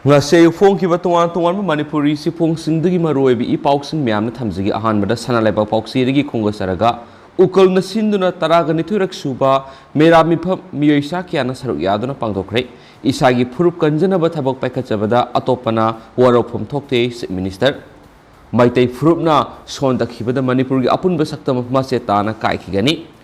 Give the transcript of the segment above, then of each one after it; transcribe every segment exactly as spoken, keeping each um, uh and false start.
ꯉꯁꯤ ꯑꯌꯨꯛ ꯐꯣꯡꯈꯤꯕ ꯇꯣꯉꯥꯟ ꯇꯣꯉꯥꯟꯕ ꯃꯅꯤꯄꯨꯔꯤ ꯆꯦꯐꯣꯡꯁꯤꯡꯗꯒꯤ ꯃꯔꯨꯑꯣꯏꯕ ꯏ ꯄꯥꯎꯁꯤꯡ ꯃꯌꯥꯝꯅ ꯊꯝꯖꯒꯦ꯫ ꯑꯍꯥꯟꯕꯗ ꯁꯅꯥ ꯂꯩꯕꯥꯛ ꯄꯥꯎꯆꯦꯗꯒꯤ ꯈꯣꯡꯗꯥꯖꯔꯒ, ꯎꯀꯜꯅ ꯁꯤꯟꯗꯨꯅ ꯇꯔꯥꯒ ꯅꯤꯊꯣꯏꯔꯛ ꯁꯨꯕ ꯃꯦꯔꯥ ꯃꯤꯐꯝ ꯃꯤꯑꯣꯏ ꯆꯥ ꯀꯌꯥꯅ ꯁꯔꯨꯛ ꯌꯥꯗꯨꯅ ꯄꯥꯡꯊꯣꯛꯈ꯭ꯔꯦ꯫ ꯏꯁꯥꯒꯤ ꯐꯨꯔꯨꯞ ꯀꯟꯖꯅꯕ ꯊꯕꯛ ꯄꯥꯏꯈꯠꯆꯕꯗ ꯑꯇꯣꯞꯄꯅ ꯋꯥꯔꯧꯐꯝ ꯊꯣꯛꯇꯦ, ꯆꯤꯐ ꯃꯤꯅꯤꯁꯇꯔ꯫ ꯃꯩꯇꯩ ꯐꯨꯔꯨꯞꯅ ꯁꯣꯟꯗꯈꯤꯕꯗ ꯃꯅꯤꯄꯨꯔꯒꯤ ꯑꯄꯨꯟꯕ ꯁꯛꯇꯝ ꯃꯆꯦꯠ ꯇꯥꯅ ꯀꯥꯏꯈꯤꯒꯅꯤ꯫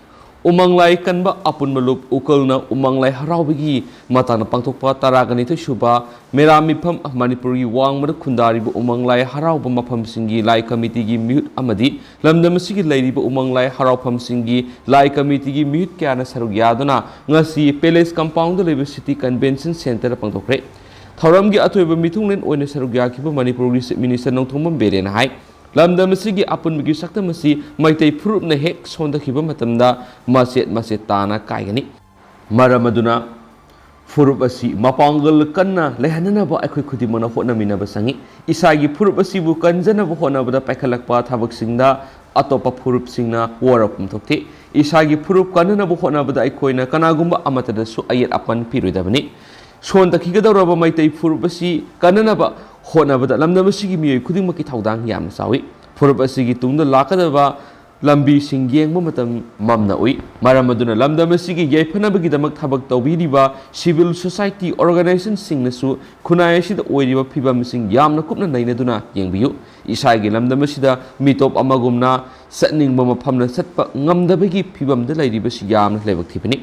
ꯎꯃꯪ ꯂꯥꯏ ꯀꯟꯕ ꯑꯄꯨꯟꯕ ꯂꯨꯞ ꯎꯀꯜꯅ ꯎꯃꯪ ꯂꯥꯏ ꯍꯔꯥꯎꯕꯒꯤ ꯃꯇꯥꯡꯗ ꯄꯥꯡꯊꯣꯛꯄ ꯇꯔꯥꯒ ꯅꯤꯊꯣꯏ ꯁꯨꯕ ꯃꯦꯔꯥ ꯃꯤꯐꯝ ꯃꯅꯤꯄꯨꯔꯒꯤ ꯋꯥꯡꯃꯗ ꯈꯨꯟꯗꯥꯔꯤꯕ ꯎꯃꯪ ꯂꯥꯏ ꯍꯔꯥꯎꯕ ꯃꯐꯝꯁꯤꯡꯒꯤ ꯂꯥꯏ ꯀꯃꯤꯇꯤꯒꯤ ꯃꯤꯍꯨꯠ ꯑꯃꯗꯤ ꯂꯝꯗꯝ ꯑꯁꯤꯒꯤ ꯂꯩꯔꯤꯕ ꯎꯃꯪ ꯂꯥꯏ ꯍꯔꯥꯎꯐꯝꯁꯤꯡꯒꯤ ꯂꯥꯏ ꯀꯃꯤꯇꯤꯒꯤ ꯃꯤꯍꯨꯠ ꯀꯌꯥꯅ ꯁꯔꯨꯛ ꯌꯥꯗꯨꯅ ꯉꯁꯤ ꯄꯦꯂꯦꯁ ꯀꯝꯄꯥꯎꯟꯗ ꯂꯩꯕ ꯁꯤꯇꯤ ꯀꯟꯚꯦꯟꯁꯟ ꯁꯦꯟꯇꯔꯗ ꯄꯥꯡꯊꯣꯛꯈ꯭ꯔꯦ꯫ ꯊꯧꯔꯝꯒꯤ ꯑꯊꯣꯏꯕ ꯃꯤꯊꯨꯡꯂꯦꯟ ꯑꯣꯏꯅ ꯁꯔꯨꯛ ꯌꯥꯈꯤꯕ ꯃꯅꯤꯄꯨꯔꯒꯤ ꯆꯤꯐ ꯃꯤꯅꯤꯁꯇꯔ ꯅꯣꯡꯊꯣꯝꯕꯝ ꯕꯤꯔꯦꯟꯅ ꯍꯥꯏ, ꯂꯝꯗꯝ ꯑꯁꯤꯒꯤ ꯑꯄꯨꯟꯕꯒꯤ ꯁꯛꯇꯝ ꯑꯁꯤ ꯃꯩꯇꯩ ꯐꯨꯔꯨꯞꯅ ꯍꯦꯛ ꯁꯣꯟꯊꯈꯤꯕ ꯃꯇꯝꯗ ꯃꯆꯦꯠ ꯃꯆꯦꯠ ꯇꯥꯅ ꯀꯥꯏꯒꯅꯤ꯫ ꯃꯔꯝ ꯑꯗꯨꯅ ꯐꯨꯔꯨꯞ ꯑꯁꯤ ꯃꯄꯥꯡꯒꯜ ꯀꯟꯅ ꯂꯩꯍꯟꯅꯅꯕ ꯑꯩꯈꯣꯏ ꯈꯨꯗꯤꯡꯃꯛꯅ ꯍꯣꯠꯅꯃꯤꯟꯅꯕ ꯆꯪꯏ꯫ ꯏꯁꯥꯒꯤ ꯐꯨꯔꯨꯞ ꯑꯁꯤꯕꯨ ꯀꯟꯖꯅꯕ ꯍꯣꯠꯅꯕꯗ ꯄꯥꯏꯈꯠꯂꯛꯄ ꯊꯕꯛꯁꯤꯡꯗ ꯑꯇꯣꯞꯄ ꯐꯨꯔꯨꯞꯁꯤꯡꯅ ꯋꯥꯔꯧꯐꯝ ꯊꯣꯛꯇꯦ꯫ ꯏꯁꯥꯒꯤ ꯐꯨꯔꯨꯞ ꯀꯟꯅꯅꯕ ꯍꯣꯠꯅꯕꯗ ꯑꯩꯈꯣꯏꯅ ꯀꯅꯥꯒꯨꯝꯕ ꯑꯃꯠꯇꯗꯁꯨ ꯑꯌꯦꯠ ꯑꯄꯟ ꯄꯤꯔꯣꯏꯗꯕꯅꯤ꯫ ꯁꯣꯟꯊꯈꯤꯒꯗꯧꯔꯕ ꯃꯩꯇꯩ ꯐꯨꯔꯨꯞ ꯑꯁꯤ ꯀꯟꯅꯅꯕ ꯍꯣꯠꯅꯕꯗ ꯂꯝꯗꯝ ꯑꯁꯤꯒꯤ ꯃꯤꯑꯣꯏ ꯈꯨꯗꯤꯡꯃꯛꯀꯤ ꯊꯧꯗꯥꯡ ꯌꯥꯝꯅ ꯆꯥꯎꯏ꯫ ꯐꯨꯔꯨꯞ ꯑꯁꯤꯒꯤ ꯇꯨꯡꯗ ꯂꯥꯛꯀꯗꯕ ꯂꯝꯕꯤꯁꯤꯡ ꯌꯦꯡꯕ ꯃꯇꯝ ꯃꯝꯅ ꯎꯏ꯫ ꯃꯔꯝ ꯑꯗꯨꯅ ꯂꯝꯗꯝ ꯑꯁꯤꯒꯤ ꯌꯥꯏꯐꯅꯕꯒꯤꯗꯃꯛ ꯊꯕꯛ ꯇꯧꯕꯤꯔꯤꯕ civil society organizationꯁꯤꯡꯅꯁꯨ ꯈꯨꯟꯅꯥꯏ ꯑꯁꯤꯗ ꯑꯣꯏꯔꯤꯕ ꯐꯤꯕꯝꯁꯤꯡ ꯌꯥꯝꯅ ꯀꯨꯞꯅ ꯅꯩꯅꯗꯨꯅ ꯌꯦꯡꯕꯤꯌꯨ꯫ ꯏꯁꯥꯒꯤ ꯂꯝꯗꯝ ꯑꯁꯤꯗ ꯃꯤꯇꯣꯞ ꯑꯃꯒꯨꯝꯅ ꯆꯠꯅꯤꯡꯕ ꯃꯐꯝꯗ ꯆꯠꯄ ꯉꯝꯗꯕꯒꯤ ꯐꯤꯕꯝꯗ ꯂꯩꯔꯤꯕꯁꯤ ꯌꯥꯝꯅ ꯂꯥꯏꯕꯛ ꯊꯤꯕꯅꯤ꯫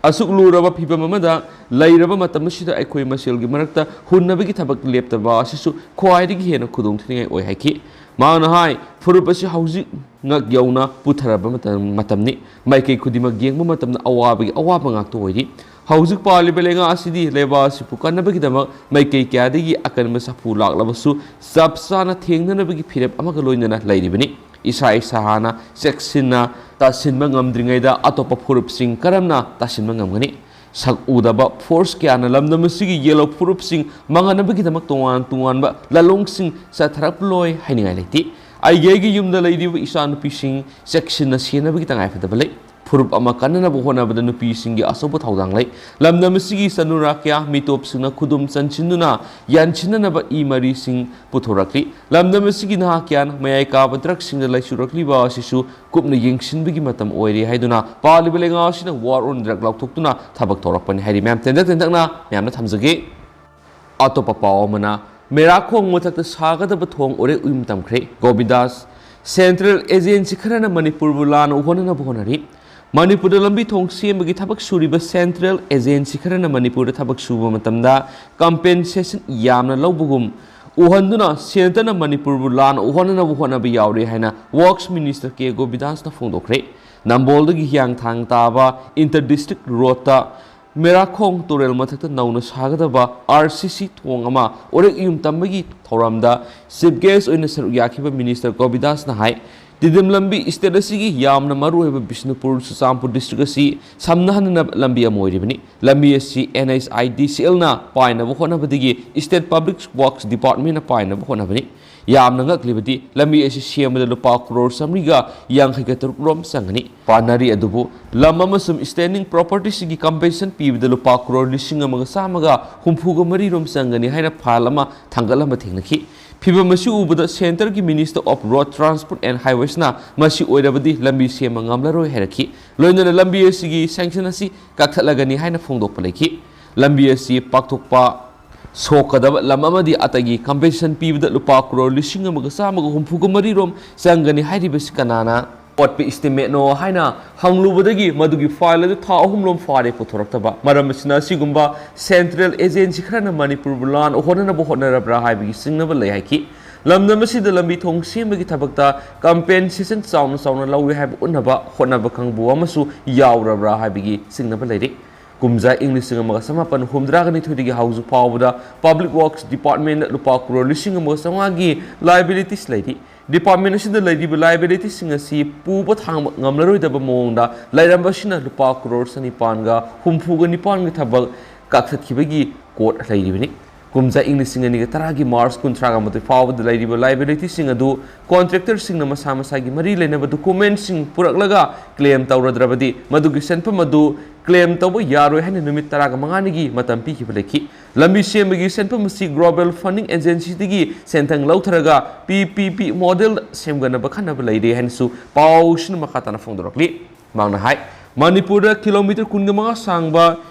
ꯑꯁꯨꯛ ꯂꯨꯔꯕ ꯐꯤꯕꯝ ꯑꯃꯗ ꯂꯩꯔꯕ ꯃꯇꯝ ꯑꯁꯤꯗ ꯑꯩꯈꯣꯏ ꯃꯁꯦꯜꯒꯤ ꯃꯔꯛꯇ ꯍꯨꯟꯅꯕꯒꯤ ꯊꯕꯛ ꯂꯦꯞꯇꯕ ꯑꯁꯤꯁꯨ ꯈ꯭ꯋꯥꯏꯗꯒꯤ ꯍꯦꯟꯅ ꯈꯨꯗꯣꯡꯊꯤꯅꯤꯡꯉꯥꯏ ꯑꯣꯏ ꯍꯥꯏꯈꯤ꯫ ꯃꯍꯥꯛꯅ ꯍꯥꯏ, ꯐꯨꯔꯨꯞ ꯑꯁꯤ ꯍꯧꯖꯤꯛ ꯉꯛ ꯌꯧꯅ ꯄꯨꯊꯔꯕ ꯃꯇꯝ, ꯃꯇꯝꯅꯤ꯫ ꯃꯥꯏꯀꯩ ꯈꯨꯗꯤꯡꯃꯛ ꯌꯦꯡꯕ ꯃꯇꯝꯗ ꯑꯋꯥꯕꯒꯤ ꯑꯋꯥꯕ ꯉꯥꯛꯇ ꯑꯣꯏꯔꯤ꯫ ꯍꯧꯖꯤꯛ ꯄꯥꯜꯂꯤꯕ ꯂꯩꯉꯥꯛ ꯑꯁꯤꯗꯤ ꯂꯩꯕꯥꯛ ꯑꯁꯤꯕꯨ ꯀꯟꯅꯕꯒꯤꯗꯃꯛ ꯃꯥꯏꯀꯩ ꯀꯌꯥꯗꯒꯤ ꯑꯀꯟꯕ ꯁꯥꯐꯨ ꯂꯥꯛꯂꯕꯁꯨ ꯆꯞ ꯆꯥꯅ ꯊꯦꯡꯅꯅꯕꯒꯤ ꯐꯤꯔꯦꯞ ꯑꯃꯒ ꯂꯣꯏꯅꯅ ꯂꯩꯔꯤꯕꯅꯤ꯫ ꯏꯁꯥ ꯏꯁꯥ ꯍꯥꯟꯅ ꯆꯦꯛꯁꯤꯟꯅ ꯇꯥꯁꯤꯟꯕ ꯉꯝꯗ꯭ꯔꯤꯉꯩꯗ ꯑꯇꯣꯞꯄ ꯐꯨꯔꯨꯞꯁꯤꯡ ꯀꯔꯝꯅ ꯇꯥꯁꯤꯟꯕ ꯉꯝꯒꯅꯤ? ꯁꯛ ꯎꯗꯕ ꯐꯣꯔꯁ ꯀꯌꯥꯅ ꯂꯝꯗꯝ ꯑꯁꯤꯒꯤ ꯌꯦꯜꯂꯣ ꯐꯨꯔꯨꯞꯁꯤꯡ ꯃꯥꯡꯍꯟꯅꯕꯒꯤꯗꯃꯛ ꯇꯣꯉꯥꯟ ꯇꯣꯉꯥꯟꯕ ꯂꯥꯂꯣꯡꯁꯤꯡ ꯆꯠꯊꯔꯛꯂꯣꯏ ꯍꯥꯏꯅꯤꯡꯉꯥꯏ ꯂꯩꯇꯦ꯫ ꯑꯩꯒꯤ ꯑꯩꯒꯤ ꯌꯨꯝꯗ ꯂꯩꯔꯤꯕ ꯏꯆꯥꯅꯨꯄꯤꯁꯤꯡ ꯆꯦꯛꯁꯤꯟꯅ ꯁꯦꯟꯅꯕꯒꯤ ꯇꯉꯥꯏꯐꯗꯕ ꯂꯩ꯫ ꯐꯨꯔꯨꯞ ꯑꯃ ꯀꯟꯅꯅꯕ ꯍꯣꯠꯅꯕꯗ ꯅꯨꯄꯤꯁꯤꯡꯒꯤ ꯑꯆꯧꯕ ꯊꯧꯗꯥꯡ ꯂꯩ꯫ ꯂꯝꯗꯝ ꯑꯁꯤꯒꯤ ꯆꯅꯨꯔꯥꯀ꯭ꯌꯥ ꯃꯤꯇꯣꯞꯁꯤꯡꯅ ꯈꯨꯗꯨꯝ ꯆꯟꯁꯤꯟꯗꯨꯅ ꯌꯥꯟꯁꯤꯟꯅꯅꯕ ꯏ ꯃꯔꯤꯁꯤꯡ ꯄꯨꯊꯣꯔꯛꯂꯤ꯫ ꯂꯝꯗꯝ ꯑꯁꯤꯒꯤ ꯅꯍꯥ ꯀꯌꯥꯅ ꯃꯌꯥꯏ ꯀꯥꯕ ꯗ꯭ꯔꯒꯁꯤꯡꯗ ꯂꯩꯆꯨꯔꯛꯂꯤꯕ ꯑꯁꯤꯁꯨ ꯀꯨꯞꯅ ꯌꯦꯡꯁꯤꯟꯕꯒꯤ ꯃꯇꯝ ꯑꯣꯏꯔꯦ ꯍꯥꯏꯗꯨꯅ ꯄꯥꯜꯂꯤꯕ ꯂꯩꯉꯥꯛ ꯑꯁꯤꯅ War on Drug ꯂꯥꯎꯊꯣꯛꯇꯨꯅ ꯊꯕꯛ ꯇꯧꯔꯛꯄꯅꯤ ꯍꯥꯏꯔꯤ꯫ ꯃꯌꯥꯝ ꯇꯦꯟꯇꯛ ꯇꯦꯟꯇꯛꯅ ꯃꯌꯥꯝꯅ ꯊꯝꯖꯒꯦ꯫ ꯑꯇꯣꯞꯄ ꯄꯥꯎ ꯑꯃꯅ, ꯃꯦꯔꯥꯈꯣꯡ ꯃꯊꯛꯇ ꯁꯥꯒꯗꯕ ꯊꯣꯡ ꯎꯔꯦꯛ ꯎꯌꯨꯝ ꯇꯝꯈ꯭ꯔꯦ꯫ ꯒꯣꯕꯤꯟꯗꯥꯁ꯫ Central agency ꯈꯔꯅ ꯃꯅꯤꯄꯨꯔꯕꯨ ꯂꯥꯟ ꯑꯣꯛꯍꯟꯅꯅꯕ ꯍꯣꯠꯅꯔꯤ꯫ ꯃꯅꯤꯄꯨꯔꯗ ꯂꯝꯕꯤ ꯊꯣꯡ ꯁꯦꯝꯕꯒꯤ ꯊꯕꯛ ꯁꯨꯔꯤꯕ Central agency ꯈꯔꯅ ꯃꯅꯤꯄꯨꯔꯗ ꯊꯕꯛ ꯁꯨꯕ ꯃꯇꯝꯗ compensation ꯌꯥꯝꯅ ꯂꯧꯕꯒꯨꯝ ꯎꯍꯟꯗꯨꯅ centreꯅ ꯃꯅꯤꯄꯨꯔꯕꯨ ꯂꯥꯟ ꯑꯣꯛꯍꯟꯅꯅꯕ ꯍꯣꯠꯅꯕ ꯌꯥꯎꯔꯤ ꯍꯥꯏꯅ Works Minister ꯀꯦ ꯒꯣꯕꯤꯟꯗꯥꯁꯅ ꯐꯣꯡꯗꯣꯛꯈ꯭ꯔꯦ꯫ ꯅꯝꯕꯣꯜꯗꯒꯤ ꯍꯤꯌꯥꯡꯊꯥꯡ ꯇꯥꯕ inter district roadꯇ ꯃꯦꯔꯥꯈꯣꯡ ꯇꯨꯔꯦꯜ ꯃꯊꯛꯇ ꯅꯧꯅ ꯁꯥꯒꯗꯕ R C C ꯊꯣꯡ ꯑꯃ ꯎꯔꯦꯛ ꯌꯨꯝ ꯇꯝꯕꯒꯤ ꯊꯧꯔꯝꯗ chief guest ꯑꯣꯏꯅ ꯁꯔꯨꯛ ꯌꯥꯈꯤꯕ Minister ꯒꯣꯕꯤꯟꯗꯥꯁꯅ ꯍꯥꯏ, ꯇꯤꯗꯤꯝ ꯂꯝꯕꯤ state ꯑꯁꯤꯒꯤ ꯌꯥꯝꯅ ꯃꯔꯨꯑꯣꯏꯕ ꯕꯤꯁꯅꯨꯄꯨꯔ ꯆꯨꯔꯆꯥꯟꯄꯨꯔ district ꯑꯁꯤ ꯁꯝꯅꯍꯟꯅꯕ ꯂꯝꯕꯤ ꯑꯃ ꯑꯣꯏꯔꯤꯕꯅꯤ꯫ ꯂꯝꯕꯤ ꯑꯁꯤ N H I D C Lꯅ ꯄꯥꯏꯅꯕ ꯍꯣꯠꯅꯕꯗꯒꯤ State Public Works Departmentꯅ ꯄꯥꯏꯅꯕ ꯍꯣꯠꯅꯕꯅꯤ꯫ ꯌꯥꯝꯅ ꯉꯛꯂꯤꯕꯗꯤ ꯂꯝꯕꯤ ꯑꯁꯤ ꯁꯦꯝꯕꯗ ꯂꯨꯄꯥ ꯀ꯭ꯔꯣꯔ ꯆꯥꯃꯔꯤꯒ ꯌꯥꯡꯈꯩꯒ ꯇꯔꯨꯛ ꯔꯣꯝ ꯆꯪꯒꯅꯤ꯫ ꯄꯥꯟꯅꯔꯤ ꯑꯗꯨꯕꯨ ꯂꯝ ꯑꯃꯁꯨꯡ standing propertyꯁꯤꯡꯒꯤ compensation ꯄꯤꯕꯗ ꯂꯨꯄꯥ ꯀ꯭ꯔꯣꯔ ꯂꯤꯁꯤꯡ ꯑꯃꯒ ꯆꯥꯝꯃꯒ ꯍꯨꯝꯐꯨꯒ ꯃꯔꯤ ꯔꯣꯝ ꯆꯪꯒꯅꯤ ꯍꯥꯏꯅ file ꯑꯃ ꯊꯥꯡꯒꯠꯂꯝꯕ ꯊꯦꯡꯅꯈꯤ꯫ ꯐꯤꯚꯝ ꯑꯁꯤ ꯎꯕꯗ centreꯒꯤ Minister of Road Transport and Highwaysꯅ ꯃꯁꯤ ꯑꯣꯏꯔꯕꯗꯤ ꯂꯝꯕꯤ ꯁꯦꯝꯕ ꯉꯝꯂꯔꯣꯏ ꯍꯥꯏꯔꯛꯈꯤ꯫ ꯂꯣꯏꯅꯅ ꯂꯝꯕꯤ ꯑꯁꯤꯒꯤ sanction ꯑꯁꯤ ꯀꯛꯊꯠꯂꯒꯅꯤ ꯍꯥꯏꯅ ꯐꯣꯡꯗꯣꯛꯄ ꯂꯩꯈꯤ꯫ ꯂꯝꯕꯤ ꯑꯁꯤ ꯄꯥꯛꯊꯣꯛꯄ ꯁꯣꯛꯀꯗꯕ ꯂꯝ ꯑꯃꯗꯤ ꯑꯇꯩꯒꯤ compensation ꯄꯤꯕꯗ ꯂꯨꯄꯥ ꯀ꯭ꯔꯣꯔ ꯂꯤꯁꯤꯡ ꯑꯃꯒ ꯆꯥꯝꯃꯒ ꯍꯨꯝꯐꯨꯒ ꯃꯔꯤ ꯔꯣꯝ ꯆꯪꯒꯅꯤ ꯍꯥꯏꯔꯤꯕꯁꯤ ꯀꯅꯥꯅ ꯑꯋꯥꯠꯄ estimateꯅꯣ ꯍꯥꯏꯅ ꯍꯪꯂꯨꯕꯗꯒꯤ ꯃꯗꯨꯒꯤ file ꯑꯗꯨ ꯊꯥ ꯑꯍꯨꯝ ꯂꯣꯝ ꯐꯥꯔꯦ ꯄꯨꯊꯣꯔꯛꯇꯕ꯫ ꯃꯔꯝ ꯑꯁꯤꯅ ꯑꯁꯤꯒꯨꯝꯕ central agency ꯈꯔꯅ ꯃꯅꯤꯄꯨꯔꯕꯨ ꯂꯥꯟ ꯍꯣꯠꯅꯅꯕ ꯍꯣꯠꯅꯔꯕ꯭ꯔꯥ ꯍꯥꯏꯕꯒꯤ ꯆꯤꯡꯅꯕ ꯂꯩ ꯍꯥꯏꯈꯤ꯫ ꯂꯝꯗꯝ ꯑꯁꯤꯗ ꯂꯝꯕꯤ ꯊꯣꯡ ꯁꯦꯝꯕꯒꯤ ꯊꯕꯛꯇ compensation ꯆꯥꯎꯅ ꯆꯥꯎꯅ ꯂꯧꯏ ꯍꯥꯏꯕ ꯎꯠꯅꯕ ꯍꯣꯠꯅꯕ ꯀꯥꯡꯕꯨ ꯑꯃꯁꯨ ꯌꯥꯎꯔꯕ꯭ꯔꯥ ꯍꯥꯏꯕꯒꯤ ꯆꯤꯡꯅꯕ ꯂꯩꯔꯤ꯫ ꯀꯨꯝꯖꯥ ꯏꯪ ꯂꯤꯁꯤꯡ ꯑꯃꯒ ꯆꯃꯥꯄꯟ ꯍꯨꯝꯗ꯭ꯔꯥꯒ ꯅꯤꯊꯣꯏꯗꯒꯤ ꯍꯧꯖꯤꯛ ꯐꯥꯎꯕꯗ Public Works Departmentꯅ ꯂꯨꯄꯥ ꯀ꯭ꯔꯣꯔ ꯂꯤꯁꯤꯡ ꯑꯃꯒ ꯆꯥꯝꯃꯉꯥꯒꯤ liabilities ꯂꯩꯔꯤ꯫ Department ꯑꯁꯤꯗ ꯂꯩꯔꯤꯕ liabilitiesꯁꯤꯡ ꯑꯁꯤ ꯄꯨꯕ ꯊꯥꯡꯕ ꯉꯝꯂꯔꯣꯏꯗꯕ ꯃꯑꯣꯡꯗ ꯂꯩꯔꯝꯕ ꯑꯁꯤꯅ ꯂꯨꯄꯥ ꯀ꯭ꯔꯣꯔ ꯆꯅꯤꯄꯥꯟꯒ ꯍꯨꯝꯐꯨꯒ ꯅꯤꯄꯥꯟꯒꯤ ꯊꯕꯛ ꯀꯛꯊꯠꯈꯤꯕꯒꯤ ꯀꯣꯠ ꯂꯩꯔꯤꯕꯅꯤ꯫ ꯀꯨꯝꯖꯥ ꯏꯪ ꯂꯤꯁꯤꯡ ꯑꯅꯤꯒ ꯇꯔꯥꯒꯤ ꯃꯥꯔꯆ ꯀꯨꯟꯊ꯭ꯔꯥꯒ ꯃꯥꯊꯣꯏ ꯐꯥꯎꯕꯗ ꯂꯩꯔꯤꯕ liabilityꯁꯤꯡ ꯑꯗꯨ contractorꯁꯤꯡꯅ ꯃꯁꯥ ꯃꯁꯥꯒꯤ ꯃꯔꯤ ꯂꯩꯅꯕ documentꯁꯤꯡ ꯄꯨꯔꯛꯂꯒ claim ꯇꯧꯔꯗ꯭ꯔꯕꯗꯤ, ꯃꯗꯨꯒꯤ ꯁꯦꯟꯐꯝ ꯑꯗꯨ claim ꯇꯧꯕ ꯌꯥꯔꯣꯏ ꯍꯥꯏꯅ ꯅꯨꯃꯤꯠ ꯇꯔꯥꯒ ꯃꯉꯥꯅꯤꯒꯤ ꯃꯇꯝ ꯄꯤꯈꯤꯕ ꯂꯩꯈꯤ꯫ ꯂꯝꯕꯤ ꯁꯦꯝꯕꯒꯤ ꯁꯦꯟꯐꯝ ꯑꯁꯤ Global Funding Agencyꯗꯒꯤ ꯁꯦꯟꯊꯪ ꯂꯧꯊꯔꯒ P P P model ꯁꯦꯝꯒꯠꯅꯕ ꯈꯟꯅꯕ ꯂꯩꯔꯦ ꯍꯥꯏꯅꯁꯨ ꯄꯥꯎꯁꯤꯅ ꯃꯈꯥ ꯇꯥꯅ ꯐꯣꯡꯗꯣꯔꯛꯂꯤ꯫ ꯃꯍꯥꯛꯅ ꯍꯥꯏ, ꯃꯅꯤꯄꯨꯔꯗ kilometre ꯀꯨꯟꯒ ꯃꯉꯥ ꯁꯥꯡꯕ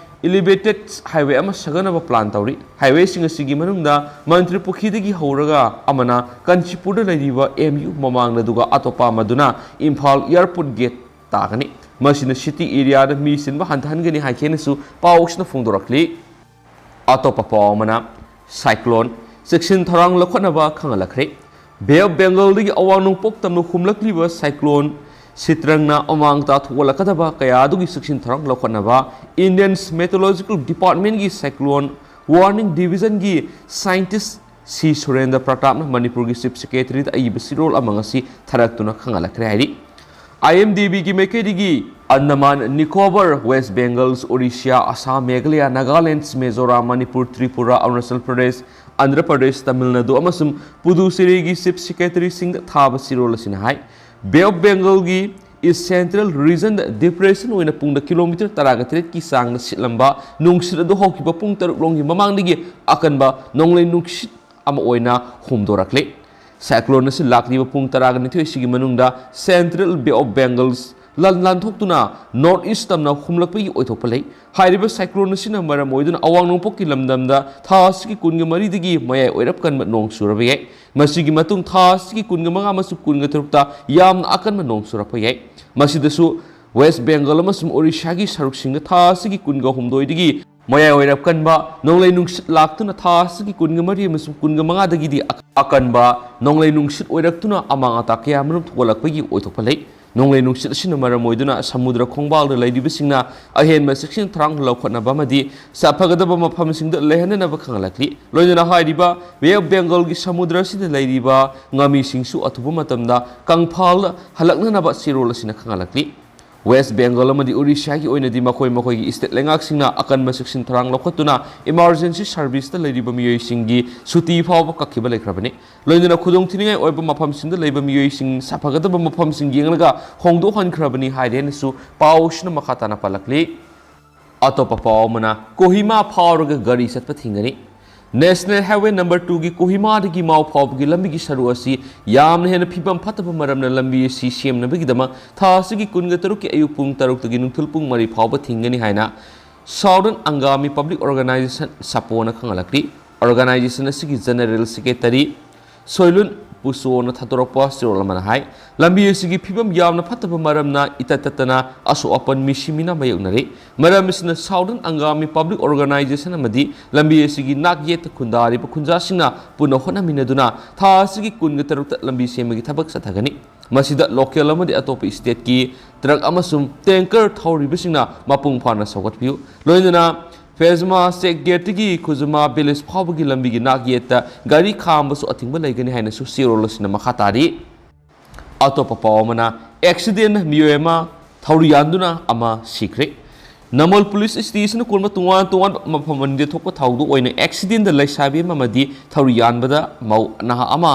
elevated highway ꯑꯃ ꯁꯥꯒꯠꯅꯕ plan ꯇꯧꯔꯤ꯫ Highwayꯁꯤꯡ ꯑꯁꯤꯒꯤ ꯃꯅꯨꯡꯗ ꯃꯟꯇ꯭ꯔꯤ ꯄꯨꯈ꯭ꯔꯤꯗꯒꯤ ꯍꯧꯔꯒ ꯑꯃꯅ ꯀꯥꯟꯆꯤꯄꯨꯔꯗ ꯂꯩꯔꯤꯕ M U ꯃꯃꯥꯡ, ꯑꯗꯨꯒ ꯑꯇꯣꯞꯄ ꯑꯃꯗꯨꯅ ꯏꯝꯐꯥꯜ airport gate ꯇꯥꯒꯅꯤ꯫ ꯃꯁꯤꯅ city areaꯗ ꯃꯤ ꯆꯤꯟꯕ ꯍꯟꯊꯍꯟꯒꯅꯤ ꯍꯥꯏꯈꯤ ꯍꯥꯏꯅꯁꯨ ꯄꯥꯎꯁꯤꯅ ꯐꯣꯡꯗꯣꯔꯛꯂꯤ꯫ ꯑꯇꯣꯞꯄ ꯄꯥꯎ ꯑꯃꯅ, cyclone ꯆꯦꯛꯁꯤꯟ ꯊꯧꯔꯥꯡ ꯂꯧꯈꯠꯅꯕ ꯈꯪꯍꯜꯂꯛꯈ꯭ꯔꯦ꯫ Bay of Bengalꯗꯒꯤ ꯑꯋꯥꯡ ꯅꯣꯡꯄꯣꯛ ꯇꯝꯅ ꯍꯨꯝꯂꯛꯂꯤꯕ cyclone ꯁꯤꯇ꯭ꯔꯪꯅ ꯑꯃꯥꯡ ꯑꯇꯥ ꯊꯣꯛꯍꯜꯂꯛꯀꯗꯕ ꯀꯌꯥ ꯑꯗꯨꯒꯤ ꯆꯦꯛꯁꯤꯟ ꯊꯧꯔꯥꯡ ꯂꯧꯈꯠꯅꯕ Indian Meteorological Departmentꯀꯤ cyclone warning divisionꯒꯤ scientist ꯁꯤ ꯁꯨꯔꯦꯟꯗ꯭ꯔ ꯄ꯭ꯔꯇꯥꯞꯅ ꯃꯅꯤꯄꯨꯔꯒꯤ Chief Secretaryꯗ ꯑꯏꯕ ꯆꯦꯔꯣꯜ ꯑꯃ ꯉꯁꯤ ꯊꯥꯔꯛꯇꯨꯅ ꯈꯪꯍꯜꯂꯛꯈ꯭ꯔꯦ ꯍꯥꯏꯔꯤ꯫ IMDBꯒꯤ ꯃꯥꯏꯀꯩꯗꯒꯤ Andaman Nicobar, West Bengal, Odisha, Assam, Meghalaya, Nagaland, Mizoram, Manipur, Tripura, Arunachal Pradesh, Andhra Pradesh, Tamil Nadu ꯑꯃꯁꯨꯡ ꯄꯨꯗꯨꯆꯦꯔꯤꯒꯤ Chief Secretaryꯁꯤꯡꯗ ꯊꯥꯕ ꯆꯦꯔꯣꯜ ꯑꯁꯤꯅ ꯍꯥꯏ, Bay of Bengalꯒꯤ East Central Regionꯗ depression ꯑꯣꯏꯅ ꯄꯨꯡꯗ kilometre ꯇꯔꯥꯒ ꯇꯔꯦꯠꯀꯤ ꯆꯥꯡꯗ ꯁꯤꯠꯂꯝꯕ ꯅꯨꯡꯁꯤꯠ ꯑꯗꯨ ꯍꯧꯈꯤꯕ ꯄꯨꯡ ꯇꯔꯨꯛ ꯂꯣꯝꯒꯤ ꯃꯃꯥꯡꯗꯒꯤ ꯑꯀꯟꯕ ꯅꯣꯡꯂꯩ ꯅꯨꯡꯁꯤꯠ ꯑꯃ ꯑꯣꯏꯅ ꯍꯨꯝꯗꯣꯔꯛꯂꯤ꯫ Cyclone ꯑꯁꯤ ꯂꯥꯛꯂꯤꯕ ꯄꯨꯡ ꯇꯔꯥꯒ ꯅꯤꯊꯣꯏꯁꯤꯒꯤ ꯃꯅꯨꯡꯗ Central Bay of Bengal ꯂꯥꯟ-, ꯂꯥꯟꯊꯣꯛꯇꯨꯅ North East ꯇꯝꯅ ꯍꯨꯝꯂꯛꯄꯒꯤ ꯑꯣꯏꯊꯣꯛꯄ ꯂꯩ꯫ ꯍꯥꯏꯔꯤꯕ cyclone ꯑꯁꯤꯅ ꯃꯔꯝ ꯑꯣꯏꯗꯨꯅ ꯑꯋꯥꯡ ꯅꯣꯡꯄꯣꯛꯀꯤ ꯂꯝꯗꯝꯗ ꯊꯥ ꯑꯁꯤꯒꯤ ꯀꯨꯟꯒ ꯃꯔꯤꯗꯒꯤ ꯃꯌꯥꯏ ꯑꯣꯏꯔꯞ ꯀꯟꯕ ꯅꯣꯡ ꯆꯨꯔꯕ ꯌꯥꯏ꯫ ꯃꯁꯤꯒꯤ ꯃꯇꯨꯡ ꯊꯥ ꯑꯁꯤꯒꯤ ꯀꯨꯟꯒ ꯃꯉꯥ ꯑꯃꯁꯨꯡ ꯀꯨꯟꯒ ꯇꯔꯨꯛꯇ ꯌꯥꯝꯅ ꯑꯀꯟꯕ ꯅꯣꯡ ꯆꯨꯔꯛꯄ ꯌꯥꯏ꯫ ꯃꯁꯤꯗꯁꯨ West Bengal ꯑꯃꯁꯨꯡ Odishaꯒꯤ ꯁꯔꯨꯛꯁꯤꯡꯗ ꯊꯥ ꯑꯁꯤꯒꯤ ꯀꯨꯟꯒ ꯍꯨꯝꯗꯣꯏꯗꯒꯤ ꯃꯌꯥꯏ ꯑꯣꯏꯔꯞ ꯀꯟꯕ ꯅꯣꯡꯂꯩ ꯅꯨꯡꯁꯤꯠ ꯂꯥꯛꯇꯨꯅ ꯊꯥ ꯑꯁꯤꯒꯤ ꯀꯨꯟꯒ ꯃꯔꯤ ꯑꯃꯁꯨꯡ ꯀꯨꯟꯒ ꯃꯉꯥꯗꯒꯤꯗꯤ ꯑꯀ-, ꯑꯀꯟꯕ ꯅꯣꯡꯂꯩ ꯅꯨꯡꯁꯤꯠ ꯑꯣꯏꯔꯛꯇꯨꯅ ꯑꯃꯥꯡ ꯑꯇꯥ ꯀꯌꯥꯃꯔꯨꯝ ꯊꯣꯛꯍꯜꯂꯛꯄꯒꯤ ꯑꯣꯏꯊꯣꯛꯄ ꯂꯩ꯫ ꯅꯣꯡꯂꯩ ꯅꯨꯡꯁꯤꯠ ꯑꯁꯤꯅ ꯃꯔꯝ ꯑꯣꯏꯗꯨꯅ ꯁꯃꯨꯗ꯭ꯔ ꯈꯣꯡꯕꯥꯜꯗ ꯂꯩꯔꯤꯕꯁꯤꯡꯅ ꯑꯍꯦꯟꯕ ꯆꯦꯛꯁꯤꯟ ꯊꯧꯔꯥꯡ ꯂꯧꯈꯠꯅꯕ ꯑꯃꯗꯤ ꯁꯥꯐꯒꯗꯕ ꯃꯐꯝꯁꯤꯡꯗ ꯂꯩꯍꯟꯅꯅꯕ ꯈꯪꯍꯜꯂꯛꯂꯤ꯫ ꯂꯣꯏꯅꯅ ꯍꯥꯏꯔꯤꯕ Bay of Bengalꯒꯤ ꯁꯃꯨꯗ꯭ꯔ ꯑꯁꯤꯗ ꯂꯩꯔꯤꯕ ꯉꯥꯃꯤꯁꯤꯡꯁꯨ ꯑꯊꯨꯕ ꯃꯇꯝꯗ ꯀꯪꯐꯥꯜꯗ ꯍꯜꯂꯛꯅꯅꯕ ꯆꯦꯔꯣꯜ ꯑꯁꯤꯅ ꯈꯪꯍꯜꯂꯛꯂꯤ꯫ ꯋꯦꯁ ꯕꯦꯡꯒꯜ ꯑꯃꯗꯤ ꯎꯔꯤꯁ꯭ꯌꯥꯒꯤ ꯑꯣꯏꯅꯗꯤ ꯃꯈꯣꯏ ꯃꯈꯣꯏꯒꯤ ꯁ꯭ꯇꯦꯠ ꯂꯩꯉꯥꯛꯁꯤꯡꯅ ꯑꯀꯟꯕ ꯆꯦꯛꯁꯤꯟ ꯊꯧꯔꯥꯡ ꯂꯧꯈꯠꯇꯨꯅ ꯏꯃꯥꯔꯖꯦꯟꯁꯤ ꯁꯔꯚꯤꯁꯇ ꯂꯩꯔꯤꯕ ꯃꯤꯑꯣꯏꯁꯤꯡꯒꯤ ꯁꯨꯇꯤ ꯐꯥꯎꯕ ꯀꯛꯈꯤꯕ ꯂꯩꯈ꯭ꯔꯕꯅꯤ꯫ ꯂꯣꯏꯅꯅ ꯈꯨꯗꯣꯡꯊꯤꯅꯤꯡꯉꯥꯏ ꯑꯣꯏꯕ ꯃꯐꯝꯁꯤꯡꯗ ꯂꯩꯕ ꯃꯤꯑꯣꯏꯁꯤꯡ ꯁꯥꯐꯒꯗꯕ ꯃꯐꯝꯁꯤꯡ ꯌꯦꯡꯂꯒ ꯍꯣꯡꯗꯣꯛꯍꯟꯈ꯭ꯔꯕꯅꯤ ꯍꯥꯏꯔꯦ ꯍꯥꯏꯅꯁꯨ ꯄꯥꯎꯁꯤꯅ ꯃꯈꯥ ꯇꯥꯅ ꯄꯜꯂꯛꯂꯤ꯫ ꯑꯇꯣꯞꯄ ꯄꯥꯎ ꯑꯃꯅ, ꯀꯣꯍꯤꯃꯥ ꯐꯥꯎꯔꯒ ꯒꯥꯔꯤ ꯆꯠꯄ ꯊꯤꯡꯒꯅꯤ꯫ ꯅꯦꯁꯅꯦꯜ ꯍꯥꯏꯋꯦ ꯅꯝꯕꯔ ꯇꯨꯒꯤ ꯀꯣꯍꯤꯃꯥꯗꯒꯤ ꯃꯥꯎ ꯐꯥꯎꯕꯒꯤ ꯂꯝꯕꯤꯒꯤ ꯁꯔꯨꯛ ꯑꯁꯤ ꯌꯥꯝꯅ ꯍꯦꯟꯅ ꯐꯤꯕꯝ ꯐꯠꯇꯕ ꯃꯔꯝꯅ ꯂꯝꯕꯤ ꯑꯁꯤ ꯁꯦꯝꯅꯕꯒꯤꯗꯃꯛ ꯊꯥ ꯑꯁꯤꯒꯤ ꯀꯨꯟꯒ ꯇꯔꯨꯛꯀꯤ ꯑꯌꯨꯛ ꯄꯨꯡ ꯇꯔꯨꯛꯇꯒꯤ ꯅꯨꯡꯊꯤꯜ ꯄꯨꯡ ꯃꯔꯤ ꯐꯥꯎꯕ ꯊꯤꯡꯒꯅꯤ ꯍꯥꯏꯅ southern Angami public organisation, ꯁꯥꯄꯣꯅ ꯈꯪꯍꯜꯂꯛꯂꯤ꯫ Organisation ꯑꯁꯤꯒꯤ ꯖꯦꯅꯔꯦꯜ ꯁꯦꯀ꯭ꯔꯦꯇꯔꯤ ꯁꯣꯏꯂꯨꯟ ꯄꯨꯁꯣꯅ ꯊꯥꯗꯣꯔꯛꯄ ꯆꯦꯔꯣꯜ ꯑꯃꯅ ꯍꯥꯏ, ꯂꯝꯕꯤ ꯑꯁꯤꯒꯤ ꯐꯤꯕꯝ ꯌꯥꯝꯅ ꯐꯠꯇꯕ ꯃꯔꯝꯅ ꯏꯇꯠ ꯇꯠꯇꯅ ꯑꯁꯣꯛ ꯑꯄꯟ ꯃꯤꯁꯤ ꯃꯤꯅꯥ ꯃꯥꯌꯣꯛꯅꯔꯤ꯫ ꯃꯔꯝ ꯑꯁꯤꯅ ꯁꯥꯎꯗꯔꯟ ꯑꯪꯒꯥꯃꯤ ꯄꯕ꯭ꯂꯤꯛ ꯑꯣꯔꯒꯅꯥꯏꯖꯦꯁꯟ ꯑꯃꯗꯤ ꯂꯝꯕꯤ ꯑꯁꯤꯒꯤ ꯅꯥꯛ ꯌꯦꯠꯇ ꯈꯨꯟꯗꯥꯔꯤꯕ ꯈꯨꯟꯖꯥꯁꯤꯡꯅ ꯄꯨꯟꯅ ꯍꯣꯠꯅꯃꯤꯟꯅꯗꯨꯅ ꯊꯥ ꯑꯁꯤꯒꯤ ꯀꯨꯟꯒ ꯇꯔꯨꯛꯇ ꯂꯝꯕꯤ ꯁꯦꯝꯕꯒꯤ ꯊꯕꯛ ꯆꯠꯊꯒꯅꯤ꯫ ꯃꯁꯤꯗ ꯂꯣꯀꯦꯜ ꯑꯃꯗꯤ ꯑꯇꯣꯞꯄ ꯁ꯭ꯇꯦꯠꯀꯤ ꯇ꯭ꯔꯛ ꯑꯃꯁꯨꯡ ꯇꯦꯡꯀꯔ ꯊꯧꯔꯤꯕꯁꯤꯡꯅ ꯃꯄꯨꯡ ꯐꯥꯅ ꯁꯧꯒꯠꯄꯤꯌꯨ꯫ ꯂꯣꯏꯅꯅ ꯐꯦꯖꯃꯥ ꯆꯦꯛ ꯒꯦꯠꯇꯒꯤ ꯈꯨꯖꯃꯥ ꯚꯤꯂꯦꯖ ꯐꯥꯎꯕꯒꯤ ꯂꯝꯕꯤꯒꯤ ꯅꯥꯛ ꯌꯦꯠꯇ ꯒꯥꯔꯤ ꯈꯥꯝꯕꯁꯨ ꯑꯊꯤꯡꯕ ꯂꯩꯒꯅꯤ ꯍꯥꯏꯅꯁꯨ ꯆꯦꯔꯣꯜ ꯑꯁꯤꯅ ꯃꯈꯥ ꯇꯥꯔꯤ꯫ ꯑꯇꯣꯞꯄ ꯄꯥꯎ ꯑꯃꯅ, ꯑꯦꯛꯁꯤꯗꯦꯟꯅ ꯃꯤꯑꯣꯏ ꯑꯃ ꯊꯧꯔꯤ ꯌꯥꯟꯗꯨꯅ ꯑꯃ ꯁꯤꯈ꯭ꯔꯦ꯫ ꯅꯝꯕꯣꯜ ꯄꯨꯂꯤꯁ ꯁ꯭ꯇꯦꯁꯟꯅ ꯀꯣꯟꯕ ꯇꯣꯉꯥꯟ ꯇꯣꯉꯥꯟꯕ ꯃꯐꯝ ꯑꯅꯤꯗ ꯊꯣꯛꯄ ꯊꯧꯗꯣꯛ ꯑꯣꯏꯅ ꯑꯦꯛꯁꯤꯗꯦꯟꯗ ꯂꯩꯁꯥꯕꯤ ꯑꯃ ꯑꯃꯗꯤ ꯊꯧꯔꯤ ꯌꯥꯟꯕꯗ ꯃꯧ ꯅꯍꯥ ꯑꯃ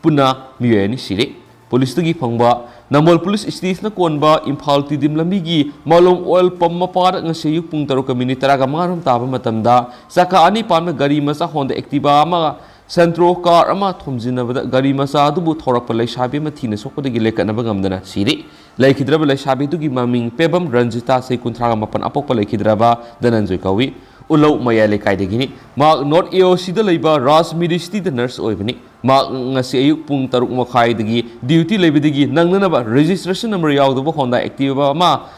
ꯄꯨꯟꯅ ꯃꯤꯑꯣꯏ ꯑꯅꯤ ꯁꯤꯔꯦ꯫ ꯄꯨꯂꯤꯁꯇꯒꯤ ꯐꯪꯕ ꯅꯝꯕꯣꯜ ꯄꯨꯂꯤꯁ ꯁ꯭ꯇꯦꯁꯟꯅ ꯀꯣꯟꯕ ꯏꯝꯐꯥꯜ ꯇꯤꯗꯤꯝ ꯂꯝꯕꯤꯒꯤ ꯃꯥꯂꯣꯝ ꯑꯣꯏꯜ ꯄꯝ ꯃꯄꯥꯗ ꯉꯁꯤ ꯑꯌꯨꯛ ꯄꯨꯡ ꯇꯔꯨꯛꯀ ꯃꯤꯅꯤꯠ ꯇꯔꯥꯒ ꯃꯉꯥꯔꯣꯝ ꯇꯥꯕ ꯃꯇꯝꯗ ꯆꯀꯥ ꯑꯅꯤ ꯄꯥꯟꯕ ꯒꯥꯔꯤ ꯃꯆꯥ ꯍꯣꯟꯗꯥ ꯑꯦꯛꯇꯤꯚꯥ ꯑꯃꯒ ꯁꯦꯟꯇ꯭ꯔꯣ ꯀꯥꯔ ꯑꯃ ꯊꯣꯝꯖꯤꯟꯅꯕꯗ ꯒꯥꯔꯤ ꯃꯆꯥ ꯑꯗꯨꯕꯨ ꯊꯧꯔꯛꯄ ꯂꯩꯁꯥꯕꯤ ꯑꯃ ꯊꯤꯅ ꯁꯣꯛꯄꯗꯒꯤ ꯂꯦꯡꯈꯠꯅꯕ ꯉꯝꯗꯅ ꯁꯤꯔꯤ꯫ ꯂꯩꯈꯤꯗ꯭ꯔꯕ ꯂꯩꯁꯥꯕꯤꯗꯨꯒꯤ ꯃꯃꯤꯡ ꯄꯦꯕꯝ ꯔꯟꯖꯤꯇꯥ, ꯆꯍꯤ ꯀꯨꯟꯊ꯭ꯔꯥꯒ ꯃꯥꯄꯟ, ꯑꯄꯣꯛꯄ ꯂꯩꯈꯤꯗ꯭ꯔꯕ ꯙꯅꯟꯖꯣꯏ ꯀꯧꯏ꯫ ꯎꯂꯧ ꯃꯌꯥꯏ ꯂꯩꯀꯥꯏꯗꯒꯤꯅꯤ꯫ ꯃꯍꯥꯛ ꯅꯣꯔꯠ ꯑꯦ ꯑꯣ ꯁꯤꯗ ꯂꯩꯕ ꯔꯥꯖ ꯃꯤꯗꯤꯁꯤꯇꯤꯗ ꯅꯔꯁ ꯑꯣꯏꯕꯅꯤ꯫ ꯃꯍꯥꯛ ꯉꯁꯤ ꯑꯌꯨꯛ ꯄꯨꯡ ꯇꯔꯨꯛ ꯃꯈꯥꯏꯗꯒꯤ ꯗ꯭ꯌꯨꯇꯤ ꯂꯩꯕꯗꯒꯤ ꯅꯪꯅꯅꯕ ꯔꯦꯖꯤꯁꯇ꯭ꯔꯦꯁꯟ ꯅꯝꯕꯔ ꯌꯥꯎꯗꯕ ꯍꯣꯟꯗꯥ ꯑꯦꯛꯇꯤꯚꯥ ꯑꯃ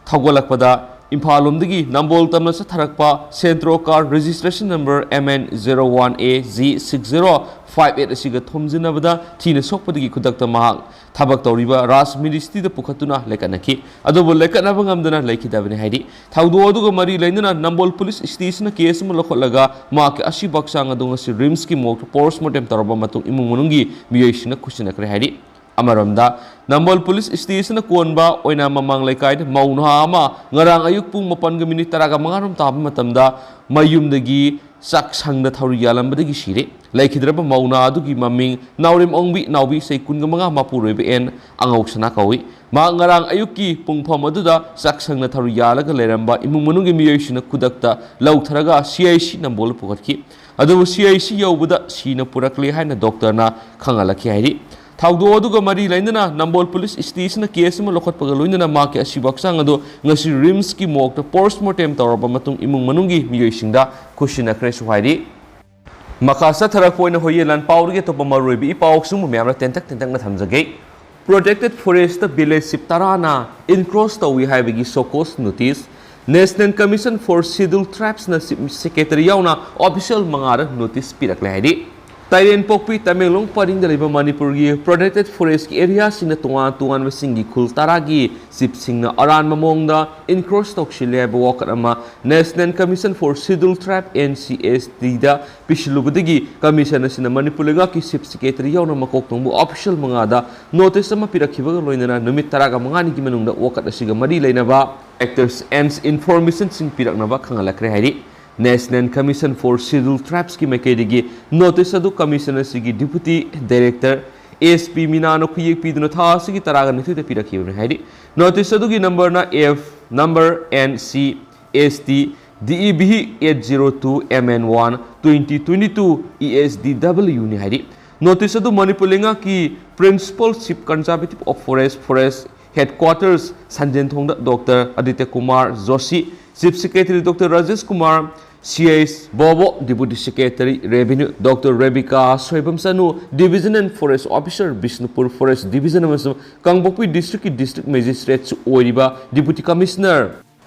ꯊꯧꯒꯠꯂꯛꯄꯗ ꯏꯝꯐꯥꯜ ꯂꯣꯝꯗꯒꯤ ꯅꯝꯕꯣꯜ ꯇꯝꯅ ꯆꯠꯊꯔꯛꯄ Santro car registration number M N zero one A G six zero five eight ꯑꯁꯤꯒ ꯊꯣꯝꯖꯤꯟꯅꯕꯗ ꯊꯤꯅ ꯁꯣꯛꯄꯗꯒꯤ ꯈꯨꯗꯛꯇ ꯃꯍꯥꯛ ꯊꯕꯛ ꯇꯧꯔꯤꯕ ꯔꯥꯖ ꯃꯤꯗꯤꯁꯤꯇꯤꯗ ꯄꯨꯈꯠꯇꯨꯅ ꯂꯩꯈꯠꯅꯈꯤ꯫ ꯑꯗꯨꯕꯨ ꯂꯩꯈꯠꯅꯕ ꯉꯝꯗꯅ ꯂꯩꯈꯤꯗꯕꯅꯤ ꯍꯥꯏꯔꯤ꯫ ꯊꯧꯗꯣꯛ ꯑꯗꯨꯒ ꯃꯔꯤ ꯂꯩꯅꯅ ꯅꯝꯕꯣꯜ ꯄꯨꯂꯤꯁ ꯁ꯭ꯇꯦꯁꯟꯅ ꯀꯦꯁ ꯑꯃ ꯂꯧꯈꯠꯂꯒ ꯃꯍꯥꯛꯀꯤ ꯑꯁꯤꯕ ꯍꯛꯆꯥꯡ ꯑꯗꯨ ꯉꯁꯤ ꯔꯤꯝꯁꯀꯤ ꯃꯣꯔꯒꯇ ꯄꯣꯁꯃꯣꯔꯇꯦꯝ ꯇꯧꯔꯕ ꯃꯇꯨꯡ ꯏꯃꯨꯡ ꯃꯅꯨꯡꯒꯤ ꯃꯤꯑꯣꯏꯁꯤꯡꯅ ꯈꯨꯠꯁꯤꯟꯅꯈ꯭ꯔꯦ ꯍꯥꯏꯔꯤ꯫ ꯑꯃꯔꯣꯝꯗ, ꯅꯝꯕꯣꯜ ꯄꯨꯂꯤꯁ ꯁ꯭ꯇꯦꯁꯟꯅ ꯀꯣꯟꯕ ꯑꯣꯏꯅ ꯃꯃꯥꯡ ꯂꯩꯀꯥꯏꯗ ꯃꯧ ꯅꯍꯥ ꯑꯃ ꯉꯔꯥꯡ ꯑꯌꯨꯛ ꯄꯨꯡ ꯃꯥꯄꯟꯒ ꯃꯤꯅꯤꯠ ꯇꯔꯥꯒ ꯃꯉꯥ ꯔꯣꯝ ꯇꯥꯕ ꯃꯇꯝꯗ ꯃꯌꯨꯝꯗꯒꯤ ꯆꯥꯛꯁꯪꯗ ꯊꯧꯔꯤ ꯌꯥꯜꯂꯝꯕꯗꯒꯤ ꯁꯤꯔꯦ꯫ ꯂꯩꯈꯤꯗ꯭ꯔꯕ ꯃꯧ ꯅꯍꯥ ꯑꯗꯨꯒꯤ ꯃꯃꯤꯡ ꯅꯥꯎꯔꯦꯝ ꯑꯣꯡꯕꯤ ꯅꯥꯎꯕꯤ, ꯆꯍꯤ ꯀꯨꯟꯒ ꯃꯉꯥ, ꯃꯄꯨꯔꯣꯏꯕ ꯑꯦꯟ ꯑꯉꯧꯁꯅꯥ ꯀꯧꯏ꯫ ꯃꯍꯥꯛ ꯉꯔꯥꯡ ꯑꯌꯨꯛꯀꯤ ꯄꯨꯡꯐꯝ ꯑꯗꯨꯗ ꯆꯥꯛꯁꯪꯗ ꯊꯧꯔꯤ ꯌꯥꯜꯂꯒ ꯂꯩꯔꯝꯕ ꯏꯃꯨꯡ ꯃꯅꯨꯡꯒꯤ ꯃꯤꯑꯣꯏꯁꯤꯡꯅ ꯈꯨꯗꯛꯇ ꯂꯧꯊꯔꯒ ꯁꯤ ꯑꯥꯏ ꯁꯤ ꯅꯝꯕꯣꯜꯗ ꯄꯨꯈꯠꯈꯤ꯫ ꯑꯗꯨꯕꯨ ꯁꯤ ꯑꯥꯏ ꯁꯤ ꯌꯧꯕꯗ ꯁꯤꯅ ꯄꯨꯔꯛꯂꯦ ꯍꯥꯏꯅ ꯗꯣꯛꯇꯔꯅ ꯈꯪꯍꯜꯂꯛꯈꯤ ꯍꯥꯏꯔꯤ꯫ ꯊꯧꯗꯣꯛ ꯑꯗꯨꯒ ꯃꯔꯤ ꯂꯩꯅꯅ ꯅꯝꯕꯣꯜ ꯄꯨꯂꯤꯁ ꯁ꯭ꯇꯦꯁꯟꯅ ꯀꯦꯁ ꯑꯃ ꯂꯧꯈꯠꯄꯒ ꯂꯣꯏꯅꯅ ꯃꯍꯥꯛꯀꯤ ꯑꯁꯤꯕ ꯍꯛꯆꯥꯡ ꯑꯗꯨ ꯉꯁꯤ ꯔꯤꯝꯁꯀꯤ ꯃꯣꯔꯒꯇ ꯄꯣꯁꯠꯃꯣꯔꯇꯦꯝ ꯇꯧꯔꯕ ꯃꯇꯨꯡ ꯏꯃꯨꯡ ꯃꯅꯨꯡꯒꯤ ꯃꯤꯑꯣꯏꯁꯤꯡꯗ ꯈꯨꯠꯁꯤꯟꯅꯈ꯭ꯔꯦꯁꯨ ꯍꯥꯏꯔꯤ꯫ ꯃꯈꯥ ꯆꯠꯊꯔꯛꯄ ꯑꯣꯏꯅ ꯍꯣꯌꯦ ꯂꯥꯟ ꯄꯥꯎꯗꯒꯤ ꯑꯇꯣꯞꯄ ꯃꯔꯨꯑꯣꯏꯕ ꯏ ꯄꯥꯎꯁꯤꯡꯕꯨ ꯃꯌꯥꯝꯅ ꯇꯦꯟꯇꯛ ꯇꯦꯟꯇꯛꯅ ꯊꯝꯖꯒꯦ꯫ Protected Forest Village ꯁꯤꯞ ꯇꯔꯥꯅ ꯏꯟꯀ꯭ꯔꯣꯁ ꯇꯧꯏ ꯍꯥꯏꯕꯒꯤ show cause notice. National Commission for Scheduled Tribesꯅ ꯆꯤꯐ ꯁꯦꯀ꯭ꯔꯦꯇꯔꯤ ꯌꯥꯎꯅ ꯑꯣꯐꯤꯁꯤꯌꯦꯜ ꯃꯉꯥꯗ ꯅꯣꯇꯤꯁ ꯄꯤꯔꯛꯂꯦ ꯍꯥꯏꯔꯤ꯫ ꯇꯥꯏꯔꯦꯟꯄꯣꯛꯄꯤ ꯇꯃꯦꯡꯂꯣꯡ ꯄꯔꯤꯡꯗ ꯂꯩꯕ ꯃꯅꯤꯄꯨꯔꯒꯤ Protected Forestꯀꯤ ꯑꯦꯔꯤꯌꯥꯁꯤꯡꯗ ꯇꯣꯉꯥꯟ ꯇꯣꯉꯥꯟꯕꯁꯤꯡꯒꯤ ꯈꯨꯜ ꯇꯔꯥꯒꯤ ꯆꯤꯐꯁꯤꯡꯅ ꯑꯔꯥꯟꯕ ꯃꯑꯣꯡꯗ ꯏꯟꯀ꯭ꯔꯣꯁ ꯇꯧꯁꯤꯜꯂꯦ ꯍꯥꯏꯕ ꯋꯥꯀꯠ ꯑꯃ National Commission for Scheduled Tribe, N C S Tꯗ ꯄꯤꯁꯤꯜꯂꯨꯕꯗꯒꯤ ꯀꯃꯤꯁꯟ ꯑꯁꯤꯅ ꯃꯅꯤꯄꯨꯔ ꯂꯩꯉꯥꯛꯀꯤ ꯆꯤꯐ ꯁꯦꯀ꯭ꯔꯦꯇꯔꯤ ꯌꯥꯎꯅ ꯃꯀꯣꯛ ꯊꯣꯡꯕ ꯑꯣꯐꯤꯁꯤꯌꯦꯜ ꯃꯉꯥꯗ ꯅꯣꯇꯤꯁ ꯑꯃ ꯄꯤꯔꯛꯈꯤꯕꯒ ꯂꯣꯏꯅꯅ ꯅꯨꯃꯤꯠ ꯇꯔꯥꯒ ꯃꯉꯥꯅꯤꯒꯤ ꯃꯅꯨꯡꯗ ꯋꯥꯀꯠ ꯑꯁꯤꯒ ꯃꯔꯤ ꯂꯩꯅꯕ factors and informationꯁꯤꯡ ꯄꯤꯔꯛꯅꯕ ꯈꯪꯍꯜꯂꯛꯈ꯭ꯔꯦ ꯍꯥꯏꯔꯤ꯫ National Commission for Scheduled Tribesꯀꯤ ꯃꯥꯏꯀꯩꯗꯒꯤ ꯅꯣꯇꯤꯁ ꯑꯗꯨ ꯀꯃꯤꯁꯟ ꯑꯁꯤꯒꯤ ꯗꯤꯄꯨꯇꯤ ꯗꯥꯏꯔꯦꯛꯇꯔ ꯑꯦꯁ ꯄꯤ ꯃꯤꯅꯥꯅ ꯈꯨꯌꯦꯛ ꯄꯤꯗꯨꯅ ꯊꯥ ꯑꯁꯤꯒꯤ ꯇꯔꯥꯒ ꯅꯤꯊꯣꯏꯗ ꯄꯤꯔꯛꯈꯤꯕꯅꯤ ꯍꯥꯏꯔꯤ꯫ ꯅꯣꯇꯤꯁ ꯑꯗꯨꯒꯤ ꯅꯝꯕꯔꯅ F number N C S T D E B eight zero two M N one twenty twenty two E S D W ꯅꯤ ꯍꯥꯏꯔꯤ꯫ ꯅꯣꯇꯤꯁ ꯑꯗꯨ ꯃꯅꯤꯄꯨꯔ ꯂꯩꯉꯥꯛꯀꯤ Principal Chief Conservative of Forest, Forest Headquarters ꯁꯟꯖꯦꯟꯊꯣꯡꯗ doctor Aditya Kumar Joshi, chief secretary doctor Rajesh Kumar, C H Bobo, deputy secretary revenue doctor Rebika Soibam Chanu, divisional forest officer Bishnupur forest division ꯑꯃꯁꯨꯡ ꯀꯥꯡꯄꯣꯛꯄꯤ ꯗꯤꯁꯇ꯭ꯔꯤꯛꯀꯤ district ꯃꯦꯖꯤꯁꯇ꯭ꯔꯦꯠꯁꯨ ꯑꯣꯏꯔꯤꯕ deputy commissioner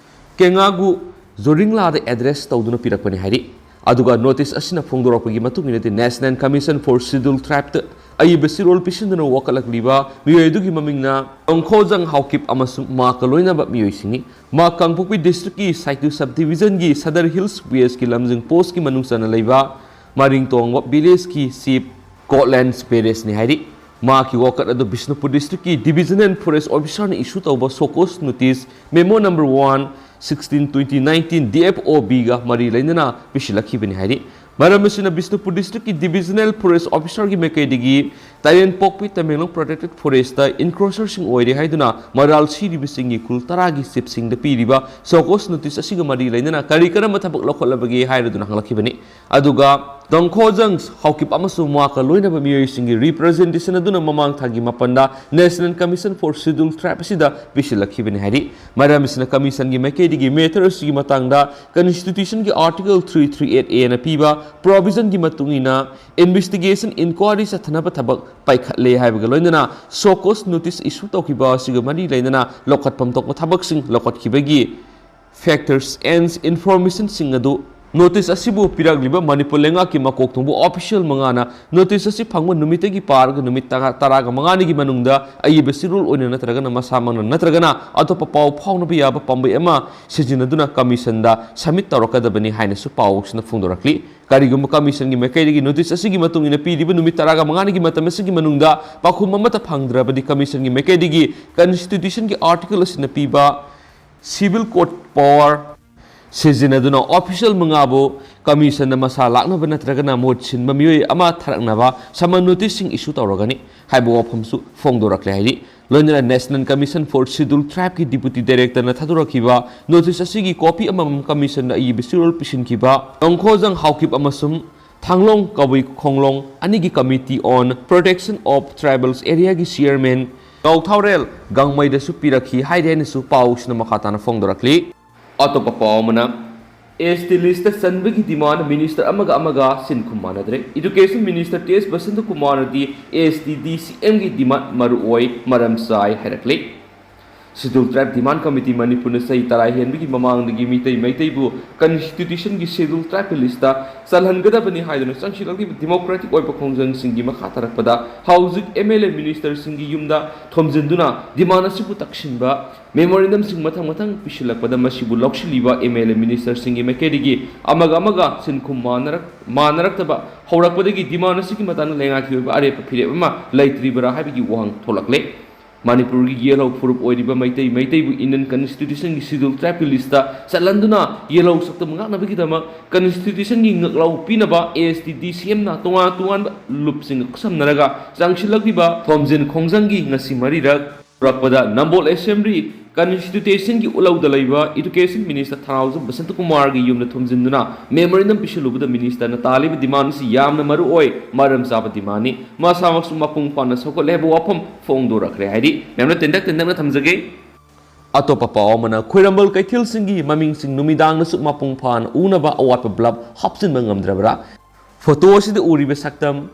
ꯀꯦꯉꯥꯒꯨ ꯖꯣꯔꯤꯡꯂꯥꯗ ꯑꯦꯗ꯭ꯔꯦꯁ ꯇꯧꯗꯨꯅ ꯄꯤꯔꯛꯄꯅꯤ ꯍꯥꯏꯔꯤ꯫ ꯑꯗꯨꯒ ꯅꯣꯇꯤꯁ ꯑꯁꯤꯅ ꯐꯣꯡꯗꯣꯔꯛꯄꯒꯤ ꯃꯇꯨꯡ ꯏꯟꯅꯗꯤ National Commission for Scheduled Tribeꯇ ꯑꯏꯕ ꯆꯦꯔꯣꯜ ꯄꯤꯁꯤꯟꯗꯨꯅ ꯋꯥꯀꯠꯂꯛꯂꯤꯕ ꯃꯤꯑꯣꯏ ꯑꯗꯨꯒꯤ ꯃꯃꯤꯡꯅ ꯇꯣꯡꯈꯣꯖꯪ ꯍꯥꯎꯀꯤꯞ ꯑꯃꯁꯨꯡ ꯃꯍꯥꯛꯀ ꯂꯣꯏꯅꯕ ꯃꯤꯑꯣꯏꯁꯤꯡꯅꯤ꯫ ꯃꯍꯥꯛ ꯀꯥꯡꯄꯣꯛꯄꯤ ꯗꯤꯁꯇ꯭ꯔꯤꯛꯀꯤ ꯁꯥꯏꯇꯨ ꯁꯕ ꯗꯤꯚꯤꯖꯟꯒꯤ ꯁꯗꯔ ꯍꯤꯜꯁ ꯋꯦꯁꯀꯤ ꯂꯝꯖꯤꯡ ꯄꯣꯁꯀꯤ ꯃꯅꯨꯡ ꯆꯟꯅ ꯂꯩꯕ ꯃꯔꯤꯡ ꯇꯣꯡꯕ ꯚꯤꯂꯦꯖꯀꯤ ꯆꯤꯐ ꯀꯣꯠꯂꯦꯟꯁ ꯄꯦꯔꯦꯁꯅꯤ ꯍꯥꯏꯔꯤ꯫ ꯃꯍꯥꯛꯀꯤ ꯋꯥꯀꯠ ꯑꯗꯨ ꯕꯤꯁꯅꯨꯄꯨꯔ ꯗꯤꯁꯇ꯭ꯔꯤꯛꯀꯤ ꯗꯤꯕꯤꯖꯅꯦꯜ ꯐꯣꯔꯦꯁ ꯑꯣꯐꯤꯁꯥꯔꯅ ꯏꯁꯨ ꯇꯧꯕ show cause notice memo number one sixteen twenty nineteen D F O ꯕꯤꯒ ꯃꯔꯤ ꯂꯩꯅꯅ ꯄꯤꯁꯤꯜꯂꯛꯈꯤꯕꯅꯤ ꯍꯥꯏꯔꯤ꯫ ꯃꯔꯝ ꯑꯁꯤꯅ ꯕꯤꯁꯅꯨꯄꯨꯔ ꯗꯤꯁꯇ꯭ꯔꯤꯛꯀꯤ ꯗꯤꯕꯤꯖꯅꯦꯜ ꯐꯣꯔꯦꯁ ꯑꯣꯐꯤꯁꯥꯔꯒꯤ ꯃꯥꯏꯀꯩꯗꯒꯤ ꯇꯥꯏꯔꯦꯟꯄꯣꯛꯄꯤ ꯇꯃꯦꯡꯂꯣꯡ ꯄ꯭ꯔꯣꯇꯦꯛꯇꯦꯠ ꯐꯣꯔꯦꯁꯇ ꯏꯟꯀ꯭ꯔꯣꯆꯔꯁꯤꯡ ꯑꯣꯏꯔꯦ ꯍꯥꯏꯗꯨꯅ ꯃꯔꯥꯜ ꯁꯤꯔꯤꯕꯁꯤꯡꯒꯤ ꯈꯨꯜ ꯇꯔꯥꯒꯤ ꯆꯤꯞꯁꯤꯡꯗ ꯄꯤꯔꯤꯕ ꯁꯣꯀꯣꯁ ꯅꯣꯇꯤꯁ ꯑꯁꯤꯒ ꯃꯔꯤ ꯂꯩꯅꯅ ꯀꯔꯤ ꯀꯔꯝꯕ ꯊꯕꯛ ꯂꯧꯈꯠꯂꯕꯒꯦ ꯍꯥꯏꯔꯗꯨꯅ ꯍꯪꯂꯛꯈꯤꯕꯅꯤ꯫ ꯑꯗꯨꯒ ꯗꯣꯡꯈꯣꯖꯪ ꯍꯥꯎꯀꯤꯞ ꯑꯃꯁꯨꯡ ꯃꯍꯥꯛꯀ ꯂꯣꯏꯅꯕ ꯃꯤꯑꯣꯏꯁꯤꯡꯒꯤ ꯔꯤꯄ꯭ꯔꯖꯦꯟꯇꯦꯁꯟ ꯑꯗꯨꯅ ꯃꯃꯥꯡ ꯊꯥꯒꯤ ꯃꯥꯄꯟꯗ National Commission for Scheduled Tribe ꯑꯁꯤꯗ ꯄꯤꯁꯤꯜꯂꯛꯈꯤꯕꯅꯤ ꯍꯥꯏꯔꯤ꯫ ꯃꯔꯝ ꯑꯁꯤꯅ ꯀꯃꯤꯁꯟꯒꯤ ꯃꯥꯏꯀꯩꯗꯒꯤ ꯃꯦꯇꯔ ꯑꯁꯤꯒꯤ ꯃꯇꯥꯡꯗ ꯀꯟꯁꯇꯤꯇ꯭ꯌꯨꯁꯟꯒꯤ ꯑꯥꯔꯇꯤꯀꯜ ꯊ꯭ꯔꯤ ꯊ꯭ꯔꯤ ꯑꯦꯠ ꯑꯦꯅ ꯄꯤꯕ ꯄ꯭ꯔꯣꯚꯤꯖꯟꯒꯤ ꯃꯇꯨꯡ ꯏꯟꯅ ꯏꯟꯚꯦꯁꯇꯤꯒꯦꯁꯟ ꯏꯟꯀ꯭ꯋꯥꯏꯔꯤ ꯆꯠꯊꯅꯕ ꯊꯕꯛ ꯄꯥꯏꯈꯠꯂꯦ ꯍꯥꯏꯕꯒ ꯂꯣꯏꯅꯅ ꯁꯣꯀꯣꯁ ꯅꯣꯇꯤꯁ ꯏꯁꯨ ꯇꯧꯈꯤꯕ ꯑꯁꯤꯒ ꯃꯔꯤ ꯂꯩꯅꯅ ꯂꯧꯈꯠꯐꯝ ꯊꯣꯛꯄ ꯊꯕꯛꯁꯤꯡ ꯂꯧꯈꯠꯈꯤꯕꯒꯤ factors and informationꯁꯤꯡ ꯑꯗꯨ ꯅꯣꯇꯤꯁ ꯑꯁꯤꯕꯨ ꯄꯤꯔꯛꯂꯤꯕ ꯃꯅꯤꯄꯨꯔ ꯂꯩꯉꯥꯛꯀꯤ ꯃꯀꯣꯛ ꯊꯣꯡꯕ ꯑꯣꯐꯤꯁꯤꯌꯦꯜ ꯃꯉꯥꯅ ꯅꯣꯇꯤꯁ ꯑꯁꯤ ꯐꯪꯕ ꯅꯨꯃꯤꯠꯇꯒꯤ ꯄꯥꯔꯒ ꯅꯨꯃꯤꯠ ꯇꯔꯥ, ꯇꯔꯥꯒ ꯃꯉꯥꯅꯤꯒꯤ ꯃꯅꯨꯡꯗ ꯑꯏꯕ ꯆꯦꯔꯣꯜ ꯑꯣꯏꯅ ꯅꯠꯇ꯭ꯔꯒꯅ ꯃꯁꯥꯃꯛꯅ ꯅꯠꯇ꯭ꯔꯒꯅ ꯑꯇꯣꯞꯄ ꯄꯥꯎ ꯐꯥꯎꯅꯕ ꯌꯥꯕ ꯄꯥꯝꯕꯩ ꯑꯃ ꯁꯤꯖꯤꯟꯅꯗꯨꯅ ꯀꯃꯤꯁꯟꯗ ꯁꯕꯃꯤꯠ ꯇꯧꯔꯛꯀꯗꯕꯅꯤ ꯍꯥꯏꯅꯁꯨ ꯄꯥꯎꯁꯤꯅ ꯐꯣꯡꯗꯣꯔꯛꯂꯤ꯫ ꯀꯔꯤꯒꯨꯝꯕ ꯀꯃꯤꯁꯟꯒꯤ ꯃꯥꯏꯀꯩꯗꯒꯤ ꯅꯣꯇꯤꯁ ꯑꯁꯤꯒꯤ ꯃꯇꯨꯡ ꯏꯟꯅ ꯄꯤꯔꯤꯕ ꯅꯨꯃꯤꯠ ꯇꯔꯥꯒ ꯃꯉꯥꯅꯤꯒꯤ ꯃꯇꯝ ꯑꯁꯤꯒꯤ ꯃꯅꯨꯡꯗ ꯄꯥꯎꯈꯨꯝ ꯑꯃꯠꯇ ꯐꯪꯗ꯭ꯔꯕꯗꯤ ꯀꯃꯤꯁꯟꯒꯤ ꯃꯥꯏꯀꯩꯗꯒꯤ ꯀꯟꯁꯇꯤꯇ꯭ꯌꯨꯁꯟꯒꯤ ꯑꯥꯔꯇꯤꯀꯜ ꯑꯁꯤꯅ ꯄꯤꯕ ꯁꯤꯚꯤꯜ ꯀꯣꯔꯠ ꯄꯋꯥꯔ ꯁꯤꯖꯤꯟꯅꯗꯨꯅ ꯑꯣꯐꯤꯁꯤꯌꯦꯜ ꯃꯉꯥꯕꯨ ꯀꯃꯤꯁꯟꯗ ꯃꯁꯥ ꯂꯥꯛꯅꯕ ꯅꯠꯇ꯭ꯔꯒꯅ ꯃꯍꯨꯠ ꯁꯤꯟꯕ ꯃꯤꯑꯣꯏ ꯑꯃ ꯊꯥꯔꯛꯅꯕ ꯁꯃꯟ ꯅꯣꯇꯤꯁꯁꯤꯡ ꯏꯁꯨ ꯇꯧꯔꯒꯅꯤ ꯍꯥꯏꯕ ꯋꯥꯐꯝꯁꯨ ꯐꯣꯡꯗꯣꯔꯛꯂꯦ ꯍꯥꯏꯔꯤ꯫ ꯂꯣꯏꯅꯅ National Commission for Scheduled Tribeꯀꯤ ꯗꯤꯄꯨꯇꯤ ꯗꯥꯏꯔꯦꯛꯇꯔꯅ ꯊꯥꯗꯣꯔꯛꯈꯤꯕ ꯅꯣꯇꯤꯁ ꯑꯁꯤꯒꯤ ꯀꯣꯄꯤ ꯑꯃꯃꯝ ꯀꯃꯤꯁꯟꯗ ꯑꯏꯕ ꯆꯦꯔꯣꯜ ꯄꯤꯁꯤꯟꯈꯤꯕ ꯇꯣꯡꯈꯣꯖꯪ ꯍꯥꯎꯀꯤꯞ ꯑꯃꯁꯨꯡ ꯊꯥꯡꯂꯣꯡ ꯀꯕꯨꯏ ꯈꯣꯡꯂꯣꯡ ꯑꯅꯤꯒꯤ Committee on Protection of Tribals Areaꯒꯤ ꯆꯤꯌꯔꯃꯦꯟ ꯅꯥꯎꯊꯥꯎꯔꯦꯜ ꯒꯥꯡꯃꯩꯗꯁꯨ ꯄꯤꯔꯛꯈꯤ ꯍꯥꯏꯔꯤ ꯍꯥꯏꯅꯁꯨ ꯄꯥꯎꯁꯤꯅ ꯃꯈꯥ ꯇꯥꯅ ꯐꯣꯡꯗꯣꯔꯛꯂꯤ꯫ ꯑꯇꯣꯞꯄ ꯄꯥꯎ ꯑꯃꯅ, ꯑꯦꯁ ꯇꯤ ꯂꯤꯁꯇ ꯆꯟꯕꯒꯤ ꯗꯤꯃꯥꯟ ꯃꯤꯅꯤꯁꯇꯔ ꯑꯃꯒ ꯑꯃꯒ ꯁꯤꯟ ꯈꯨꯝ ꯃꯥꯟꯅꯗ꯭ꯔꯦ꯫ Education minister T S Basanta ꯀꯨꯃꯥꯔꯅꯗꯤ ꯑꯦꯁ ꯇꯤ ꯗꯤ ꯁꯤ ꯑꯦꯝꯒꯤ ꯗꯤꯃꯥꯟ ꯃꯔꯨ ꯑꯣꯏ, ꯃꯔꯝ ꯆꯥꯏ ꯍꯥꯏꯔꯛꯂꯤ꯫ Scheduled Tribe Demand Committee ꯃꯅꯤꯄꯨꯔꯅ ꯆꯍꯤ ꯇꯔꯥ ꯍꯦꯟꯕꯒꯤ ꯃꯃꯥꯡꯗꯒꯤ ꯃꯤꯇꯩ ꯃꯩꯇꯩꯕꯨ Constitution ꯒꯤ Scheduled Tribe ꯀꯤ list ꯇ ꯆꯜꯍꯟꯒꯗꯕꯅꯤ ꯍꯥꯏꯗꯨꯅ ꯆꯪꯁꯤꯜꯂꯛꯂꯤꯕ democratic ꯑꯣꯏꯕ ꯈꯣꯡꯖꯪꯁꯤꯡꯒꯤ ꯃꯈꯥ ꯇꯥꯔꯛꯄꯗ ꯍꯧꯖꯤꯛ M L A minister ꯁꯤꯡꯒꯤ ꯌꯨꯝꯗ ꯊꯣꯝꯖꯤꯟꯗꯨꯅ demand ꯑꯁꯤꯕꯨ ꯇꯛꯁꯤꯟꯕ memorandum ꯁꯤꯡ ꯃꯊꯪ ꯃꯊꯪ ꯄꯤꯁꯤꯜꯂꯛꯄꯗ ꯃꯁꯤꯕꯨ ꯂꯧꯁꯤꯜꯂꯤꯕ M L A minister ꯁꯤꯡꯒꯤ ꯃꯥꯏꯀꯩꯗꯒꯤ ꯑꯃꯒ ꯑꯃꯒ ꯁꯤꯟꯈꯨꯝ ꯃꯥꯟꯅꯔꯛ-, ꯃꯥꯟꯅꯔꯛꯇꯕ ꯍꯧꯔꯛꯄꯗꯒꯤ demand ꯑꯁꯤꯒꯤ ꯃꯇꯥꯡꯗ ꯂꯩꯉꯥꯛꯀꯤ ꯑꯣꯏꯕ ꯑꯔꯦꯞꯄ ꯐꯤꯔꯦꯞ ꯑꯃ ꯂꯩꯇ꯭ꯔꯤꯕꯔꯥ ꯍꯥꯏꯕꯒꯤ ꯋꯥꯍꯪ ꯊꯣꯛꯂꯛꯂꯦ꯫ ꯃꯅꯤꯄꯨꯔꯒꯤ ꯌꯦꯜꯍꯧ ꯐꯨꯔꯨꯞ ꯑꯣꯏꯔꯤꯕ ꯃꯩꯇꯩ ꯃꯩꯇꯩꯕꯨ Indian Constitution ꯒꯤ Scheduled Tribe ꯀꯤ list ꯇ ꯆꯜꯍꯟꯗꯨꯅ ꯌꯦꯜꯍꯧ ꯁꯛꯇꯝ ꯉꯥꯛꯅꯕꯒꯤꯗꯃꯛ Constitution ꯒꯤ ꯉꯛꯂꯥꯎ ꯄꯤꯅꯕ A S T D C M ꯅ ꯇꯣꯉꯥꯟ ꯇꯣꯉꯥꯟꯕ ꯂꯨꯞꯁꯤꯡꯒ ꯈꯨꯠꯁꯝꯅꯔꯒ ꯆꯪꯁꯤꯜꯂꯛꯂꯤꯕ ꯊꯣꯝꯖꯤꯟ ꯈꯣꯡꯖꯪꯒꯤ ꯉꯁꯤ ꯃꯔꯤꯔꯛ ꯍꯧꯔꯛꯄꯗ ꯅꯝꯕꯣꯜ Assembly Constitution ꯒꯤ ꯎꯠꯂꯧꯗ ꯂꯩꯕ Education Minister ꯊꯅꯥꯎꯖꯝ ꯕꯁꯟꯇ ꯀꯨꯃꯥꯔꯒꯤ ꯌꯨꯝꯗ ꯊꯣꯝꯖꯤꯟꯗꯨꯅ memorandum ꯄꯤꯁꯤꯜꯂꯨꯕꯗ minister ꯅ ꯇꯥꯜꯂꯤꯕ demand ꯑꯁꯤ ꯌꯥꯝꯅ ꯃꯔꯨ ꯑꯣꯏ, ꯃꯔꯝ ꯆꯥꯕ demand ꯅꯤ, ꯃꯁꯥꯃꯛꯁꯨ ꯃꯄꯨꯡ ꯐꯥꯅ ꯁꯧꯒꯠꯂꯦ ꯍꯥꯏꯕ ꯋꯥꯐꯝ ꯐꯣꯡꯗꯣꯔꯛꯈ꯭ꯔꯦ ꯍꯥꯏꯔꯤ꯫ ꯃꯌꯥꯝꯅ ꯇꯦꯟꯇꯛ ꯇꯦꯟꯇꯛꯅ ꯊꯝꯖꯒꯦ꯫ ꯑꯇꯣꯞꯄ ꯄꯥꯎ ꯑꯃꯅ, ꯈ꯭ꯋꯥꯏꯔꯝꯕꯟ ꯀꯩꯊꯦꯜꯁꯤꯡꯒꯤ ꯃꯃꯤꯡꯁꯤꯡ ꯅꯨꯃꯤꯗꯥꯡꯗꯁꯨ ꯃꯄꯨꯡ ꯐꯥꯅ ꯎꯅꯕ ꯑꯋꯥꯠꯄ bulb ꯍꯥꯞꯆꯤꯟꯕ ꯉꯝꯗ꯭ꯔꯕ꯭ꯔꯥ? Photo ꯑꯁꯤꯗ ꯎꯔꯤꯕ ꯁꯛꯇꯝ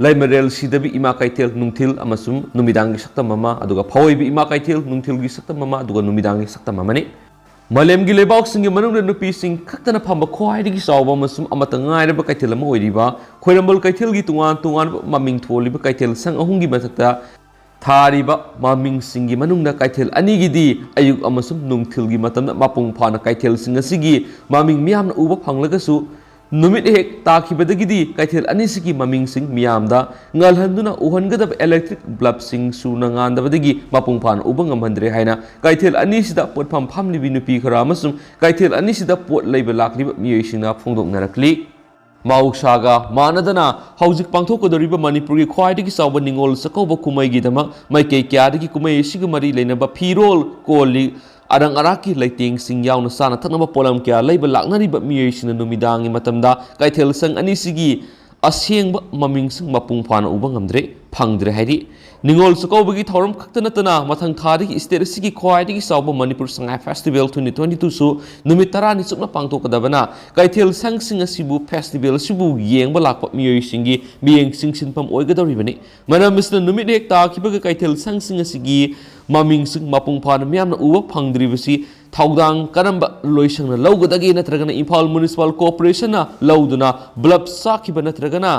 ꯂꯩꯃꯔꯦꯜ ꯁꯤꯗꯕꯤ ꯏꯃꯥ ꯀꯩꯊꯦꯜ ꯅꯨꯡꯊꯤꯜ ꯑꯃꯁꯨꯡ ꯅꯨꯃꯤꯗꯥꯡꯒꯤ ꯁꯛꯇꯝ ꯑꯃ, ꯑꯗꯨꯒ ꯐꯑꯣꯏꯕꯤ ꯏꯃꯥ ꯀꯩꯊꯦꯜ ꯅꯨꯡꯊꯤꯜꯒꯤ ꯁꯛꯇꯝ ꯑꯃ, ꯑꯗꯨꯒ ꯅꯨꯃꯤꯗꯥꯡꯒꯤ ꯁꯛꯇꯝ ꯑꯃꯅꯤ꯫ ꯃꯥꯂꯦꯝꯒꯤ ꯂꯩꯕꯥꯛꯁꯤꯡꯒꯤ ꯃꯅꯨꯡꯗ ꯅꯨꯄꯤꯁꯤꯡ ꯈꯛꯇꯅ ꯐꯝꯕ ꯈ꯭ꯋꯥꯏꯗꯒꯤ ꯆꯥꯎꯕ ꯑꯃꯁꯨꯡ ꯑꯃꯠꯇ ꯉꯥꯏꯔꯕ ꯀꯩꯊꯦꯜ ꯑꯃ ꯑꯣꯏꯔꯤꯕ ꯈ꯭ꯋꯥꯏꯔꯝꯕꯟ ꯀꯩꯊꯦꯜꯒꯤ ꯇꯣꯉꯥꯟ ꯇꯣꯉꯥꯟꯕ ꯃꯃꯤꯡ ꯊꯣꯜꯂꯤꯕ ꯀꯩꯊꯦꯜ ꯁꯪ ꯑꯍꯨꯝꯒꯤ ꯃꯊꯛꯇ ꯊꯥꯔꯤꯕ ꯃꯃꯤꯡꯁꯤꯡꯒꯤ ꯃꯅꯨꯡꯗ ꯀꯩꯊꯦꯜ ꯑꯅꯤꯒꯤꯗꯤ ꯑꯌꯨꯛ ꯑꯃꯁꯨꯡ ꯅꯨꯡꯊꯤꯜꯒꯤ ꯃꯇꯝꯗ ꯃꯄꯨꯡ ꯐꯥꯅ ꯀꯩꯊꯦꯜꯁꯤꯡ ꯑꯁꯤꯒꯤ ꯃꯃꯤꯡ ꯃꯤꯌꯥꯝꯅ ꯎꯕ ꯐꯪꯂꯒꯁꯨ, ꯅꯨꯃꯤꯠ ꯍꯦꯛ ꯇꯥꯈꯤꯕꯗꯒꯤꯗꯤ ꯀꯩꯊꯦꯜ ꯑꯅꯤꯁꯤꯒꯤ ꯃꯃꯤꯡꯁꯤꯡ ꯃꯤꯌꯥꯝꯗ ꯉꯜꯍꯟꯗꯨꯅ ꯎꯍꯟꯒꯗꯕ electric bulbꯁꯤꯡ ꯁꯨꯅ ꯉꯥꯟꯗꯕꯗꯒꯤ ꯃꯄꯨꯡ ꯐꯥꯅ ꯎꯕ ꯉꯝꯍꯟꯗ꯭ꯔꯦ ꯍꯥꯏꯅ ꯀꯩꯊꯦꯜ ꯑꯅꯤꯁꯤꯗ ꯄꯣꯠꯐꯝ ꯐꯝꯂꯤꯕꯤ ꯅꯨꯄꯤ ꯈꯔ ꯑꯃꯁꯨꯡ ꯀꯩꯊꯦꯜ ꯑꯅꯤꯁꯤꯗ ꯄꯣꯠ ꯂꯩꯕ ꯂꯥꯛꯂꯤꯕ ꯃꯤꯑꯣꯏꯁꯤꯡꯅ ꯐꯣꯡꯗꯣꯛꯅꯔꯛꯂꯤ꯫ ꯃꯍꯧꯁꯥꯒ ꯃꯥꯟꯅꯗꯅ ꯍꯧꯖꯤꯛ ꯄꯥꯡꯊꯣꯛꯀꯗꯧꯔꯤꯕ ꯃꯅꯤꯄꯨꯔꯒꯤ ꯈ꯭ꯋꯥꯏꯗꯒꯤ ꯆꯥꯎꯕ ꯅꯤꯉꯣꯜ ꯆꯥꯛꯀꯧꯕ ꯀꯨꯝꯍꯩꯒꯤꯗꯃꯛ ꯃꯥꯏꯀꯩ ꯀꯌꯥꯗꯒꯤ ꯀꯨꯝꯍꯩ ꯑꯁꯤꯒ ꯃꯔꯤ ꯂꯩꯅꯕ ꯐꯤꯔꯣꯜ, ꯀꯣꯜ ꯂꯤꯛ, ꯑꯔꯪ ꯑꯔꯥꯛꯀꯤ ꯂꯩꯇꯦꯡꯁꯤꯡ ꯌꯥꯎꯅ ꯆꯥꯅ ꯊꯛꯅꯕ ꯄꯣꯠꯂꯝ ꯀꯌꯥ ꯂꯩꯕ ꯂꯥꯛꯅꯔꯤꯕ ꯃꯤꯑꯣꯏꯁꯤꯡꯅ ꯅꯨꯃꯤꯗꯥꯡꯒꯤ ꯃꯇꯝꯗ ꯀꯩꯊꯦꯜ ꯁꯪ ꯑꯅꯤꯁꯤꯒꯤ ꯑꯁꯦꯡꯕ ꯃꯃꯤꯡꯁꯤꯡ ꯃꯄꯨꯡ ꯐꯥꯅ ꯎꯕ ꯉꯝꯗ꯭ꯔꯦ꯫ ꯐꯪꯗ꯭ꯔꯦ ꯍꯥꯏꯔꯤ꯫ ꯅꯤꯉꯣꯜ ꯆꯥꯛꯀꯧꯕꯒꯤ ꯊꯧꯔꯝ ꯈꯛꯇ ꯅꯠꯇꯅ ꯃꯊꯪ ꯊꯥꯗꯒꯤ state ꯑꯁꯤꯒꯤ ꯈ꯭ꯋꯥꯏꯗꯒꯤ ꯆꯥꯎꯕ Manipur Sangai festival twenty twenty twoꯁꯨ ꯅꯨꯃꯤꯠ ꯇꯔꯥꯅꯤ ꯆꯨꯞꯅ ꯄꯥꯡꯊꯣꯛꯀꯗꯕꯅ ꯀꯩꯊꯦꯜ ꯁꯪꯁꯤꯡ ꯑꯁꯤꯕꯨ festival ꯑꯁꯤꯕꯨ ꯌꯦꯡꯕ ꯂꯥꯛꯄ ꯃꯤꯑꯣꯏꯁꯤꯡꯒꯤ ꯃꯤꯠꯌꯦꯡ ꯆꯤꯡꯁꯤꯟꯐꯝ ꯑꯣꯏꯒꯗꯧꯔꯤꯕꯅꯤ꯫ ꯃꯔꯝ ꯑꯁꯤꯅ ꯅꯨꯃꯤꯠ ꯍꯦꯛ ꯇꯥꯈꯤꯕꯒ ꯀꯩꯊꯦꯜ ꯁꯪꯁꯤꯡ ꯑꯁꯤꯒꯤ ꯃꯃꯤꯡꯁꯤꯡ ꯃꯄꯨꯡ ꯐꯥꯅ ꯃꯤꯌꯥꯝꯅ ꯎꯕ ꯐꯪꯗ꯭ꯔꯤꯕꯁꯤ ꯊꯧꯗꯥꯡ ꯀꯔꯝꯕ ꯂꯣꯏꯁꯪꯅ ꯂꯧꯒꯗꯒꯦ? ꯅꯠꯇ꯭ꯔꯒꯅ ꯏꯝꯐꯥꯜ Municipal Corporationꯅ ꯂꯧꯗꯨꯅ ꯕ꯭ꯂꯕ ꯆꯥꯛꯈꯤꯕ ꯅꯠꯇ꯭ꯔꯒꯅ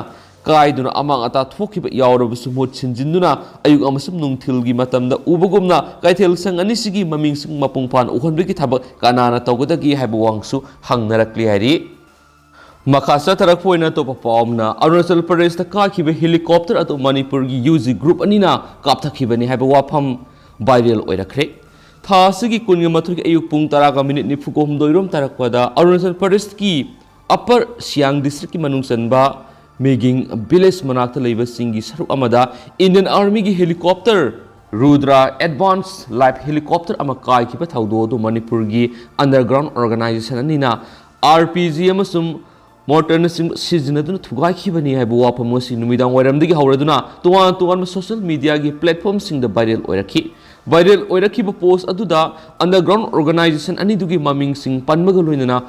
ꯀꯥꯏꯗꯨꯅ ꯑꯃꯥꯡ ꯑꯇꯥ ꯊꯣꯛꯈꯤꯕ ꯌꯥꯎꯔꯕꯁꯨ ꯃꯍꯨꯠ ꯁꯤꯟꯖꯤꯟꯗꯨꯅ ꯑꯌꯨꯛ ꯑꯃꯁꯨꯡ ꯅꯨꯡꯊꯤꯜꯒꯤ ꯃꯇꯝꯗ ꯎꯕꯒꯨꯝꯅ ꯀꯩꯊꯦꯜ ꯁꯪ ꯑꯅꯤꯁꯤꯒꯤ ꯃꯃꯤꯡꯁꯤꯡ ꯃꯄꯨꯡ ꯐꯥꯅ ꯎꯍꯟꯕꯒꯤ ꯊꯕꯛ ꯀꯅꯥꯅ ꯇꯧꯒꯗꯒꯦ ꯍꯥꯏꯕ ꯋꯥꯍꯪꯁꯨ ꯍꯪꯅꯔꯛꯂꯤ ꯍꯥꯏꯔꯤ꯫ ꯃꯈꯥ ꯆꯠꯊꯔꯛꯄ ꯑꯣꯏꯅ ꯑꯇꯣꯞꯄ ꯄꯥꯎ ꯑꯃꯅ ꯑꯔꯨꯅꯥꯆꯜ ꯄ꯭ꯔꯗꯦꯁꯇ ꯀꯥꯈꯤꯕ helicopter ꯑꯗꯨ ꯃꯅꯤꯄꯨꯔꯒꯤ UG group ꯑꯅꯤꯅ ꯀꯥꯞꯊꯈꯤꯕꯅꯤ ꯍꯥꯏꯕ ꯋꯥꯐꯝ viral ꯑꯣꯏꯔꯛꯈ꯭ꯔꯦ꯫ ꯊꯥ ꯑꯁꯤꯒꯤ ꯀꯨꯟꯒ ꯃꯥꯊꯣꯏꯒꯤ ꯑꯌꯨꯛ ꯄꯨꯡ ꯇꯔꯥꯒ ꯃꯤꯅꯤꯠ ꯅꯤꯐꯨꯒ ꯍꯨꯝꯗꯣꯏ ꯔꯣꯝ ꯇꯥꯔꯛꯄꯗ ꯑꯔꯨꯅꯥꯆꯜ ꯄ꯭ꯔꯗꯦꯁꯀꯤ Upper Siang district ꯀꯤ ꯃꯅꯨꯡ ꯆꯟꯕ ꯃꯤꯒꯤꯡ village ꯃꯅꯥꯛꯇ ꯂꯩꯕꯁꯤꯡꯒꯤ ꯁꯔꯨꯛ ꯑꯃꯗ Indian Army ꯒꯤ helicopter Rudra advance light helicopter ꯑꯃ ꯀꯥꯏꯈꯤꯕ ꯊꯧꯗꯣꯛ ꯑꯗꯨ ꯃꯅꯤꯄꯨꯔꯒꯤ underground organization ꯑꯅꯤꯅ RPG ꯑꯃꯁꯨꯡ mortarꯅꯆꯤꯡꯕ ꯁꯤꯖꯤꯟꯅꯗꯨꯅ ꯊꯨꯒꯥꯏꯈꯤꯕꯅꯤ ꯍꯥꯏꯕ ꯋꯥꯐꯝ ꯑꯁꯤ ꯅꯨꯃꯤꯗꯥꯡ ꯋꯥꯏꯔꯝꯗꯒꯤ ꯍꯧꯔꯗꯨꯅ ꯇꯣꯉꯥꯟ ꯇꯣꯉꯥꯟꯕ social media ꯒꯤ platform ꯁꯤꯡꯗ viral ꯑꯣꯏꯔꯛꯈꯤ꯫ Viral ꯑꯣꯏꯔꯛꯈꯤꯕ post ꯑꯗꯨꯗ underground organization ꯑꯅꯤꯗꯨꯒꯤ ꯃꯃꯤꯡꯁꯤꯡ ꯄꯟꯕꯒ ꯂꯣꯏꯅꯅ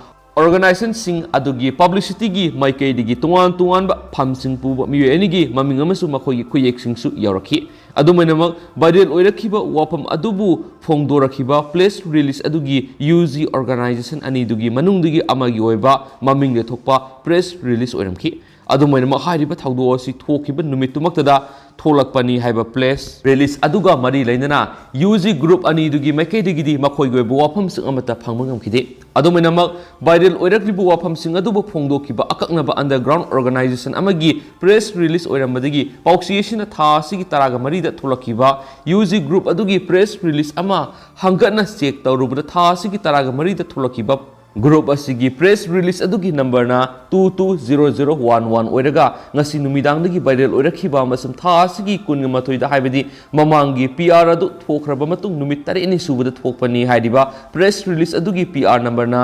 organization ꯁꯤꯡ ꯑꯗꯨꯒꯤ publicity ꯒꯤ ꯃꯥꯏꯀꯩꯗꯒꯤ ꯇꯣꯉꯥꯟ ꯇꯣꯉꯥꯟꯕ ꯐꯝꯁꯤꯡ ꯄꯨꯕ ꯃꯤꯑꯣꯏ ꯑꯅꯤꯒꯤ ꯃꯃꯤꯡ ꯑꯃꯁꯨꯡ ꯃꯈꯣꯏꯒꯤ ꯈꯨꯌꯦꯛꯁꯤꯡꯁꯨ ꯌꯥꯎꯔꯛꯈꯤ꯫ ꯑꯗꯨꯝ ꯑꯣꯏꯅꯃꯛ, viral ꯑꯣꯏꯔꯛꯈꯤꯕ ꯋꯥꯐꯝ ꯑꯗꯨꯕꯨ ꯐꯣꯡꯗꯣꯔꯛꯈꯤꯕ press release ꯑꯗꯨꯒꯤ UG organization ꯑꯅꯤꯗꯨꯒꯤ ꯃꯅꯨꯡꯗꯒꯤ ꯑꯃꯒꯤ ꯑꯣꯏꯕ ꯃꯃꯤꯡ ꯂꯦꯊꯣꯛꯄ press release ꯑꯣꯏꯔꯝꯈꯤ꯫ ꯑꯗꯨꯝ ꯑꯣꯏꯅꯃꯛ, ꯍꯥꯏꯔꯤꯕ ꯊꯧꯗꯣꯛ ꯑꯁꯤ ꯊꯣꯛꯈꯤꯕ ꯅꯨꯃꯤꯠꯇꯨꯃꯛꯇꯗ ꯊꯣꯛꯂꯛꯄꯅꯤ ꯍꯥꯏꯕ press release ꯑꯗꯨꯒ ꯃꯔꯤ ꯂꯩꯅꯅ UG group ꯑꯅꯤꯗꯨꯒꯤ ꯃꯥꯏꯀꯩꯗꯒꯤꯗꯤ ꯃꯈꯣꯏꯒꯤ ꯑꯣꯏꯕ ꯋꯥꯐꯝꯁꯤꯡ ꯑꯃꯠꯇ ꯐꯪꯕ ꯉꯝꯈꯤꯗꯦ꯫ ꯑꯗꯨꯝ ꯑꯣꯏꯅꯃꯛ, viral ꯑꯣꯏꯔꯛꯂꯤꯕ ꯋꯥꯐꯝꯁꯤꯡ ꯑꯗꯨꯕꯨ ꯐꯣꯡꯗꯣꯛꯈꯤꯕ ꯑꯀꯛꯅꯕ underground organization ꯑꯃꯒꯤ press release ꯑꯣꯏꯔꯝꯕꯗꯒꯤ ꯄꯥꯎꯆꯦ ꯑꯁꯤꯅ ꯊꯥ ꯑꯁꯤꯒꯤ ꯇꯔꯥꯒ ꯃꯔꯤꯗ ꯊꯣꯛꯂꯛꯈꯤꯕ UG group ꯑꯗꯨꯒꯤ press release ꯑꯃ ꯍꯪꯒꯠꯅ check ꯇꯧꯔꯨꯕꯗ ꯊꯥ ꯑꯁꯤꯒꯤ ꯇꯔꯥꯒ ꯃꯔꯤꯗ ꯊꯣꯛꯂꯛꯈꯤꯕ group ꯑꯁꯤꯒꯤ press release ꯑꯗꯨꯒꯤ number ꯅ two two zero zero one one ꯑꯣꯏꯔꯒ ꯉꯁꯤ ꯅꯨꯃꯤꯗꯥꯡꯗꯒꯤ viral ꯑꯣꯏꯔꯛꯈꯤꯕ ꯑꯃꯁꯨꯡ ꯊꯥ ꯑꯁꯤꯒꯤ ꯀꯨꯟꯒ ꯃꯥꯊꯣꯏꯗ, ꯍꯥꯏꯕꯗꯤ ꯃꯃꯥꯡꯒꯤ PR ꯑꯗꯨ ꯊꯣꯛꯈ꯭ꯔꯕ ꯃꯇꯨꯡ ꯅꯨꯃꯤꯠ ꯇꯔꯦꯠꯅꯤ ꯁꯨꯕꯗ ꯊꯣꯛꯄꯅꯤ ꯍꯥꯏꯔꯤꯕ press release ꯑꯗꯨꯒꯤ PR number ꯅ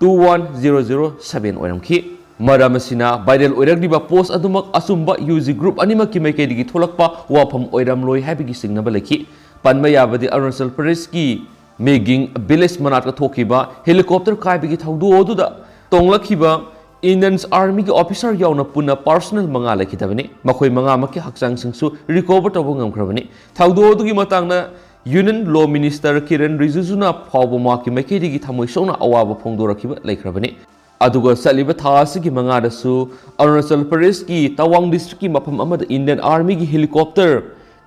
two one zero zero seven ꯑꯣꯏꯔꯝꯈꯤ꯫ ꯃꯔꯝ ꯑꯁꯤꯅ viral ꯑꯣꯏꯔꯛꯂꯤꯕ post ꯑꯗꯨꯃꯛ ꯑꯆꯨꯝꯕ UG group ꯑꯅꯤꯃꯛꯀꯤ ꯃꯥꯏꯀꯩꯗꯒꯤ ꯊꯣꯛꯂꯛꯄ ꯋꯥꯐꯝ ꯑꯣꯏꯔꯝꯂꯣꯏ ꯍꯥꯏꯕꯒꯤ ꯆꯤꯡꯅꯕ ꯂꯩꯈꯤ꯫ ꯄꯟꯕ ꯌꯥꯕꯗꯤ ꯑꯔꯨꯅꯥꯆꯜ ꯄ꯭ꯔꯗꯦꯁꯀꯤ ꯃꯦꯒꯤꯡ village ꯃꯅꯥꯛꯇ ꯊꯣꯛꯈꯤꯕ helicopter ꯀꯥꯏꯕꯒꯤ ꯊꯧꯗꯣꯛ ꯑꯗꯨꯗ ꯇꯣꯡꯂꯛꯈꯤꯕ Indian Armyꯒꯤ officer ꯌꯥꯎꯅ ꯄꯨꯟꯅ personnel ꯃꯉꯥ ꯂꯩꯈꯤꯗꯕꯅꯤ꯫ ꯃꯈꯣꯏ ꯃꯉꯥꯃꯛꯀꯤ ꯍꯛꯆꯥꯡꯁꯤꯡꯁꯨ recover ꯇꯧꯕ ꯉꯝꯈ꯭ꯔꯕꯅꯤ꯫ ꯊꯧꯗꯣꯛ ꯑꯗꯨꯒꯤ ꯃꯇꯥꯡꯗ Union Law Minister ꯀꯤꯔꯟ ꯔꯤꯖꯤꯖꯨꯅ ꯐꯥꯎꯕ ꯃꯍꯥꯛꯀꯤ ꯃꯥꯏꯀꯩꯗꯒꯤ ꯊꯃꯣꯏ ꯁꯣꯛꯅ ꯑꯋꯥꯕ ꯐꯣꯡꯗꯣꯔꯛꯈꯤꯕ ꯂꯩꯈ꯭ꯔꯕꯅꯤ꯫ ꯑꯗꯨꯒ ꯆꯠꯂꯤꯕ ꯊꯥ ꯑꯁꯤꯒꯤ ꯃꯉꯥꯗꯁꯨ ꯑꯔꯨꯅꯥꯆꯜ ꯄ꯭ꯔꯗꯦꯁꯀꯤ ꯇꯋꯥꯡ districtꯀꯤ ꯃꯐꯝ ꯑꯃꯗ Indian Armyꯒꯤ helicopter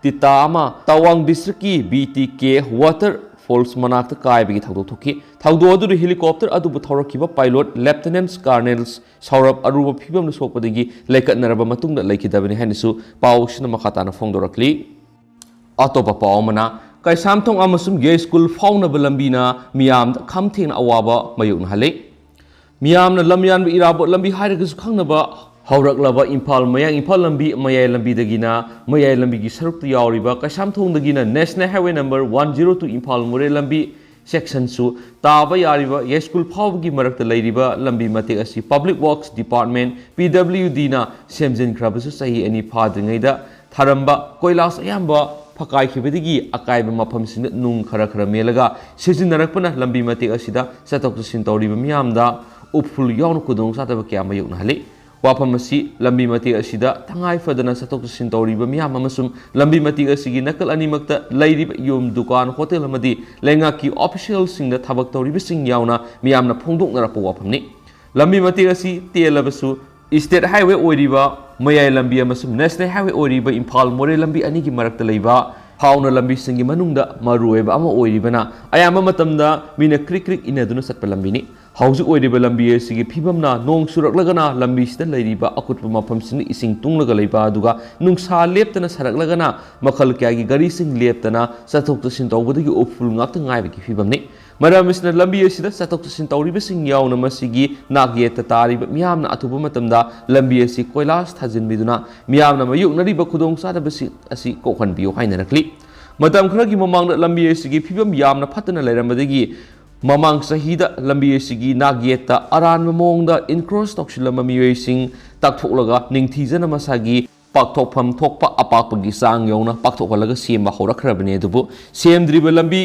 ꯇꯤꯇꯥ ꯑꯃ ꯇꯋꯥꯡ districtꯀꯤ BTK water falls ꯃꯅꯥꯛꯇ ꯀꯥꯏꯕꯒꯤ ꯊꯧꯗꯣꯛ ꯊꯣꯛꯈꯤ꯫ ꯊꯧꯗꯣꯛ ꯑꯗꯨꯗ helicopter ꯑꯗꯨꯕꯨ ꯊꯧꯔꯛꯈꯤꯕ pilot Lieutenant Colonel ꯁꯧꯔꯕ ꯑꯔꯨꯕ ꯐꯤꯕꯝꯗ ꯁꯣꯛꯄꯗꯒꯤ ꯂꯩꯈꯠꯅꯔꯕ ꯃꯇꯨꯡꯗ ꯂꯩꯈꯤꯗꯕꯅꯤ ꯍꯥꯏꯅꯁꯨ ꯄꯥꯎꯁꯤꯅ ꯃꯈꯥ ꯇꯥꯅ ꯐꯣꯡꯗꯣꯔꯛꯂꯤ꯫ ꯑꯇꯣꯞꯄ ꯄꯥꯎ ꯑꯃꯅ, ꯀꯩꯁꯥꯝꯊꯣꯡ ꯑꯃꯁꯨꯡ ꯌꯥꯏꯁ꯭ꯀꯨꯜ ꯐꯥꯎꯅꯕ ꯂꯝꯕꯤꯅ ꯃꯤꯌꯥꯝꯗ ꯈꯝ ꯊꯦꯡꯅ ꯑꯋꯥꯕ ꯃꯥꯌꯣꯛꯅꯍꯜꯂꯤ꯫ ꯃꯤꯌꯥꯝꯅ ꯂꯝꯌꯥꯟꯕ ꯏꯔꯥꯕꯣꯠ ꯂꯝꯕꯤ ꯍꯥꯏꯔꯒꯁꯨ ꯈꯪꯅꯕ ꯍꯧꯔꯛꯂꯕ ꯏꯝꯐꯥꯜ ꯃꯌꯥꯡ ꯏꯝꯐꯥꯜ ꯂꯝꯕꯤ ꯃꯌꯥꯏ ꯂꯝꯕꯤꯗꯒꯤꯅ ꯃꯌꯥꯏ ꯂꯝꯕꯤꯒꯤ ꯁꯔꯨꯛꯇ ꯌꯥꯎꯔꯤꯕ ꯀꯩꯁꯥꯝꯊꯣꯡꯗꯒꯤꯅ National Highway number one zero two Imphal ꯃꯣꯔꯦ ꯂꯝꯕꯤ sectionꯁꯨ ꯇꯥꯕ ꯌꯥꯔꯤꯕ ꯌꯥꯏꯁ꯭ꯀꯨꯜ ꯐꯥꯎꯕꯒꯤ ꯃꯔꯛꯇ ꯂꯩꯔꯤꯕ ꯂꯝꯕꯤ ꯃꯇꯦꯛ ꯑꯁꯤ Public Works Department, PWDꯅ ꯁꯦꯝꯖꯤꯟꯈ꯭ꯔꯕꯁꯨ ꯆꯍꯤ ꯑꯅꯤ ꯐꯥꯗ꯭ꯔꯤꯉꯩꯗ ꯊꯥꯔꯝꯕ ꯀꯣꯏꯂꯥꯁ ꯑꯌꯥꯝꯕ ꯐꯀꯥꯏꯈꯤꯕꯗꯒꯤ ꯑꯀꯥꯏꯕ ꯃꯐꯝꯁꯤꯡꯗ ꯅꯨꯡ ꯈꯔ ꯈꯔ ꯃꯦꯜꯂꯒ ꯁꯤꯖꯤꯟꯅꯔꯛꯄꯅ ꯂꯝꯕꯤ ꯃꯇꯦꯛ ꯑꯁꯤꯗ ꯆꯠꯊꯣꯛ ꯆꯠꯁꯤꯟ ꯇꯧꯔꯤꯕ ꯃꯤꯌꯥꯝꯗ ꯎꯐꯨꯜ ꯌꯥꯎꯅ ꯈꯨꯗꯣꯡꯆꯥꯗꯕ ꯀꯌꯥ ꯃꯥꯌꯣꯛꯅꯍꯜꯂꯤ꯫ ꯋꯥꯐꯝ ꯑꯁꯤ ꯂꯝꯕꯤ ꯃꯇꯦꯛ ꯑꯁꯤꯗ ꯇꯉꯥꯏ ꯐꯗꯅ ꯆꯠꯊꯣꯛ ꯆꯠꯁꯤꯟ ꯇꯧꯔꯤꯕ ꯃꯤꯌꯥꯝ ꯑꯃꯁꯨꯡ ꯂꯝꯕꯤ ꯃꯇꯦꯛ ꯑꯁꯤꯒꯤ ꯅꯥꯀꯜ ꯑꯅꯤꯃꯛꯇ ꯂꯩꯔꯤꯕ ꯌꯨꯝ, ꯗꯨꯀꯥꯟ, ꯍꯣꯇꯦꯜ ꯑꯃꯗꯤ ꯂꯩꯉꯥꯛꯀꯤ officialꯁꯤꯡꯗ ꯊꯕꯛ ꯇꯧꯔꯤꯕꯁꯤꯡ ꯌꯥꯎꯅ ꯃꯤꯌꯥꯝꯅ ꯐꯣꯡꯗꯣꯛꯅꯔꯛꯄ ꯋꯥꯐꯝꯅꯤ꯫ ꯂꯝꯕꯤ ꯃꯇꯦꯛ ꯑꯁꯤ ꯇꯦꯜꯂꯕꯁꯨ State Highway ꯑꯣꯏꯔꯤꯕ ꯃꯌꯥꯏ ꯂꯝꯕꯤ ꯑꯃꯁꯨꯡ National Highway ꯑꯣꯏꯔꯤꯕ ꯏꯝꯐꯥꯜ ꯃꯣꯔꯦ ꯂꯝꯕꯤ ꯑꯅꯤꯒꯤ ꯃꯔꯛꯇ ꯂꯩꯕ ꯐꯥꯎꯅ ꯂꯝꯕꯤꯁꯤꯡꯒꯤ ꯃꯅꯨꯡꯗ ꯃꯔꯨꯑꯣꯏꯕ ꯑꯃ ꯑꯣꯏꯔꯤꯕꯅ ꯑꯌꯥꯝꯕ ꯃꯇꯝꯗ ꯃꯤꯅ ꯀ꯭ꯔꯤꯛ ꯀ꯭ꯔꯤꯛ ꯏꯟꯅꯗꯨꯅ ꯆꯠꯄ ꯂꯝꯕꯤꯅꯤ꯫ ꯍꯧꯖꯤꯛ ꯑꯣꯏꯔꯤꯕ ꯂꯝꯕꯤ ꯑꯁꯤꯒꯤ ꯐꯤꯕꯝꯅ ꯅꯣꯡ ꯆꯨꯔꯛꯂꯒꯅ ꯂꯝꯕꯤꯁꯤꯗ ꯂꯩꯔꯤꯕ ꯑꯀꯨꯠꯄ ꯃꯐꯝꯁꯤꯡꯗ ꯏꯁꯤꯡ ꯇꯨꯡꯂꯒ ꯂꯩꯕ, ꯑꯗꯨꯒ ꯅꯨꯡꯁꯥ ꯂꯦꯞꯇꯅ ꯁꯥꯔꯛꯂꯒꯅ ꯃꯈꯜ ꯀꯌꯥꯒꯤ ꯒꯥꯔꯤꯁꯤꯡ ꯂꯦꯞꯇꯅ ꯆꯠꯊꯣꯛ ꯆꯠꯁꯤꯟ ꯇꯧꯕꯗꯒꯤ ꯎꯐꯨꯜ ꯉꯥꯛꯇ ꯉꯥꯏꯕꯒꯤ ꯐꯤꯕꯝꯅꯤ꯫ ꯃꯔꯝ ꯑꯁꯤꯅ ꯂꯝꯕꯤ ꯑꯁꯤꯗ ꯆꯠꯊꯣꯛ ꯆꯠꯁꯤꯟ ꯇꯧꯔꯤꯕꯁꯤꯡ ꯌꯥꯎꯅ ꯃꯁꯤꯒꯤ ꯅꯥꯛ ꯌꯦꯠꯇ ꯇꯥꯔꯤꯕ ꯃꯤꯌꯥꯝꯅ ꯑꯊꯨꯕ ꯃꯇꯝꯗ ꯂꯝꯕꯤ ꯑꯁꯤ ꯀꯣꯏꯂꯥꯁ ꯊꯥꯖꯤꯟꯕꯤꯗꯨꯅ ꯃꯤꯌꯥꯝꯅ ꯃꯥꯌꯣꯛꯅꯔꯤꯕ ꯈꯨꯗꯣꯡꯆꯥꯗꯕꯁꯤꯡ ꯑꯁꯤ ꯀꯣꯛꯍꯟꯕꯤꯌꯨ ꯍꯥꯏꯅꯔꯛꯂꯤ꯫ ꯃꯇꯝ ꯈꯔꯒꯤ ꯃꯃꯥꯡꯗ ꯂꯝꯕꯤ ꯑꯁꯤꯒꯤ ꯐꯤꯕꯝ ꯌꯥꯝꯅ ꯐꯠꯇꯅ ꯂꯩꯔꯝꯕꯗꯒꯤ ꯃꯃꯥꯡ ꯆꯍꯤꯗ ꯂꯝꯕꯤ ꯑꯁꯤꯒꯤ ꯅꯥꯛꯌꯦꯠꯇ ꯑꯔꯥꯟꯕ ꯃꯑꯣꯡꯗ ꯏꯟꯀ꯭ꯔꯣꯁ ꯇꯧꯁꯤꯜꯂꯝꯕ ꯃꯤꯑꯣꯏꯁꯤꯡ ꯇꯥꯛꯊꯣꯛꯂꯒ ꯅꯤꯡꯊꯤꯖꯅ ꯃꯁꯥꯒꯤ ꯄꯥꯛꯊꯣꯛꯐꯝ ꯊꯣꯛꯄ ꯑꯄꯥꯛꯄꯒꯤ ꯆꯥꯡ ꯌꯧꯅ ꯄꯥꯛꯊꯣꯛꯍꯜꯂꯒ ꯁꯦꯝꯕ ꯍꯧꯔꯛꯈ꯭ꯔꯕꯅꯤ꯫ ꯑꯗꯨꯕꯨ ꯁꯦꯝꯗ꯭ꯔꯤꯕ ꯂꯝꯕꯤ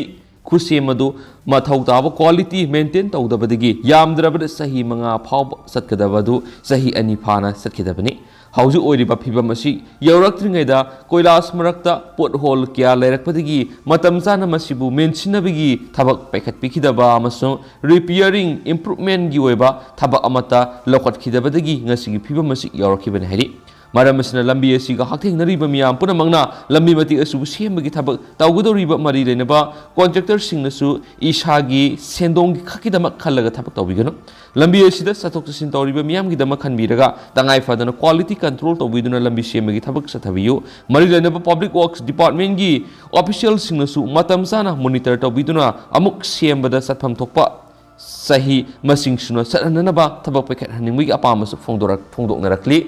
ꯈꯨꯠꯁꯦꯝ ꯑꯗꯨ ꯃꯊꯧ ꯇꯥꯕ ꯀ꯭ꯋꯥꯂꯤꯇꯤ ꯃꯦꯟꯇꯦꯟ ꯇꯧꯗꯕꯗꯒꯤ ꯌꯥꯝꯗ꯭ꯔꯕꯗ ꯆꯍꯤ ꯃꯉꯥ ꯐꯥꯎꯕ ꯆꯠꯀꯗꯕ ꯑꯗꯨ ꯆꯍꯤ ꯑꯅꯤ ꯐꯥꯅ ꯆꯠꯈꯤꯗꯕꯅꯤ꯫ ꯍꯧꯖꯤꯛ ꯑꯣꯏꯔꯤꯕ ꯐꯤꯕꯝ ꯑꯁꯤ ꯌꯧꯔꯛꯇ꯭ꯔꯤꯉꯩꯗ ꯀꯣꯏꯂꯥꯁ ꯃꯔꯛꯇ ꯄꯣꯠ ꯍꯣꯜ ꯀꯌꯥ ꯂꯩꯔꯛꯄꯗꯒꯤ ꯃꯇꯝ ꯆꯥꯅ ꯃꯁꯤꯕꯨ ꯃꯦꯟꯁꯤꯟꯅꯕꯒꯤ ꯊꯕꯛ ꯄꯥꯏꯈꯠꯄꯤꯈꯤꯗꯕ ꯑꯃꯁꯨꯡ ꯔꯤꯄꯤꯌꯔꯤꯡ ꯏꯝꯄ꯭ꯔꯨꯚꯃꯦꯟꯒꯤ ꯑꯣꯏꯕ ꯊꯕꯛ ꯑꯃꯠꯇ ꯂꯧꯈꯠꯈꯤꯗꯕꯗꯒꯤ ꯉꯁꯤꯒꯤ ꯐꯤꯕꯝ ꯑꯁꯤ ꯌꯧꯔꯛꯈꯤꯕꯅꯤ ꯍꯥꯏꯔꯤ꯫ ꯃꯔꯝ ꯑꯁꯤꯅ ꯂꯝꯕꯤ ꯑꯁꯤꯒ ꯍꯛꯊꯦꯡꯅꯔꯤꯕ ꯃꯤꯌꯥꯝ ꯄꯨꯝꯅꯃꯛꯅ ꯂꯝꯕꯤ ꯃꯇꯦꯛ ꯑꯁꯤꯕꯨ ꯁꯦꯝꯕꯒꯤ ꯊꯕꯛ ꯇꯧꯒꯗꯧꯔꯤꯕ ꯃꯔꯤ ꯂꯩꯅꯕ ꯀꯣꯟꯇ꯭ꯔꯦꯛꯇꯔꯁꯤꯡꯅꯁꯨ ꯏꯁꯥꯒꯤ ꯁꯦꯟꯗꯣꯡꯒꯤ ꯈꯛꯀꯤꯗꯃꯛ ꯈꯜꯂꯒ ꯊꯕꯛ ꯇꯧꯕꯤꯒꯅꯨ꯫ ꯂꯝꯕꯤ ꯑꯁꯤꯗ ꯆꯠꯊꯣꯛ ꯆꯠꯁꯤꯟ ꯇꯧꯔꯤꯕ ꯃꯤꯌꯥꯝꯒꯤꯗꯃꯛ ꯈꯟꯕꯤꯔꯒ ꯇꯉꯥꯏ ꯐꯗꯅ ꯀ꯭ꯋꯥꯂꯤꯇꯤ ꯀꯟꯇ꯭ꯔꯣꯜ ꯇꯧꯕꯤꯗꯨꯅ ꯂꯝꯕꯤ ꯁꯦꯝꯕꯒꯤ ꯊꯕꯛ ꯆꯠꯊꯕꯤꯌꯨ꯫ ꯃꯔꯤ ꯂꯩꯅꯕ ꯄꯕ꯭ꯂꯤꯛ ꯋꯥꯔꯛꯁ ꯗꯤꯄꯥꯔꯠꯃꯦꯟꯒꯤ ꯑꯣꯐꯤꯁꯤꯌꯦꯜꯁꯤꯡꯅꯁꯨ ꯃꯇꯝ ꯆꯥꯅ ꯃꯣꯅꯤꯇꯔ ꯇꯧꯕꯤꯗꯨꯅ ꯑꯃꯨꯛ ꯁꯦꯝꯕꯗ ꯆꯠꯐꯝ ꯊꯣꯛꯄ ꯆꯍꯤ ꯃꯁꯤꯡ ꯁꯨꯅ ꯆꯠꯍꯟꯅꯅꯕ ꯊꯕꯛ ꯄꯥꯏꯈꯠꯍꯟꯅꯤꯡꯕꯒꯤ ꯑꯄꯥꯝꯕꯁꯨ ꯐꯣꯡꯗꯣꯔꯛ-, ꯐꯣꯡꯗꯣꯛꯅꯔꯛꯂꯤ꯫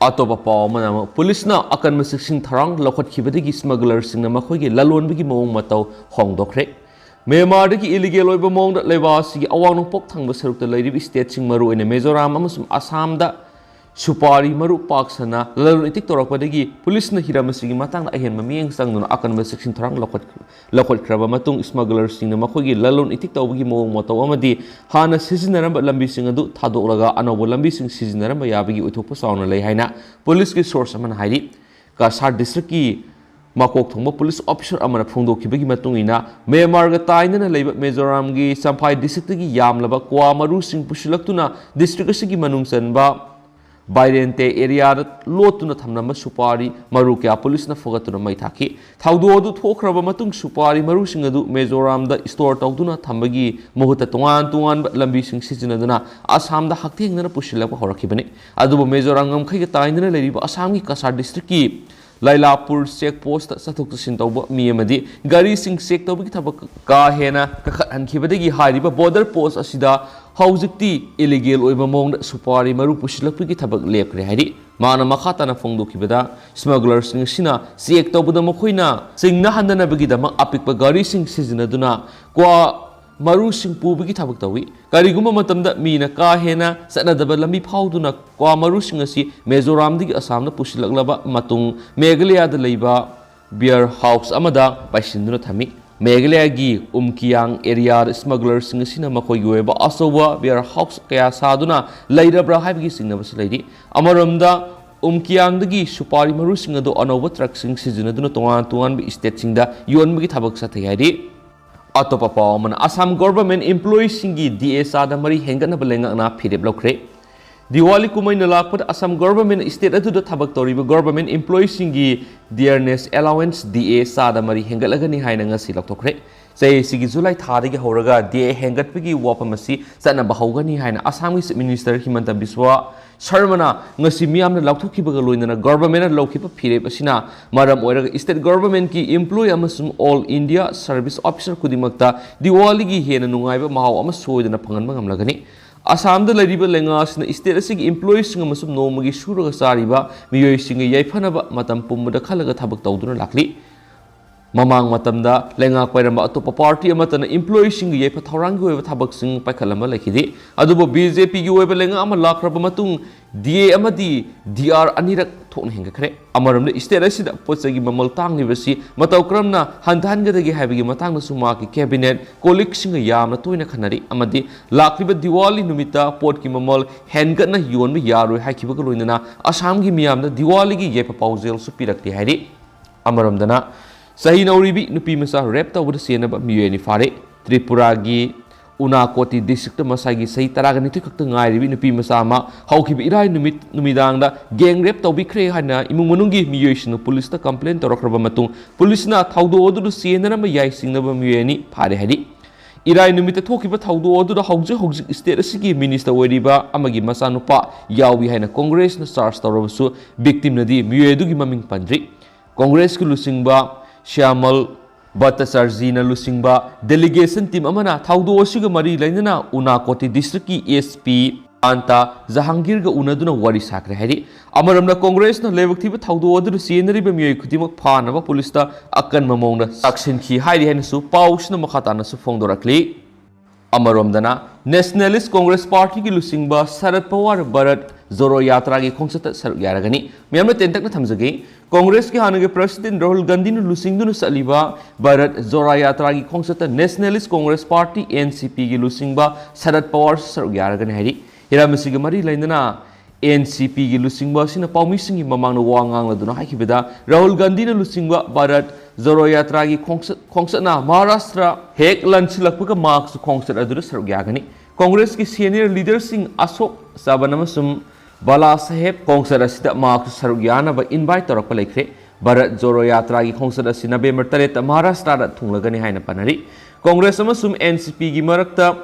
ꯑꯇꯣꯞꯄ ꯄꯥꯎ ꯑꯃꯅ ꯑꯃꯨꯛ ꯄꯨꯂꯤꯁꯅ ꯑꯀꯟꯕ ꯆꯦꯛꯁꯤꯟ ꯊꯧꯔꯥꯡ ꯂꯧꯈꯠꯈꯤꯕꯗꯒꯤ ꯁ꯭ꯃꯒꯂꯔꯁꯤꯡꯅ ꯃꯈꯣꯏꯒꯤ ꯂꯂꯣꯟꯕꯒꯤ ꯃꯑꯣꯡ ꯃꯇꯧ ꯍꯣꯡꯗꯣꯛꯈ꯭ꯔꯦ꯫ ꯃ꯭ꯌꯥꯟꯃꯥꯔꯗꯒꯤ ꯏꯂꯤꯒꯦꯜ ꯑꯣꯏꯕ ꯃꯑꯣꯡꯗ ꯂꯩꯕꯥꯛ ꯑꯁꯤꯒꯤ ꯑꯋꯥꯡ ꯅꯣꯡꯄꯣꯛ ꯊꯪꯕ ꯁꯔꯨꯛꯇ ꯂꯩꯔꯤꯕ ꯁ꯭ꯇꯦꯠꯁꯤꯡ, ꯃꯔꯨꯑꯣꯏꯅ ꯃꯤꯖꯣꯔꯥꯝ ꯑꯃꯁꯨꯡ ꯑꯁꯥꯝꯗ ꯁꯨꯄꯥꯔꯤ ꯃꯔꯨ ꯄꯥꯛ ꯁꯟꯅ ꯂꯂꯣꯟ ꯏꯇꯤꯛ ꯇꯧꯔꯛꯄꯗꯒꯤ ꯄꯨꯂꯤꯁꯅ ꯍꯤꯔꯝ ꯑꯁꯤꯒꯤ ꯃꯇꯥꯡꯗ ꯑꯍꯦꯟꯕ ꯃꯤꯠꯌꯦꯡ ꯆꯪꯗꯨꯅ ꯑꯀꯟꯕ ꯆꯦꯛꯁꯤꯟ ꯊꯧꯔꯥꯡ ꯂꯧꯈꯠꯈ꯭ꯔꯦ꯫ ꯂꯧꯈꯠꯈ꯭ꯔꯕ ꯃꯇꯨꯡ ꯁ꯭ꯃꯒꯂꯔꯁꯤꯡꯅ ꯃꯈꯣꯏꯒꯤ ꯂꯂꯣꯟ ꯏꯇꯤꯛ ꯇꯧꯕꯒꯤ ꯃꯑꯣꯡ ꯃꯇꯧ ꯑꯃꯗꯤ ꯍꯥꯟꯅ ꯁꯤꯖꯤꯟꯅꯔꯝꯕ ꯂꯝꯕꯤꯁꯤꯡ ꯑꯗꯨ ꯊꯥꯗꯣꯛꯂꯒ ꯑꯅꯧꯕ ꯂꯝꯕꯤꯁꯤꯡ ꯁꯤꯖꯤꯟꯅꯔꯝꯕ ꯌꯥꯕꯒꯤ ꯑꯣꯏꯊꯣꯛꯄ ꯆꯥꯎꯅ ꯂꯩ ꯍꯥꯏꯅ ꯄꯨꯂꯤꯁꯀꯤ ꯁꯣꯔꯁ ꯑꯃꯅ ꯍꯥꯏꯔꯤ꯫ ꯀꯁꯥꯔ ꯗꯤꯁꯇ꯭ꯔꯤꯛꯀꯤ ꯃꯀꯣꯛ ꯊꯣꯡꯕ ꯄꯨꯂꯤꯁ ꯑꯣꯐꯤꯁꯔ ꯑꯃꯅ ꯐꯣꯡꯗꯣꯛꯈꯤꯕꯒꯤ ꯃꯇꯨꯡ ꯏꯟꯅ, ꯃ꯭ꯌꯥꯟꯃꯥꯔꯒ ꯇꯥꯏꯅꯅ ꯂꯩꯕ ꯃꯤꯖꯣꯔꯥꯝꯒꯤ ꯆꯝꯐꯥꯏ ꯗꯤꯁꯇ꯭ꯔꯤꯛꯇꯒꯤ ꯌꯥꯝꯂꯕ ꯀ꯭ꯋꯥ ꯃꯔꯨꯁꯤꯡ ꯄꯨꯁꯤꯜꯂꯛꯇꯨꯅ ꯗꯤꯁꯇ꯭ꯔꯤꯛ ꯑꯁꯤꯒꯤ ꯃꯅꯨꯡ ꯆꯟꯕ ꯕꯥꯏꯔꯦꯟꯇꯦ ꯑꯦꯔꯤꯌꯥꯗ ꯂꯣꯠꯇꯨꯅ ꯊꯝꯂꯝꯕ ꯁꯨꯄꯥꯔꯤ ꯃꯔꯨ ꯀꯌꯥ ꯄꯨꯂꯤꯁꯅ ꯐꯨꯒꯠꯇꯨꯅ ꯃꯩ ꯊꯥꯈꯤ꯫ ꯊꯧꯗꯣꯛ ꯑꯗꯨ ꯊꯣꯛꯈ꯭ꯔꯕ ꯃꯇꯨꯡ ꯁꯨꯄꯥꯔꯤ ꯃꯔꯨꯁꯤꯡ ꯑꯗꯨ ꯃꯤꯖꯣꯔꯥꯝꯗ ꯁ꯭ꯇꯣꯔ ꯇꯧꯗꯨꯅ ꯊꯝꯕꯒꯤ ꯃꯍꯨꯠꯇ ꯇꯣꯉꯥꯟ ꯇꯣꯉꯥꯟꯕ ꯂꯝꯕꯤꯁꯤꯡ ꯁꯤꯖꯤꯟꯅꯗꯨꯅ ꯑꯁꯥꯝꯗ ꯍꯛꯊꯦꯡꯅꯅ ꯄꯨꯁꯤꯜꯂꯛꯄ ꯍꯧꯔꯛꯈꯤꯕꯅꯤ꯫ ꯑꯗꯨꯕꯨ ꯃꯤꯖꯣꯔꯥꯝ ꯉꯝꯈꯩꯒ ꯇꯥꯏꯅꯅ ꯂꯩꯔꯤꯕ ꯑꯁꯥꯝꯒꯤ ꯀꯁꯥꯔ ꯗꯤꯁꯇ꯭ꯔꯤꯛꯀꯤ ꯂꯥꯏꯂꯥꯄꯨꯔ ꯆꯦꯛ ꯄꯣꯁꯇ ꯆꯠꯊꯣꯛ ꯆꯠꯁꯤꯟ ꯇꯧꯕ ꯃꯤ ꯑꯃꯗꯤ ꯒꯥꯔꯤꯁꯤꯡ ꯆꯦꯛ ꯇꯧꯕꯒꯤ ꯊꯕꯛ ꯀꯥ ꯍꯦꯟꯅ ꯀꯥꯈꯠꯍꯟꯈꯤꯕꯗꯒꯤ ꯍꯥꯏꯔꯤꯕ ꯕꯣꯔꯗꯔ ꯄꯣꯁ ꯑꯁꯤꯗ ꯍꯧꯖꯤꯛꯇꯤ ꯏꯂꯤꯒꯦꯜ ꯑꯣꯏꯕ ꯃꯑꯣꯡꯗ ꯁꯨꯄꯥꯔꯤ ꯃꯔꯨ ꯄꯨꯁꯤꯜꯂꯛꯄꯒꯤ ꯊꯕꯛ ꯂꯦꯞꯈ꯭ꯔꯦ ꯍꯥꯏꯔꯤ꯫ ꯃꯥꯅ ꯃꯈꯥ ꯇꯥꯅ ꯐꯣꯡꯗꯣꯛꯈꯤꯕꯗ, ꯁ꯭ꯃꯒꯂꯔꯁꯤꯡ ꯑꯁꯤꯅ ꯆꯦꯛ ꯇꯧꯕꯗ ꯃꯈꯣꯏꯅ ꯆꯤꯡꯅꯍꯟꯗꯅꯕꯒꯤꯗꯃꯛ ꯑꯄꯤꯛꯄ ꯒꯥꯔꯤꯁꯤꯡ ꯁꯤꯖꯤꯟꯅꯗꯨꯅ ꯀ꯭ꯋꯥ ꯃꯔꯨꯁꯤꯡ ꯄꯨꯕꯒꯤ ꯊꯕꯛ ꯇꯧꯏ꯫ ꯀꯔꯤꯒꯨꯝꯕ ꯃꯇꯝꯗ ꯃꯤꯅ ꯀꯥ ꯍꯦꯟꯅ ꯆꯠꯅꯗꯕ ꯂꯝꯕꯤ ꯐꯥꯎꯗꯨꯅ ꯀ꯭ꯋꯥ ꯃꯔꯨꯁꯤꯡ ꯑꯁꯤ ꯃꯤꯖꯣꯔꯥꯝꯗꯒꯤ ꯑꯁꯥꯝꯗ ꯄꯨꯁꯤꯜꯂꯛꯂꯕ ꯃꯇꯨꯡ, ꯃꯦꯘꯥꯂꯌꯥꯗ ꯂꯩꯕ ꯕꯤꯌꯔ ꯍꯥꯎꯁ ꯑꯃꯗ ꯄꯩꯁꯤꯟꯗꯨꯅ ꯊꯝꯃꯤ꯫ ꯃꯦꯘꯥꯂꯌꯥꯒꯤ ꯎꯝꯀꯤꯌꯥꯡ ꯑꯦꯔꯤꯌꯥꯗ ꯁ꯭ꯃꯒꯂꯔꯁꯤꯡ ꯑꯁꯤꯅ ꯃꯈꯣꯏꯒꯤ ꯑꯣꯏꯕ ꯑꯆꯧꯕ ꯕꯤꯌꯔ ꯍꯥꯎꯁ ꯀꯌꯥ ꯁꯥꯗꯨꯅ ꯂꯩꯔꯕ꯭ꯔꯥ ꯍꯥꯏꯕꯒꯤ ꯆꯤꯡꯅꯕꯁꯨ ꯂꯩꯔꯤ꯫ ꯑꯃꯔꯣꯝꯗ, ꯎꯝꯀꯤꯌꯥꯡꯗꯒꯤ ꯁꯨꯄꯥꯔꯤ ꯃꯔꯨꯁꯤꯡ ꯑꯗꯨ ꯑꯅꯧꯕ ꯇ꯭ꯔꯛꯁꯤꯡ ꯁꯤꯖꯤꯟꯅꯗꯨꯅ ꯇꯣꯉꯥꯟ ꯇꯣꯉꯥꯟꯕ ꯏꯁꯇꯦꯠꯁꯤꯡꯗ ꯌꯣꯟꯕꯒꯤ ꯊꯕꯛ ꯆꯠꯊꯩ ꯍꯥꯏꯔꯤ꯫ ꯑꯇꯣꯞꯄ ꯄꯥꯎ ꯑꯃꯅ, ꯑꯁꯥꯝ ꯒꯣꯚꯔꯟꯃꯦꯟꯠ ꯏꯝꯄ꯭ꯂꯣꯌꯤꯁꯤꯡꯒꯤ ꯗꯤ ꯑꯦ ꯆꯥꯗ ꯃꯔꯤ ꯍꯦꯟꯒꯠꯅꯕ ꯂꯩꯉꯥꯛꯅ ꯐꯤꯔꯦꯞ ꯂꯧꯈ꯭ꯔꯦ꯫ ꯗꯤꯋꯥꯂꯤ ꯀꯨꯝꯍꯩꯅ ꯂꯥꯛꯄꯗ ꯑꯁꯥꯝ ꯒꯣꯚꯔꯟꯃꯦꯟꯠꯅ ꯏꯁꯇꯦꯠ ꯑꯗꯨꯗ ꯊꯕꯛ ꯇꯧꯔꯤꯕ ꯒꯣꯚꯔꯟꯃꯦꯟꯠ ꯏꯝꯄ꯭ꯂꯣꯌꯤꯁꯤꯡꯒꯤ ꯗꯤꯌꯔꯅꯦꯁ ꯑꯦꯂꯥꯋꯦꯟꯁ, ꯗꯤ ꯑꯦ, ꯆꯥꯗ ꯃꯔꯤ ꯍꯦꯟꯒꯠꯂꯒꯅꯤ ꯍꯥꯏꯅ ꯉꯁꯤ ꯂꯥꯎꯊꯣꯛꯈ꯭ꯔꯦ꯫ ꯆꯍꯤ ꯑꯁꯤꯒꯤ ꯖꯨꯂꯥꯏ ꯊꯥꯗꯒꯤ ꯍꯧꯔꯒ ꯗꯤ ꯑꯦ ꯍꯦꯟꯒꯠꯄꯒꯤ ꯋꯥꯐꯝ ꯑꯁꯤ ꯆꯠꯅꯕ ꯍꯧꯒꯅꯤ ꯍꯥꯏꯅ ꯑꯁꯥꯝꯒꯤ ꯆꯤꯐ ꯃꯤꯅꯤꯁꯇꯔ ꯍꯤꯃꯟꯇ ꯕꯤꯁ꯭ꯋ ꯁꯔꯃꯅ ꯉꯁꯤ ꯃꯤꯌꯥꯝꯅ ꯂꯥꯎꯊꯣꯛꯈꯤꯕꯒ ꯂꯣꯏꯅꯅ ꯒꯣꯚꯔꯟꯃꯦꯟꯠꯅ ꯂꯧꯈꯤꯕ ꯐꯤꯔꯦꯞ ꯑꯁꯤꯅ ꯃꯔꯝ ꯑꯣꯏꯔꯒ ꯏꯁꯇꯦꯠ ꯒꯣꯚꯔꯟꯃꯦꯟꯠꯀꯤ ꯏꯝꯄ꯭ꯂꯣꯌꯤ ꯑꯃꯁꯨꯡ ꯑꯣꯜ ꯏꯟꯗꯤꯌꯥ ꯁꯔꯚꯤꯁ ꯑꯣꯐꯤꯁꯔ ꯈꯨꯗꯤꯡꯃꯛꯇ ꯗꯤꯋꯥꯂꯤꯒꯤ ꯍꯦꯟꯅ ꯅꯨꯡꯉꯥꯏꯕ ꯃꯍꯥꯎ ꯑꯃ ꯁꯣꯏꯗꯅ ꯐꯪꯍꯟꯕ ꯉꯝꯂꯒꯅꯤ꯫ ꯑꯁꯥꯝꯗ ꯂꯩꯔꯤꯕ ꯂꯩꯉꯥꯛ ꯑꯁꯤꯅ ꯏꯁꯇꯦꯠ ꯑꯁꯤꯒꯤ ꯏꯝꯄ꯭ꯂꯣꯌꯤꯁꯤꯡ ꯑꯃꯁꯨꯡ ꯅꯣꯡꯃꯒꯤ ꯁꯨꯔꯒ ꯆꯥꯔꯤꯕ ꯃꯤꯑꯣꯏꯁꯤꯡꯒꯤ ꯌꯥꯏꯐꯅꯕ ꯃꯇꯝ ꯄꯨꯝꯕꯗ ꯈꯜꯂꯒ ꯊꯕꯛ ꯇꯧꯗꯨꯅ ꯂꯥꯛꯂꯤ꯫ ꯃꯃꯥꯡ ꯃꯇꯝꯗ ꯂꯩꯉꯥꯛ ꯄꯥꯏꯔꯝꯕ ꯑꯇꯣꯞꯄ ꯄꯥꯔꯇꯤ ꯑꯃꯠꯇꯅ ꯏꯝꯄ꯭ꯂꯣꯌꯤꯁꯤꯡꯒꯤ ꯌꯥꯏꯐ ꯊꯧꯔꯥꯡꯒꯤ ꯑꯣꯏꯕ ꯊꯕꯛꯁꯤꯡ ꯄꯥꯏꯈꯠꯂꯝꯕ ꯂꯩꯈꯤꯗꯦ꯫ ꯑꯗꯨꯕꯨ ꯕꯤ ꯖꯦ ꯄꯤꯒꯤ ꯑꯣꯏꯕ ꯂꯩꯉꯥꯛ ꯑꯃ ꯂꯥꯛꯈ꯭ꯔꯕ ꯃꯇꯨꯡ, ꯗꯤ ꯑꯦ ꯑꯃꯗꯤ ꯗꯤ ꯑꯥꯔ ꯑꯅꯤꯔꯛ ꯊꯣꯛꯅ ꯍꯦꯟꯒꯠꯈ꯭ꯔꯦ꯫ ꯑꯃꯔꯣꯝꯗ, ꯏꯁꯇꯦꯠ ꯑꯁꯤꯗ ꯄꯣꯠ ꯆꯩꯒꯤ ꯃꯃꯜ ꯇꯥꯡꯂꯤꯕꯁꯤ ꯃꯇꯧ ꯀꯔꯝꯅ ꯍꯟꯊꯍꯟꯒꯗꯒꯦ ꯍꯥꯏꯕꯒꯤ ꯃꯇꯥꯡꯗꯁꯨ ꯃꯍꯥꯛꯀꯤ ꯀꯦꯕꯤꯅꯦꯠ ꯀꯣꯂꯤꯛꯁꯤꯡꯒ ꯌꯥꯝꯅ ꯇꯣꯏꯅ ꯈꯟꯅꯔꯤ ꯑꯃꯗꯤ ꯂꯥꯛꯂꯤꯕ ꯗꯤꯋꯥꯂꯤ ꯅꯨꯃꯤꯠꯇ ꯄꯣꯠꯀꯤ ꯃꯃꯜ ꯍꯦꯟꯒꯠꯅ ꯌꯣꯟꯕ ꯌꯥꯔꯣꯏ ꯍꯥꯏꯈꯤꯕꯒ ꯂꯣꯏꯅꯅ ꯑꯁꯥꯝꯒꯤ ꯃꯤꯌꯥꯝꯗ ꯗꯤꯋꯥꯂꯤꯒꯤ ꯌꯥꯏꯐ ꯄꯥꯎꯖꯦꯜꯁꯨ ꯄꯤꯔꯛꯂꯤ ꯍꯥꯏꯔꯤ꯫ ꯑꯃꯔꯣꯝꯗꯅ, ꯆꯍꯤ ꯅꯧꯔꯤꯕꯤ ꯅꯨꯄꯤ ꯃꯆꯥ ꯔꯦꯞ ꯇꯧꯕꯗ ꯆꯦꯟꯅꯕ ꯃꯤꯑꯣꯏ ꯑꯅꯤ ꯐꯥꯔꯦ꯫ ꯇ꯭ꯔꯤꯄꯨꯔꯥꯒꯤ ꯎꯅꯥꯀꯣꯇꯤ ꯗꯤꯁꯇ꯭ꯔꯤꯛꯇ ꯃꯁꯥꯒꯤ ꯆꯍꯤ ꯇꯔꯥꯒ ꯅꯤꯊꯣꯏ ꯈꯛꯇ ꯉꯥꯏꯔꯤꯕꯤ ꯅꯨꯄꯤ ꯃꯆꯥ ꯑꯃ ꯍꯧꯈꯤꯕ ꯏꯔꯥꯏ ꯅꯨꯃꯤꯠ ꯅꯨꯃꯤꯗꯥꯡꯗ ꯒꯦꯡ ꯔꯦꯞ ꯇꯧꯕꯤꯈ꯭ꯔꯦ ꯍꯥꯏꯅ ꯏꯃꯨꯡ ꯃꯅꯨꯡꯒꯤ ꯃꯤꯑꯣꯏꯁꯤꯡꯅ ꯄꯨꯂꯤꯁꯇ ꯀꯝꯄ꯭ꯂꯦꯟ ꯇꯧꯔꯛꯈ꯭ꯔꯕ ꯃꯇꯨꯡ, ꯄꯨꯂꯤꯁꯅ ꯊꯧꯗꯣꯛ ꯑꯗꯨꯗ ꯆꯦꯟꯅꯔꯝꯕ ꯌꯥꯏ ꯆꯤꯡꯅꯕ ꯃꯤꯑꯣꯏ ꯑꯅꯤ ꯐꯥꯔꯦ ꯍꯥꯏꯔꯤ꯫ ꯏꯔꯥꯏ ꯅꯨꯃꯤꯠꯇ ꯊꯣꯛꯈꯤꯕ ꯊꯧꯗꯣꯛ ꯑꯗꯨꯗ ꯍꯧꯖꯤꯛ ꯍꯧꯖꯤꯛ ꯏꯁꯇꯦꯠ ꯑꯁꯤꯒꯤ ꯃꯤꯅꯤꯁꯇꯔ ꯑꯣꯏꯔꯤꯕ ꯑꯃꯒꯤ ꯃꯆꯥꯅꯨꯄꯥ ꯌꯥꯎꯏ ꯍꯥꯏꯅ ꯀꯣꯡꯒ꯭ꯔꯦꯁꯅ ꯆꯥꯔꯖ ꯇꯧꯔꯕꯁꯨ, ꯚꯤꯛꯇꯤꯝꯅꯗꯤ ꯃꯤꯑꯣꯏ ꯑꯗꯨꯒꯤ ꯃꯃꯤꯡ ꯄꯟꯗ꯭ꯔꯤ꯫ ꯀꯣꯡꯒ꯭ꯔꯦꯁꯀꯤ ꯂꯨꯆꯤꯡꯕ ꯁ꯭ꯌꯥꯃꯜ ꯚꯠꯇꯆꯥꯔꯖꯤꯅ ꯂꯨꯆꯤꯡꯕ ꯗꯦꯂꯤꯒꯦꯁꯟ ꯇꯤꯝ ꯑꯃꯅ ꯊꯧꯗꯣꯛ ꯑꯁꯤꯒ ꯃꯔꯤ ꯂꯩꯅꯅ ꯎꯅꯥꯀꯣꯇꯤ ꯗꯤꯁꯇ꯭ꯔꯤꯛꯀꯤ ꯑꯦꯁ ꯄꯤ ꯑꯟꯇꯥ ꯖꯍꯥꯡꯒꯤꯔꯒ ꯎꯅꯗꯨꯅ ꯋꯥꯔꯤ ꯁꯥꯈ꯭ꯔꯦ ꯍꯥꯏꯔꯤ꯫ ꯑꯃꯔꯣꯝꯗ, ꯀꯣꯡꯒ꯭ꯔꯦꯁꯅ ꯂꯥꯏꯕꯛ ꯊꯤꯕ ꯊꯧꯗꯣꯛ ꯑꯗꯨꯗ ꯆꯦꯟꯅꯔꯤꯕ ꯃꯤꯑꯣꯏ ꯈꯨꯗꯤꯡꯃꯛ ꯐꯥꯅꯕ ꯄꯨꯂꯤꯁꯇ ꯑꯀꯟꯕ ꯃꯑꯣꯡꯗ ꯆꯥꯛꯁꯤꯟꯈꯤ ꯍꯥꯏꯔꯤ ꯍꯥꯏꯅꯁꯨ ꯄꯥꯎꯁꯤꯅ ꯃꯈꯥ ꯇꯥꯅꯁꯨ ꯐꯣꯡꯗꯣꯔꯛꯂꯤ꯫ ꯑꯃꯔꯣꯝꯗꯅ, Nationalist Congress Partyꯒꯤ ꯂꯨꯆꯤꯡꯕ ꯁꯔꯠ ꯄꯋꯥꯔ ꯚꯥꯔꯠ ꯖꯣꯔꯣ ꯌꯥꯇ꯭ꯔꯥꯒꯤ ꯈꯣꯡꯆꯠꯇ ꯁꯔꯨꯛ ꯌꯥꯔꯒꯅꯤ꯫ ꯃꯌꯥꯝꯅ ꯇꯦꯟꯇꯛꯅ ꯊꯝꯖꯒꯦ, ꯀꯣꯡꯒ꯭ꯔꯦꯁꯀꯤ ꯍꯥꯟꯅꯒꯤ President ꯔꯥꯍꯨꯜ ꯒꯥꯟꯙꯤꯅ ꯂꯨꯆꯤꯡꯗꯨꯅ ꯆꯠꯂꯤꯕ ꯚꯥꯔꯠ ꯖꯣꯔꯥ ꯌꯥꯇ꯭ꯔꯥꯒꯤ ꯈꯣꯡꯆꯠꯇ Nationalist Congress Party, NCPꯒꯤ ꯂꯨꯆꯤꯡꯕ ꯁꯔꯠ ꯄꯋꯥꯔꯁꯨ ꯁꯔꯨꯛ ꯌꯥꯔꯒꯅꯤ ꯍꯥꯏꯔꯤ꯫ ꯍꯤꯔꯝ ꯑꯁꯤꯒ ꯃꯔꯤ ꯂꯩꯅꯅ NCPꯒꯤ ꯂꯨꯆꯤꯡꯕ ꯑꯁꯤꯅ ꯄꯥꯎꯃꯤꯁꯤꯡꯒꯤ ꯃꯃꯥꯡꯗ ꯋꯥ ꯉꯥꯡꯂꯗꯨꯅ ꯍꯥꯏꯈꯤꯕꯗ, ꯔꯥꯍꯨꯜ ꯒꯥꯟꯙꯤꯅ ꯂꯨꯆꯤꯡꯕ ꯚꯥꯔꯠ ꯖꯣꯔꯣ ꯌꯥꯇ꯭ꯔꯥꯒꯤ ꯈꯣꯡꯆꯠ, ꯈꯣꯡꯆꯠꯅ ꯃꯍꯥꯔꯥꯁꯇ꯭ꯔ ꯍꯦꯛ ꯂꯥꯟꯁꯤꯜꯂꯛꯄꯒ ꯃꯍꯥꯛꯁꯨ ꯈꯣꯡꯆꯠ ꯑꯗꯨꯗ ꯁꯔꯨꯛ ꯌꯥꯒꯅꯤ꯫ ꯀꯣꯡꯒ꯭ꯔꯦꯁꯀꯤ senior leaderꯁꯤꯡ ꯑꯁꯣꯛ ꯆꯕꯟ ꯑꯃꯁꯨꯡ ꯕꯥꯂꯥ ꯁꯥꯍꯦꯕ ꯈꯣꯡꯆꯠ ꯑꯁꯤꯗ ꯃꯍꯥꯛꯁꯨ ꯁꯔꯨꯛ ꯌꯥꯅꯕ invite ꯇꯧꯔꯛꯄ ꯂꯩꯈ꯭ꯔꯦ꯫ ꯚꯥꯔꯠ ꯖꯣꯔꯣ ꯌꯥꯇ꯭ꯔꯥꯒꯤ ꯈꯣꯡꯆꯠ ꯑꯁꯤ ꯅꯕꯦꯝꯕꯔ ꯇꯔꯦꯠꯇ ꯃꯍꯥꯔꯥꯁꯇ꯭ꯔꯗ ꯊꯨꯡꯂꯒꯅꯤ ꯍꯥꯏꯅ ꯄꯟꯅꯔꯤ꯫ ꯀꯣꯡꯒ꯭ꯔꯦꯁ ꯑꯃꯁꯨꯡ NCPꯒꯤ ꯃꯔꯛꯇ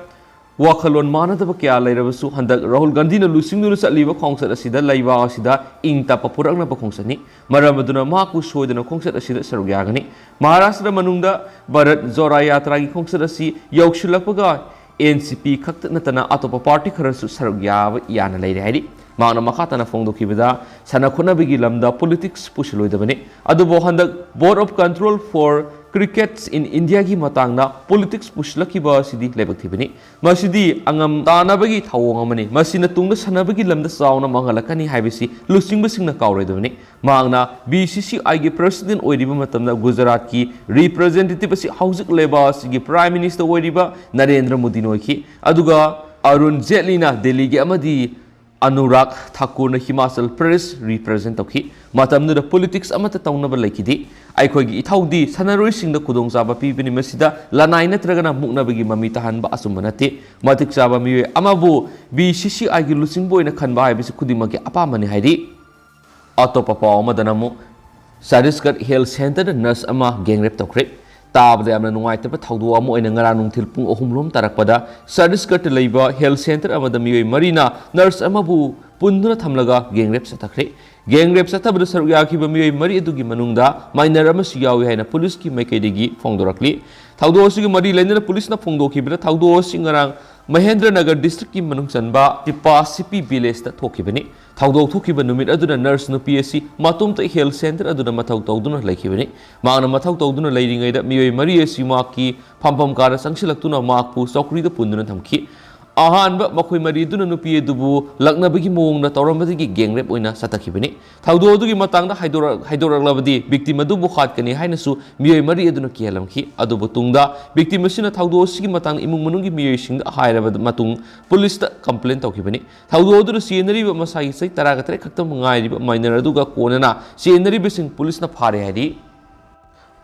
ꯋꯥꯈꯜꯂꯣꯟ ꯃꯥꯟꯅꯗꯕ ꯀꯌꯥ ꯂꯩꯔꯕꯁꯨ, ꯍꯟꯗꯛ ꯔꯥꯍꯨꯜ ꯒꯥꯟꯙꯤꯅ ꯂꯨꯆꯤꯡꯗꯨꯅ ꯆꯠꯂꯤꯕ ꯈꯣꯡꯆꯠ ꯑꯁꯤꯗ ꯂꯩꯕꯥꯛ ꯑꯁꯤꯗ ꯏꯪ ꯇꯞꯄ ꯄꯨꯔꯛꯅꯕ ꯈꯣꯡꯆꯠꯅꯤ꯫ ꯃꯔꯝ ꯑꯗꯨꯅ ꯃꯍꯥꯛꯄꯨ ꯁꯣꯏꯗꯅ ꯈꯣꯡꯆꯠ ꯑꯁꯤꯗ ꯁꯔꯨꯛ ꯌꯥꯒꯅꯤ꯫ ꯃꯍꯥꯔꯥꯁꯇ꯭ꯔ ꯃꯅꯨꯡꯗ ꯚꯥꯔꯠ ꯖꯣꯔꯥ ꯌꯥꯇ꯭ꯔꯥꯒꯤ ꯈꯣꯡꯆꯠ ꯑꯁꯤ ꯌꯧꯁꯤꯜꯂꯛꯄꯒ NCP ꯈꯛꯇ ꯅꯠꯇꯅ ꯑꯇꯣꯞꯄ party ꯈꯔꯁꯨ ꯁꯔꯨꯛ ꯌꯥꯕ ꯌꯥꯅ ꯂꯩꯔꯦ ꯍꯥꯏꯔꯤ꯫ ꯃꯍꯥꯛꯅ ꯃꯈꯥ ꯇꯥꯅ ꯐꯣꯡꯗꯣꯛꯈꯤꯕꯗ, ꯁꯥꯟꯅ ꯈꯣꯠꯅꯕꯒꯤ ꯂꯝꯗ politics ꯄꯨꯁꯤꯜꯂꯣꯏꯗꯕꯅꯤ, ꯑꯗꯨꯕꯨ ꯍꯟꯗꯛ Board of Control for Crickets in Indiaꯒꯤ ꯃꯇꯥꯡꯗ politics ꯄꯨꯁꯤꯜꯂꯛꯈꯤꯕ ꯑꯁꯤꯗꯤ ꯂꯥꯏꯕꯛ ꯊꯤꯕꯅꯤ꯫ ꯃꯁꯤꯗꯤ ꯑꯉꯝ ꯇꯥꯟꯅꯕꯒꯤ ꯊꯧꯑꯣꯡ ꯑꯃꯅꯤ꯫ ꯃꯁꯤꯅ ꯇꯨꯡꯗ ꯁꯥꯟꯅꯕꯒꯤ ꯂꯝꯗ ꯆꯥꯎꯅ ꯃꯥꯡꯍꯜꯂꯛꯀꯅꯤ ꯍꯥꯏꯕꯁꯤ ꯂꯨꯆꯤꯡꯕꯁꯤꯡꯅ ꯀꯥꯎꯔꯣꯏꯗꯕꯅꯤ꯫ ꯃꯍꯥꯛꯅ BCCIꯒꯤ President ꯑꯣꯏꯔꯤꯕ ꯃꯇꯝꯗ ꯒꯨꯖꯔꯥꯠꯀꯤ representative ꯑꯁꯤ ꯍꯧꯖꯤꯛ ꯂꯩꯕꯥꯛ ꯑꯁꯤꯒꯤ Prime Minister ꯑꯣꯏꯔꯤꯕ ꯅꯔꯦꯟꯗ꯭ꯔ ꯃꯣꯗꯤꯅ ꯑꯣꯏꯈꯤ꯫ ꯑꯗꯨꯒ ꯑꯔꯨꯟ ꯖꯦꯠꯂꯤꯅ ꯗꯦꯜꯂꯤꯒꯤ ꯑꯃꯗꯤ ꯑꯅꯨꯔꯥꯒ ꯊꯥꯀꯨꯔꯅ ꯍꯤꯃꯥꯆꯜ ꯄ꯭ꯔꯗꯦꯁ represent ꯇꯧꯈꯤ꯫ ꯃꯇꯝꯗꯨꯗ politics ꯑꯃꯠꯇ ꯇꯧꯅꯕ ꯂꯩꯈꯤꯗꯦ꯫ ꯑꯩꯈꯣꯏꯒꯤ ꯏꯊꯧꯗꯤ ꯁꯥꯟꯅꯔꯣꯏꯁꯤꯡꯗ ꯈꯨꯗꯣꯡꯆꯥꯕ ꯄꯤꯕꯅꯤ꯫ ꯃꯁꯤꯗ ꯂꯅꯥꯏ ꯅꯠꯇ꯭ꯔꯒꯅ ꯃꯨꯛꯅꯕꯒꯤ ꯃꯃꯤ ꯇꯥꯍꯟꯕ ꯑꯆꯨꯝꯕ ꯅꯠꯇꯦ꯫ ꯃꯇꯤꯛ ꯆꯥꯕ ꯃꯤꯑꯣꯏ ꯑꯃꯕꯨ BCCIꯒꯤ ꯂꯨꯆꯤꯡꯕ ꯑꯣꯏꯅ ꯈꯟꯕ ꯍꯥꯏꯕꯁꯤ ꯈꯨꯗꯤꯡꯃꯛꯀꯤ ꯑꯄꯥꯝꯕꯅꯤ ꯍꯥꯏꯔꯤ꯫ ꯑꯇꯣꯞꯄ ꯄꯥꯎ ꯑꯃꯗꯅ ꯑꯃꯨꯛ, ꯆꯥꯟꯗꯤꯒꯔ Health Centreꯗ nurse ꯑꯃ gang rape ꯇꯧꯈ꯭ꯔꯦ꯫ ꯇꯥꯕꯗ ꯌꯥꯝꯅ ꯅꯨꯡꯉꯥꯏꯇꯕ ꯊꯧꯗꯣꯛ ꯑꯃ ꯑꯣꯏꯅ ꯉꯔꯥꯡ ꯅꯨꯡꯊꯤꯜ ꯄꯨꯡ ꯑꯍꯨꯝ ꯂꯣꯝ ꯇꯥꯔꯛꯄꯗ ꯆꯥꯟꯗꯤꯒꯔꯗ ꯂꯩꯕ health centre ꯑꯃꯗ ꯃꯤꯑꯣꯏ ꯃꯔꯤꯅ nurse ꯑꯃꯕꯨ ꯄꯨꯟꯗꯨꯅ ꯊꯝꯂꯒ gang rape ꯆꯠꯊꯈ꯭ꯔꯦ꯫ Gang rape ꯆꯠꯊꯕꯗ ꯁꯔꯨꯛ ꯌꯥꯈꯤꯕ ꯃꯤꯑꯣꯏ ꯃꯔꯤ ꯑꯗꯨꯒꯤ ꯃꯅꯨꯡꯗ minor ꯑꯃꯁꯨ ꯌꯥꯎꯏ ꯍꯥꯏꯅ ꯄꯨꯂꯤꯁꯀꯤ ꯃꯥꯏꯀꯩꯗꯒꯤ ꯐꯣꯡꯗꯣꯔꯛꯂꯤ꯫ ꯊꯧꯗꯣꯛ ꯑꯁꯤꯒꯤ ꯃꯔꯤ ꯂꯩꯅꯅ ꯄꯨꯂꯤꯁꯅ ꯐꯣꯡꯗꯣꯛꯈꯤꯕꯗ, ꯊꯧꯗꯣꯛ ꯑꯁꯤ ꯉꯔꯥꯡ ꯃꯍꯦꯟꯗ꯭ꯔ ꯅꯒꯔ districtꯀꯤ ꯃꯅꯨꯡ ꯆꯟꯕ ꯇꯤꯄꯥꯁꯤꯄꯤ villageꯇ ꯊꯣꯛꯈꯤꯕꯅꯤ꯫ ꯊꯧꯗꯣꯛ ꯊꯣꯛꯈꯤꯕ ꯅꯨꯃꯤꯠ ꯑꯗꯨꯗ ꯅꯔꯁ ꯅꯨꯄꯤ ꯑꯁꯤ ꯃꯇꯣꯝꯇ ꯍꯦꯜꯊ ꯁꯦꯟꯇꯔ ꯑꯗꯨꯗ ꯃꯊꯧ ꯇꯧꯗꯨꯅ ꯂꯩꯈꯤꯕꯅꯤ꯫ ꯃꯍꯥꯛꯅ ꯃꯊꯧ ꯇꯧꯗꯨꯅ ꯂꯩꯔꯤꯉꯩꯗ ꯃꯤꯑꯣꯏ ꯃꯔꯤ ꯑꯁꯤ ꯃꯍꯥꯛꯀꯤ ꯐꯝꯐꯝ ꯀꯥꯗ ꯆꯪꯁꯤꯜꯂꯛꯇꯨꯅ ꯃꯍꯥꯛꯄꯨ ꯆꯧꯀ꯭ꯔꯤꯗ ꯄꯨꯟꯗꯨꯅ ꯊꯝꯈꯤ꯫ ꯑꯍꯥꯟꯕ ꯃꯈꯣꯏ ꯃꯔꯤ ꯑꯗꯨꯅ ꯅꯨꯄꯤ ꯑꯗꯨꯕꯨ ꯂꯛꯅꯕꯒꯤ ꯃꯑꯣꯡꯗ ꯇꯧꯔꯝꯕꯗꯒꯤ ꯒꯦꯡꯔꯦꯞ ꯑꯣꯏꯅ ꯆꯠꯊꯈꯤꯕꯅꯤ꯫ ꯊꯧꯗꯣꯛ ꯑꯗꯨꯒꯤ ꯃꯇꯥꯡꯗ ꯍꯥꯏꯗꯣꯔꯛ-, ꯍꯥꯏꯗꯣꯔꯛꯂꯕꯗꯤ ꯚꯤꯛꯇꯤꯝ ꯑꯗꯨꯕꯨ ꯍꯥꯠꯀꯅꯤ ꯍꯥꯏꯅꯁꯨ ꯃꯤꯑꯣꯏ ꯃꯔꯤ ꯑꯗꯨꯅ ꯀꯤꯍꯜꯂꯝꯈꯤ꯫ ꯑꯗꯨꯕꯨ ꯇꯨꯡꯗ ꯚꯤꯛꯇꯤꯝ ꯑꯁꯤꯅ ꯊꯧꯗꯣꯛ ꯑꯁꯤꯒꯤ ꯃꯇꯥꯡꯗ ꯏꯃꯨꯡ ꯃꯅꯨꯡꯒꯤ ꯃꯤꯑꯣꯏꯁꯤꯡꯗ ꯍꯥꯏꯔꯕ ꯃꯇꯨꯡ ꯄꯨꯂꯤꯁꯇ ꯀꯝꯄ꯭ꯂꯦꯟ ꯇꯧꯈꯤꯕꯅꯤ꯫ ꯊꯧꯗꯣꯛ ꯑꯗꯨꯗ ꯆꯦꯟꯅꯔꯤꯕ ꯃꯁꯥꯒꯤ ꯆꯍꯤ ꯇꯔꯥꯒ ꯇꯔꯦꯠ ꯈꯛꯇꯃꯛ ꯉꯥꯏꯔꯤꯕ ꯃꯥꯏꯅꯔ ꯑꯗꯨꯒ ꯀꯣꯟꯅꯅ ꯆꯦꯟꯅꯔꯤꯕꯁꯤꯡ ꯄꯨꯂꯤꯁꯅ ꯐꯥꯔꯦ ꯍꯥꯏꯔꯤ꯫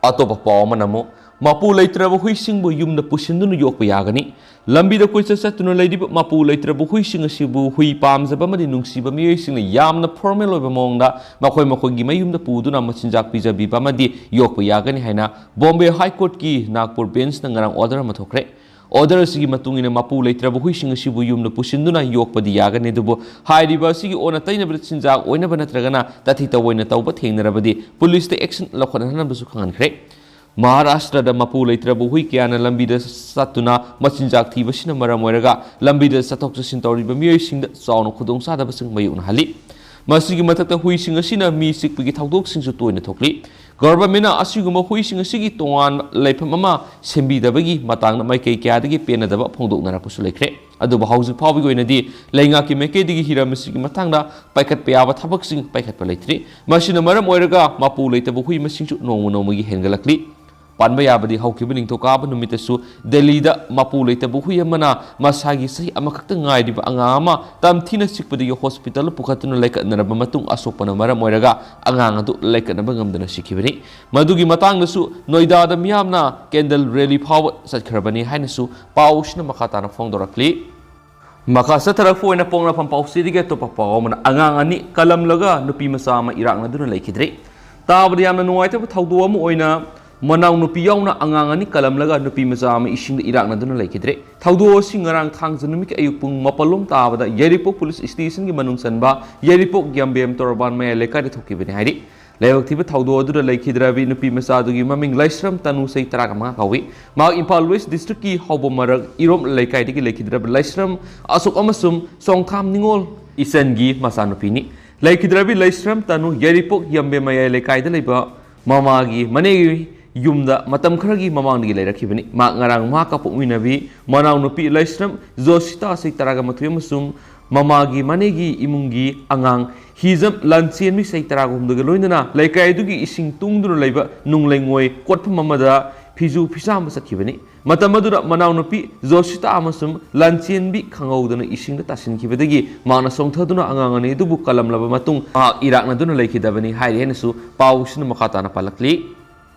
ꯑꯇꯣꯞꯄ ꯄꯥꯎ ꯑꯃꯅ ꯑꯃꯨꯛ, ꯃꯄꯨ ꯂꯩꯇ꯭ꯔꯕ ꯍꯨꯏꯁꯤꯡꯕꯨ ꯌꯨꯝꯗ ꯄꯨꯁꯤꯟꯗꯨꯅ ꯌꯣꯛꯄ ꯌꯥꯒꯅꯤ꯫ ꯂꯝꯕꯤꯗ ꯀꯣꯏꯆꯠ ꯆꯠꯇꯨꯅ ꯂꯩꯔꯤꯕ ꯃꯄꯨ ꯂꯩꯇ꯭ꯔꯕ ꯍꯨꯏꯁꯤꯡ ꯑꯁꯤꯕꯨ ꯍꯨꯏ ꯄꯥꯝꯖꯕ ꯑꯃꯗꯤ ꯅꯨꯡꯁꯤꯕ ꯃꯤꯑꯣꯏꯁꯤꯡꯅ ꯌꯥꯝꯅ ꯐꯣꯔꯃꯦꯜ ꯑꯣꯏꯕ ꯃꯑꯣꯡꯗ ꯃꯈꯣꯏ ꯃꯈꯣꯏꯒꯤ ꯃꯌꯨꯝꯗ ꯄꯨꯗꯨꯅ ꯃꯆꯤꯟꯖꯥꯛ ꯄꯤꯖꯕꯤꯕ ꯑꯃꯗꯤ ꯌꯣꯛꯄ ꯌꯥꯒꯅꯤ ꯍꯥꯏꯅ ꯕꯣꯝꯕꯦ ꯍꯥꯏ ꯀꯣꯔꯠꯀꯤ ꯅꯥꯒꯄꯨꯔ ꯕꯦꯟꯁꯅ ꯉꯔꯥꯡ ꯑꯣꯔꯗꯔ ꯑꯃ ꯊꯣꯛꯈ꯭ꯔꯦ꯫ ꯑꯣꯔꯗꯔ ꯑꯁꯤꯒꯤ ꯃꯇꯨꯡ ꯏꯟꯅ ꯃꯄꯨ ꯂꯩꯇ꯭ꯔꯕ ꯍꯨꯏꯁꯤꯡ ꯑꯁꯤꯕꯨ ꯌꯨꯝꯗ ꯄꯨꯁꯤꯟꯗꯨꯅ ꯌꯣꯛꯄꯗꯤ ꯌꯥꯒꯅꯤ, ꯑꯗꯨꯕꯨ ꯍꯥꯏꯔꯤꯕ ꯑꯁꯤꯒꯤ ꯑꯣꯟꯅ ꯇꯩꯅꯕꯗ ꯆꯤꯟꯖꯥꯛ ꯑꯣꯏꯅꯕ ꯅꯠꯇ꯭ꯔꯒꯅ ꯇꯥꯊꯤ ꯇꯧꯑꯣꯏꯅ ꯇꯧꯕ ꯊꯦꯡꯅꯔꯕꯗꯤ ꯄꯨꯂꯤꯁꯇ ꯑꯦꯛꯁꯟ ꯂꯧꯈꯠꯅꯅꯕꯁꯨ ꯈꯪꯍꯟꯈ꯭ꯔꯦ꯫ ꯃꯍꯥꯔꯥꯁꯇ꯭ꯔꯗ ꯃꯄꯨ ꯂꯩꯇ꯭ꯔꯕ ꯍꯨꯏ ꯀꯌꯥꯅ ꯂꯝꯕꯤꯗ ꯆꯠꯇꯨꯅ ꯃꯆꯤꯟꯖꯥꯛ ꯊꯤꯕꯁꯤꯅ ꯃꯔꯝ ꯑꯣꯏꯔꯒ ꯂꯝꯕꯤꯗ ꯆꯠꯊꯣꯛ ꯆꯠꯁꯤꯟ ꯇꯧꯔꯤꯕ ꯃꯤꯑꯣꯏꯁꯤꯡꯗ ꯆꯥꯎꯅ ꯈꯨꯗꯣꯡꯆꯥꯗꯕꯁꯤꯡ ꯃꯥꯌꯣꯛꯅꯍꯜꯂꯤ꯫ ꯃꯁꯤꯒꯤ ꯃꯊꯛꯇ ꯍꯨꯏꯁꯤꯡ ꯑꯁꯤꯅ ꯃꯤ ꯆꯤꯛꯄꯒꯤ ꯊꯧꯗꯣꯛꯁꯤꯡꯁꯨ ꯇꯣꯏꯅ ꯊꯣꯛꯂꯤ꯫ ꯒꯚꯔꯟꯃꯦꯟꯠꯅ ꯑꯁꯤꯒꯨꯝꯕ ꯍꯨꯏꯁꯤꯡ ꯑꯁꯤꯒꯤ ꯇꯣꯉꯥꯟꯕ ꯂꯩꯐꯝ ꯑꯃ ꯁꯦꯝꯕꯤꯗꯕꯒꯤ ꯃꯇꯥꯡꯗ ꯃꯥꯏꯀꯩ ꯀꯌꯥꯗꯒꯤ ꯄꯦꯟꯅꯗꯕ ꯐꯣꯡꯗꯣꯛꯅꯔꯛꯄꯁꯨ ꯂꯩꯈ꯭ꯔꯦ꯫ ꯑꯗꯨꯕꯨ ꯍꯧꯖꯤꯛ ꯐꯥꯎꯕꯒꯤ ꯑꯣꯏꯅꯗꯤ ꯂꯩꯉꯥꯛꯀꯤ ꯃꯥꯏꯀꯩꯗꯒꯤ ꯍꯤꯔꯝ ꯑꯁꯤꯒꯤ ꯃꯇꯥꯡꯗ ꯄꯥꯏꯈꯠꯄ ꯌꯥꯕ ꯊꯕꯛꯁꯤꯡ ꯄꯥꯏꯈꯠꯄ ꯂꯩꯇ꯭ꯔꯤ꯫ ꯃꯁꯤꯅ ꯃꯔꯝ ꯑꯣꯏꯔꯒ ꯃꯄꯨ ꯂꯩꯇꯕ ꯍꯨꯏ ꯃꯁꯤꯡꯁꯨ ꯅꯣꯡꯃ ꯅꯣꯡꯃꯒꯤ ꯍꯦꯟꯒꯠꯂꯛꯂꯤ꯫ ꯄꯥꯟꯕ ꯌꯥꯕꯗꯤ ꯍꯧꯈꯤꯕ ꯅꯤꯡꯊꯧꯀꯥꯕ ꯅꯨꯃꯤꯠꯇꯁꯨ ꯗꯦꯜꯂꯤꯗ ꯃꯄꯨ ꯂꯩꯇꯕ ꯍꯨꯏ ꯑꯃꯅ ꯃꯁꯥꯒꯤ ꯆꯍꯤ ꯑꯃꯈꯛꯇ ꯉꯥꯏꯔꯤꯕ ꯑꯉꯥꯡ ꯑꯃ ꯇꯝꯊꯤꯅ ꯆꯤꯛꯄꯗꯒꯤ ꯍꯣꯁꯄꯤꯇꯥꯜꯗ ꯄꯨꯈꯠꯇꯨꯅ ꯂꯩꯀꯠꯅꯔꯕ ꯃꯇꯨꯡ ꯑꯁꯣꯛꯄꯅ ꯃꯔꯝ ꯑꯣꯏꯔꯒ ꯑꯉꯥꯡ ꯑꯗꯨ ꯂꯩꯀꯠꯅꯕ ꯉꯝꯗꯅ ꯁꯤꯈꯤꯕꯅꯤ꯫ ꯃꯗꯨꯒꯤ ꯃꯇꯥꯡꯗꯁꯨ ꯅꯣꯏꯗꯥꯗ ꯃꯤꯌꯥꯝꯅ ꯀꯦꯟꯗꯜ ꯔꯦꯂꯤ ꯐꯥꯎꯕ ꯆꯠꯈ꯭ꯔꯕꯅꯤ ꯍꯥꯏꯅꯁꯨ ꯄꯥꯎꯁꯤꯅ ꯃꯈꯥ ꯇꯥꯅ ꯐꯣꯡꯗꯣꯔꯛꯂꯤ꯫ ꯃꯈꯥ ꯆꯠꯊꯔꯛꯄ ꯑꯣꯏꯅ ꯄꯣꯛꯅꯐꯝ ꯄꯥꯎꯆꯦꯗꯒꯤ ꯑꯇꯣꯞꯄ ꯄꯥꯎ ꯑꯃꯅ, ꯑꯉꯥꯡ ꯑꯅꯤ ꯀꯜꯂꯝꯂꯒ ꯅꯨꯄꯤ ꯃꯆꯥ ꯑꯃ ꯏꯔꯥꯛꯅꯗꯨꯅ ꯂꯩꯈꯤꯗ꯭ꯔꯦ꯫ ꯇꯥꯕꯗ ꯌꯥꯝꯅ ꯅꯨꯡꯉꯥꯏꯇꯕ ꯊꯧꯗꯣꯛ ꯑꯃ ꯑꯣꯏꯅ ꯃꯅꯥꯎ ꯅꯨꯄꯤ ꯌꯥꯎꯅ ꯑꯉꯥꯡ ꯑꯅꯤ ꯀꯜꯂꯝꯂꯒ ꯅꯨꯄꯤ ꯃꯆꯥ ꯑꯃ ꯏꯁꯤꯡꯗ ꯏꯔꯥꯛꯅꯗꯨꯅ ꯂꯩꯈꯤꯗ꯭ꯔꯦ꯫ ꯊꯧꯗꯣꯛ ꯑꯁꯤ ꯉꯔꯥꯡ ꯊꯥꯡꯖ ꯅꯨꯃꯤꯠꯀꯤ ꯑꯌꯨꯛ ꯄꯨꯡ ꯃꯥꯄꯜ ꯂꯣꯝ ꯇꯥꯕꯗ ꯌꯥꯏꯔꯤꯄꯣꯛ ꯄꯨꯂꯤꯁ ꯁ꯭ꯇꯦꯁꯟꯒꯤ ꯃꯅꯨꯡ ꯆꯟꯕ ꯌꯥꯏꯔꯤꯄꯣꯛ ꯌꯥꯝꯕꯦꯝ ꯇꯣꯔꯕꯥꯟ ꯃꯌꯥꯏ ꯂꯩꯀꯥꯏꯗ ꯊꯣꯛꯈꯤꯕꯅꯤ ꯍꯥꯏꯔꯤ꯫ ꯂꯥꯏꯕꯛ ꯊꯤꯕ ꯊꯧꯗꯣꯛ ꯑꯗꯨꯗ ꯂꯩꯈꯤꯗ꯭ꯔꯕꯤ ꯅꯨꯄꯤ ꯃꯆꯥꯗꯨꯒꯤ ꯃꯃꯤꯡ ꯂꯥꯏꯁ꯭ꯔꯝ ꯇꯅꯨ, ꯆꯍꯤ ꯇꯔꯥꯒ ꯃꯉꯥ ꯀꯧꯏ꯫ ꯃꯍꯥꯛ ꯏꯝꯐꯥꯜ ꯋꯦꯁ꯭ꯠ ꯗꯤꯁꯇ꯭ꯔꯤꯛꯀꯤ ꯍꯥꯎꯕꯝ ꯃꯔꯛ ꯏꯔꯣꯝ ꯂꯩꯀꯥꯏꯗꯒꯤ ꯂꯩꯈꯤꯗ꯭ꯔꯕ ꯂꯥꯏꯁ꯭ꯔꯝ ꯑꯁꯣꯛ ꯑꯃꯁꯨꯡ ꯆꯣꯡꯊꯥꯝ ꯅꯤꯉꯣꯜ ꯏꯆꯟꯒꯤ ꯃꯆꯥꯅꯨꯄꯤꯅꯤ꯫ ꯂꯩꯈꯤꯗ꯭ꯔꯕꯤ ꯂꯩꯁ꯭ꯔꯝ ꯇꯅꯨ ꯌꯥꯏꯔꯤꯄꯣꯛ ꯌꯥꯝꯕꯦꯝ ꯃꯌꯥꯏ ꯂꯩꯀꯥꯏꯗ ꯂꯩꯕ ꯃꯃꯥꯒꯤ ꯃꯅꯦꯒꯤ ꯌꯨꯝꯗ ꯃꯇꯝ ꯈꯔꯒꯤ ꯃꯃꯥꯡꯗꯒꯤ ꯂꯩꯔꯛꯈꯤꯕꯅꯤ꯫ ꯃꯍꯥꯛ ꯉꯔꯥꯡ ꯃꯍꯥꯛꯀ ꯄꯣꯛꯃꯤꯟꯅꯕꯤ ꯃꯅꯥꯎꯅꯨꯄꯤ ꯂꯩꯁ꯭ꯔꯝ ꯖꯣꯁꯤꯇꯥ ꯆꯍꯤ ꯇꯔꯥꯒ ꯃꯥꯊꯣꯏ ꯑꯃꯁꯨꯡ ꯃꯃꯥꯒꯤ ꯃꯅꯦꯒꯤ ꯏꯃꯨꯡꯒꯤ ꯑꯉꯥꯡ ꯍꯤꯖꯝ ꯂꯥꯟꯆꯦꯟꯕꯤ ꯆꯍꯤ ꯇꯔꯥꯒ ꯍꯨꯝꯗꯣꯏꯒ ꯂꯣꯏꯅꯅ ꯂꯩꯀꯥꯏ ꯑꯗꯨꯒꯤ ꯏꯁꯤꯡ ꯇꯨꯡꯗꯨꯅ ꯂꯩꯕ ꯅꯨꯡ ꯂꯩꯉꯣꯏ ꯀꯣꯠꯐꯝ ꯑꯃꯗ ꯐꯤꯖꯨ ꯐꯤꯖꯥꯝꯕ ꯆꯠꯈꯤꯕꯅꯤ꯫ ꯃꯇꯝ ꯑꯗꯨꯗ ꯃꯅꯥꯎꯅꯨꯄꯤ ꯖꯣꯁꯤꯇꯥ ꯑꯃꯁꯨꯡ ꯂꯥꯟꯆꯦꯟꯕꯤ ꯈꯪꯍꯧꯗꯅ ꯏꯁꯤꯡꯗ ꯇꯥꯁꯤꯟꯈꯤꯕꯗꯒꯤ ꯃꯍꯥꯛꯅ ꯆꯣꯡꯊꯗꯨꯅ ꯑꯉꯥꯡ ꯑꯅꯤ ꯑꯗꯨꯕꯨ ꯀꯜꯂꯝꯂꯕ ꯃꯇꯨꯡ ꯃꯍꯥꯛ ꯏꯔꯥꯛꯅꯗꯨꯅ ꯂꯩꯈꯤꯗꯕꯅꯤ ꯍꯥꯏꯔꯤ ꯍꯥꯏꯅꯁꯨ ꯄꯥꯎꯁꯤꯅ ꯃꯈꯥ ꯇꯥꯅ ꯄꯥꯜꯂꯛꯂꯤ꯫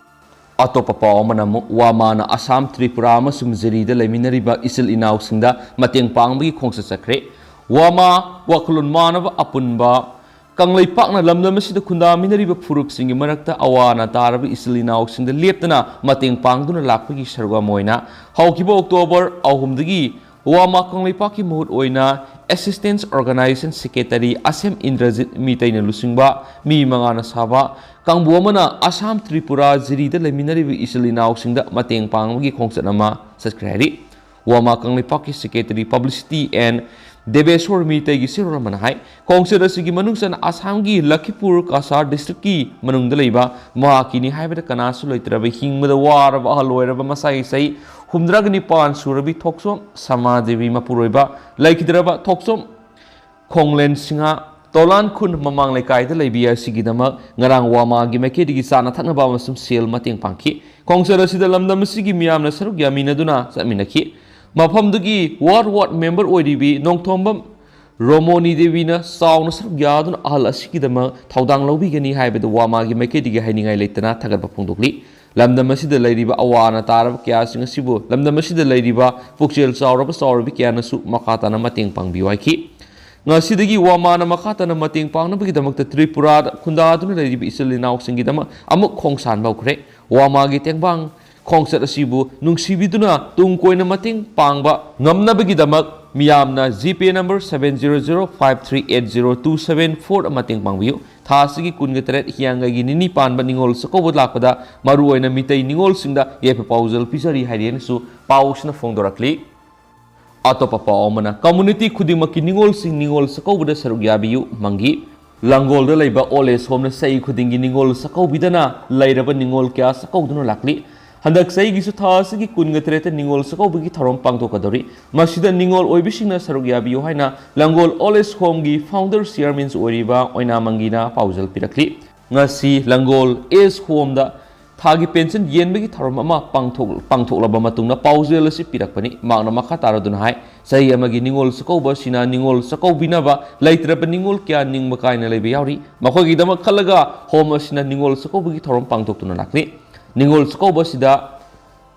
ꯑꯇꯣꯞꯄ ꯄꯥꯎ ꯑꯃꯅ ꯑꯃꯨꯛ ꯋꯥꯃꯥꯅ ꯑꯁꯥꯝ, ꯇ꯭ꯔꯤꯄꯨꯔꯥ ꯑꯃꯁꯨꯡ ꯖꯤꯔꯤꯗ ꯂꯩꯃꯤꯟꯅꯔꯤꯕ ꯏꯆꯤꯜ ꯏꯅꯥꯎꯁꯤꯡꯗ ꯃꯇꯦꯡ ꯄꯥꯡꯕꯒꯤ ꯈꯣꯡꯆꯠ ꯆꯠꯈ꯭ꯔꯦ꯫ ꯋꯥꯃꯥ ꯋꯥꯈꯜꯂꯣꯟ ꯃꯥꯟꯅꯕ ꯑꯄꯨꯟꯕ ꯀꯪꯂꯩꯄꯥꯛꯅ ꯂꯝꯗꯝ ꯑꯁꯤꯗ ꯈꯨꯟꯗꯥꯃꯤꯟꯅꯔꯤꯕ ꯐꯨꯔꯨꯞꯁꯤꯡꯒꯤ ꯃꯔꯛꯇ ꯑꯋꯥ ꯑꯅꯥ ꯇꯥꯔꯕ ꯏꯆꯤꯜ ꯏꯅꯥꯎꯁꯤꯡꯗ ꯂꯦꯞꯇꯅ ꯃꯇꯦꯡ ꯄꯥꯡꯗꯨꯅ ꯂꯥꯛꯄꯒꯤ ꯁꯔꯨꯛ ꯑꯃ ꯑꯣꯏꯅ ꯍꯧꯈꯤꯕ ꯑꯣꯛꯇꯣꯕꯔ ꯑꯍꯨꯝꯗꯒꯤ ꯋꯥꯃꯥ ꯀꯪꯂꯩꯄꯥꯛꯀꯤ ꯃꯍꯨꯠ ꯑꯣꯏꯅ Assistance Organization Secretary ꯑꯁꯦꯝ ꯏꯟꯗ꯭ꯔꯖꯤꯠ ꯃꯤꯇꯩꯅ ꯂꯨꯆꯤꯡꯕ ꯃꯤ ꯃꯉꯥꯅ ꯁꯥꯕ ꯀꯥꯡꯕꯨ ꯑꯃꯅ ꯑꯁꯥꯝ, ꯇ꯭ꯔꯤꯄꯨꯔꯥ, ꯖꯤꯔꯤꯗ ꯂꯩꯃꯤꯟꯅꯔꯤꯕ ꯏꯆꯤꯜ ꯏꯅꯥꯎꯁꯤꯡꯗ ꯃꯇꯦꯡ ꯄꯥꯡꯕꯒꯤ ꯈꯣꯡꯆꯠ ꯑꯃ ꯆꯠꯈ꯭ꯔꯦ ꯍꯥꯏꯔꯤ꯫ ꯋꯥꯃꯥ ꯀꯪꯂꯩꯄꯥꯛꯀꯤ Secretary Publicity ꯑꯦꯟ ꯗꯦꯕꯦꯁꯣꯔ ꯃꯤꯇꯩꯒꯤ ꯁꯦꯔꯣꯜ ꯑꯃꯅ ꯍꯥꯏ, ꯈꯣꯡꯆꯠ ꯑꯁꯤꯒꯤ ꯃꯅꯨꯡ ꯆꯟꯅ ꯑꯁꯥꯝꯒꯤ ꯂꯈꯤꯄꯨꯔ ꯀꯁꯥꯔ district ꯀꯤ ꯃꯅꯨꯡꯗ ꯂꯩꯕ ꯃꯍꯥꯛꯀꯤꯅꯤ ꯍꯥꯏꯕꯗ ꯀꯅꯥꯁꯨ ꯂꯩꯇ꯭ꯔꯕ, ꯍꯤꯡꯕꯗ ꯋꯥꯔꯕ ꯑꯍꯜ ꯑꯣꯏꯔꯕ ꯃꯁꯥꯒꯤ ꯆꯍꯤ ꯍꯨꯝꯗ꯭ꯔꯥꯒ ꯅꯤꯄꯥꯟ ꯁꯨꯔꯕꯤ ꯊꯣꯛꯆꯣꯝ ꯁꯃꯥꯗꯦꯕꯤ ꯃꯄꯨꯔꯣꯏꯕ ꯂꯩꯈꯤꯗ꯭ꯔꯕ ꯊꯣꯛꯆꯣꯝ ꯈꯣꯡꯂꯦꯟ ꯁꯤꯡꯍ ꯇꯣꯂꯥꯟ ꯈꯨꯟ ꯃꯃꯥꯡ ꯂꯩꯀꯥꯏꯗ ꯂꯩꯕꯤ ꯑꯁꯤꯒꯤꯗꯃꯛ ꯉꯔꯥꯡ ꯋꯥꯃꯥꯒꯤ ꯃꯥꯏꯀꯩꯗꯒꯤ ꯆꯥꯅ ꯊꯛꯅꯕ ꯑꯃꯁꯨꯡ ꯁꯦꯜ ꯃꯇꯦꯡ ꯄꯥꯡꯈꯤ꯫ ꯈꯣꯡꯆꯠ ꯑꯁꯤꯗ ꯂꯝꯗꯝ ꯑꯁꯤꯒꯤ ꯃꯤꯌꯥꯝꯅ ꯁꯔꯨꯛ ꯌꯥꯃꯤꯟꯅꯗꯨꯅ ꯆꯠꯃꯤꯟꯅꯈꯤ꯫ ꯃꯐꯝꯗꯨꯒꯤ ward ward member ꯑꯣꯏꯔꯤꯕꯤ ꯅꯣꯡꯊꯣꯝꯕꯝ ꯔꯣꯃꯣꯅꯤ ꯗꯦꯕꯤꯅ ꯆꯥꯎꯅ ꯁꯔꯨꯛ ꯌꯥꯗꯨꯅ ꯑꯍꯜ ꯑꯁꯤꯒꯤꯗꯃꯛ ꯊꯧꯗꯥꯡ ꯂꯧꯕꯤꯒꯅꯤ ꯍꯥꯏꯕꯗꯨ ꯋꯥꯃꯥꯒꯤ ꯃꯥꯏꯀꯩꯗꯒꯤ ꯍꯥꯏꯅꯤꯡꯉꯥꯏ ꯂꯩꯇꯅ ꯊꯥꯒꯠꯄ ꯐꯣꯡꯗꯣꯛꯂꯤ꯫ ꯂꯝꯗꯝ ꯑꯁꯤꯗ ꯂꯩꯔꯤꯕ ꯑꯋꯥ ꯑꯅꯥ ꯇꯥꯔꯕ ꯀꯌꯥꯁꯤꯡ ꯑꯁꯤꯕꯨ ꯂꯝꯗꯝ ꯑꯁꯤꯗ ꯂꯩꯔꯤꯕ ꯄꯨꯛꯆꯦꯜ ꯆꯥꯎꯔꯕ ꯆꯥꯎꯔꯕꯤ ꯀꯌꯥꯅꯁꯨ ꯃꯈꯥ ꯇꯥꯅ ꯃꯇꯦꯡ ꯄꯥꯡꯕꯤꯌꯨ ꯍꯥꯏꯈꯤ꯫ ꯉꯁꯤꯗꯒꯤ ꯋꯥꯃꯥꯅ ꯃꯈꯥ ꯇꯥꯅ ꯃꯇꯦꯡ ꯄꯥꯡꯅꯕꯒꯤꯗꯃꯛꯇ ꯇ꯭ꯔꯤꯄꯨꯔꯥꯗ ꯈꯨꯟꯗꯥꯗꯨꯅ ꯂꯩꯔꯤꯕ ꯏꯆꯤꯜ ꯏꯅꯥꯎꯁꯤꯡꯒꯤꯗꯃꯛ ꯑꯃꯨꯛ ꯈꯣꯡꯁꯥꯟꯕ ꯍꯧꯈ꯭ꯔꯦ꯫ ꯋꯥꯃꯥꯒꯤ ꯇꯦꯡꯕꯥꯡ ꯈꯣꯡꯆꯠ ꯑꯁꯤꯕꯨ ꯅꯨꯡꯁꯤꯕꯤꯗꯨꯅ ꯇꯨꯡ ꯀꯣꯏꯅ ꯃꯇꯦꯡ ꯄꯥꯡꯕ ꯉꯝꯅꯕꯒꯤꯗꯃꯛ ꯃꯤꯌꯥꯝꯅ GPay number seven zero zero five three eight zero two seven four ꯗ ꯃꯇꯦꯡ ꯄꯥꯡꯕꯤꯌꯨ꯫ ꯊꯥ ꯑꯁꯤꯒꯤ ꯀꯨꯟꯒ ꯇꯔꯦꯠ ꯍꯤꯌꯥꯡꯒꯩꯒꯤ ꯅꯤꯅꯤ ꯄꯥꯟꯕ ꯅꯤꯉꯣꯜ ꯆꯥꯛꯀꯧꯕ ꯂꯥꯛꯄꯗ ꯃꯔꯨꯑꯣꯏꯅ ꯃꯤꯇꯩ ꯅꯤꯉꯣꯜꯁꯤꯡꯗ ꯌꯥꯏꯐ ꯄꯥꯎꯖꯦꯜ ꯄꯤꯖꯔꯤ ꯍꯥꯏꯔꯦꯅꯁꯨ ꯄꯥꯎꯁꯤꯅ ꯐꯣꯡꯗꯣꯔꯛꯂꯤ꯫ ꯑꯇꯣꯞꯄ ꯄꯥꯎ ꯑꯃꯅ, ꯀꯝꯃ꯭ꯌꯨꯅꯤꯇꯤ ꯈꯨꯗꯤꯡꯃꯛꯀꯤ ꯅꯤꯉꯣꯜꯁꯤꯡ ꯅꯤꯉꯣꯜ ꯆꯥꯛꯀꯧꯕꯗ ꯁꯔꯨꯛ ꯌꯥꯕꯤꯌꯨ ꯃꯪꯒꯤ꯫ ꯂꯥꯡꯒꯣꯜꯗ ꯂꯩꯕ ꯑꯣꯜ ꯑꯦꯖ ꯍꯣꯝꯅ ꯆꯍꯤ ꯈꯨꯗꯤꯡꯒꯤ ꯅꯤꯉꯣꯜ ꯆꯥꯛꯀꯧꯕꯤꯗꯅ ꯂꯩꯔꯕ ꯅꯤꯉꯣꯜ ꯀꯌꯥ ꯆꯥꯛꯀꯧꯗꯨꯅ ꯂꯥꯛꯂꯤ꯫ ꯍꯟꯗꯛ ꯆꯍꯤꯒꯤꯁꯨ ꯊꯥ ꯑꯁꯤꯒꯤ ꯀꯨꯟꯒ ꯇꯔꯦꯠꯇ ꯅꯤꯉꯣꯜ ꯆꯥꯛꯀꯧꯕꯒꯤ ꯊꯧꯔꯝ ꯄꯥꯡꯊꯣꯛꯀꯗꯧꯔꯤ꯫ ꯃꯁꯤꯗ ꯅꯤꯉꯣꯜ ꯑꯣꯏꯕꯤꯁꯤꯡꯅ ꯁꯔꯨꯛ ꯌꯥꯕꯤꯌꯨ ꯍꯥꯏꯅ ꯂꯥꯡꯒꯣꯜ ꯑꯣꯜ ꯑꯦꯖ ꯍꯣꯝꯒꯤ ꯐꯥꯎꯟꯗꯔ ꯆꯤꯌꯔꯃꯦꯟꯁꯨ ꯑꯣꯏꯔꯤꯕ ꯑꯣꯏꯅꯥ ꯃꯪꯒꯤꯅ ꯄꯥꯎꯖꯦꯜ ꯄꯤꯔꯛꯂꯤ꯫ ꯉꯁꯤ ꯂꯥꯡꯒꯣꯜ ꯑꯦꯖ ꯍꯣꯝꯗ ꯊꯥꯒꯤ ꯄꯦꯟꯁꯟ ꯌꯦꯟꯕꯒꯤ ꯊꯧꯔꯝ ꯑꯃ ꯄꯥꯡꯊꯣꯛ-, ꯄꯥꯡꯊꯣꯛꯂꯕ ꯃꯇꯨꯡꯗ ꯄꯥꯎꯖꯦꯜ ꯑꯁꯤ ꯄꯤꯔꯛꯄꯅꯤ꯫ ꯃꯍꯥꯛꯅ ꯃꯈꯥ ꯇꯥꯔꯗꯨꯅ ꯍꯥꯏ, ꯆꯍꯤ ꯑꯃꯒꯤ ꯅꯤꯉꯣꯜ ꯆꯥꯛꯀꯧꯕ ꯑꯁꯤꯅ ꯅꯤꯉꯣꯜ ꯆꯥꯛꯀꯧꯕꯤꯅꯕ ꯂꯩꯇ꯭ꯔꯕ ꯅꯤꯉꯣꯜ ꯀꯌꯥ ꯅꯤꯡꯕ ꯀꯥꯏꯅ ꯂꯩꯕ ꯌꯥꯎꯔꯤ꯫ ꯃꯈꯣꯏꯒꯤꯗꯃꯛ ꯈꯜꯂꯒ ꯍꯣꯝ ꯑꯁꯤꯅ ꯅꯤꯉꯣꯜ ꯆꯥꯛꯀꯧꯕꯒꯤ ꯊꯧꯔꯝ ꯄꯥꯡꯊꯣꯛꯇꯨꯅ ꯂꯥꯛꯂꯤ꯫ ꯅꯤꯉꯣꯜ ꯆꯥꯛꯀꯧꯕ ꯑꯁꯤꯗ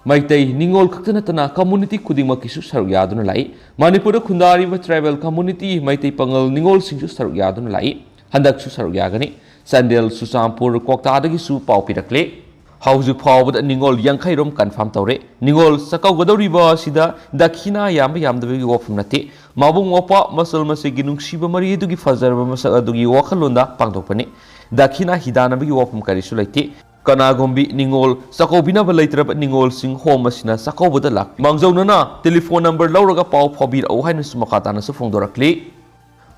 ꯃꯩꯇꯩ ꯅꯤꯉꯣꯜ ꯈꯛꯇ ꯅꯠꯇꯅ ꯀꯝꯃ꯭ꯌꯨꯅꯤꯇꯤ ꯈꯨꯗꯤꯡꯃꯛꯀꯤꯁꯨ ꯁꯔꯨꯛ ꯌꯥꯗꯨꯅ ꯂꯥꯛꯏ꯫ ꯃꯅꯤꯄꯨꯔꯗ ꯈꯨꯟꯗꯥꯔꯤꯕ ꯇ꯭ꯔꯥꯏꯕꯦꯜ ꯀꯝꯃ꯭ꯌꯨꯅꯤꯇꯤ, ꯃꯩꯇꯩ ꯄꯥꯉꯜ ꯅꯤꯉꯣꯜꯁꯤꯡꯁꯨ ꯁꯔꯨꯛ ꯌꯥꯗꯨꯅ ꯂꯥꯛꯏ꯫ ꯍꯟꯗꯛꯁꯨ ꯁꯔꯨꯛ ꯌꯥꯒꯅꯤ꯫ ꯆꯥꯟꯗꯦꯜ, ꯆꯨꯔꯆꯥꯟꯄꯨꯔ, ꯀ꯭ꯋꯥꯛꯇꯥꯗꯒꯤꯁꯨ ꯄꯥꯎ ꯄꯤꯔꯛꯂꯦ꯫ ꯍꯧꯖꯤꯛ ꯐꯥꯎꯕꯗ ꯅꯤꯉꯣꯜ ꯌꯥꯡꯈꯩ ꯔꯣꯝ ꯀꯟꯐꯥꯔꯝ ꯇꯧꯔꯦ꯫ ꯅꯤꯉꯣꯜ ꯆꯥꯛꯀꯧꯒꯗꯧꯔꯤꯕ ꯑꯁꯤꯗ ꯗꯈꯤꯅꯥ ꯌꯥꯝꯕ ꯌꯥꯝꯗꯕꯒꯤ ꯋꯥꯐꯝ ꯅꯠꯇꯦ꯫ ꯃꯕꯨꯡ ꯃꯧꯄ꯭ꯋꯥ, ꯃꯆꯜ ꯃꯆꯩꯒꯤ ꯅꯨꯡꯁꯤꯕ ꯃꯔꯤ ꯑꯗꯨꯒꯤ ꯐꯖꯔꯕ ꯃꯁꯛ ꯑꯗꯨꯒꯤ ꯋꯥꯈꯜꯂꯣꯟꯗ ꯄꯥꯡꯊꯣꯛꯄꯅꯤ꯫ ꯗꯈꯤꯅꯥ ꯍꯤꯗꯥꯟꯅꯕꯒꯤ ꯋꯥꯐꯝ ꯀꯔꯤꯁꯨ ꯂꯩꯇꯦ꯫ ꯀꯅꯥꯒꯨꯝꯕꯤ ꯅꯤꯉꯣꯜ ꯆꯥꯛꯀꯧꯕꯤꯅꯕ ꯂꯩꯇ꯭ꯔꯕ ꯅꯤꯉꯣꯜꯁꯤꯡ ꯍꯣꯝ ꯑꯁꯤꯅ ꯆꯥꯛꯀꯧꯕꯗ ꯂꯥꯛ-, ꯃꯥꯡꯖꯧꯅꯅ ꯇꯦꯂꯤꯐꯣꯟ ꯅꯝꯕꯔ ꯂꯧꯔꯒ ꯄꯥꯎ ꯐꯥꯎꯕꯤꯔꯛꯎ ꯍꯥꯏꯅꯁꯨ ꯃꯈꯥ ꯇꯥꯅꯁꯨ ꯐꯣꯡꯗꯣꯔꯛꯂꯤ꯫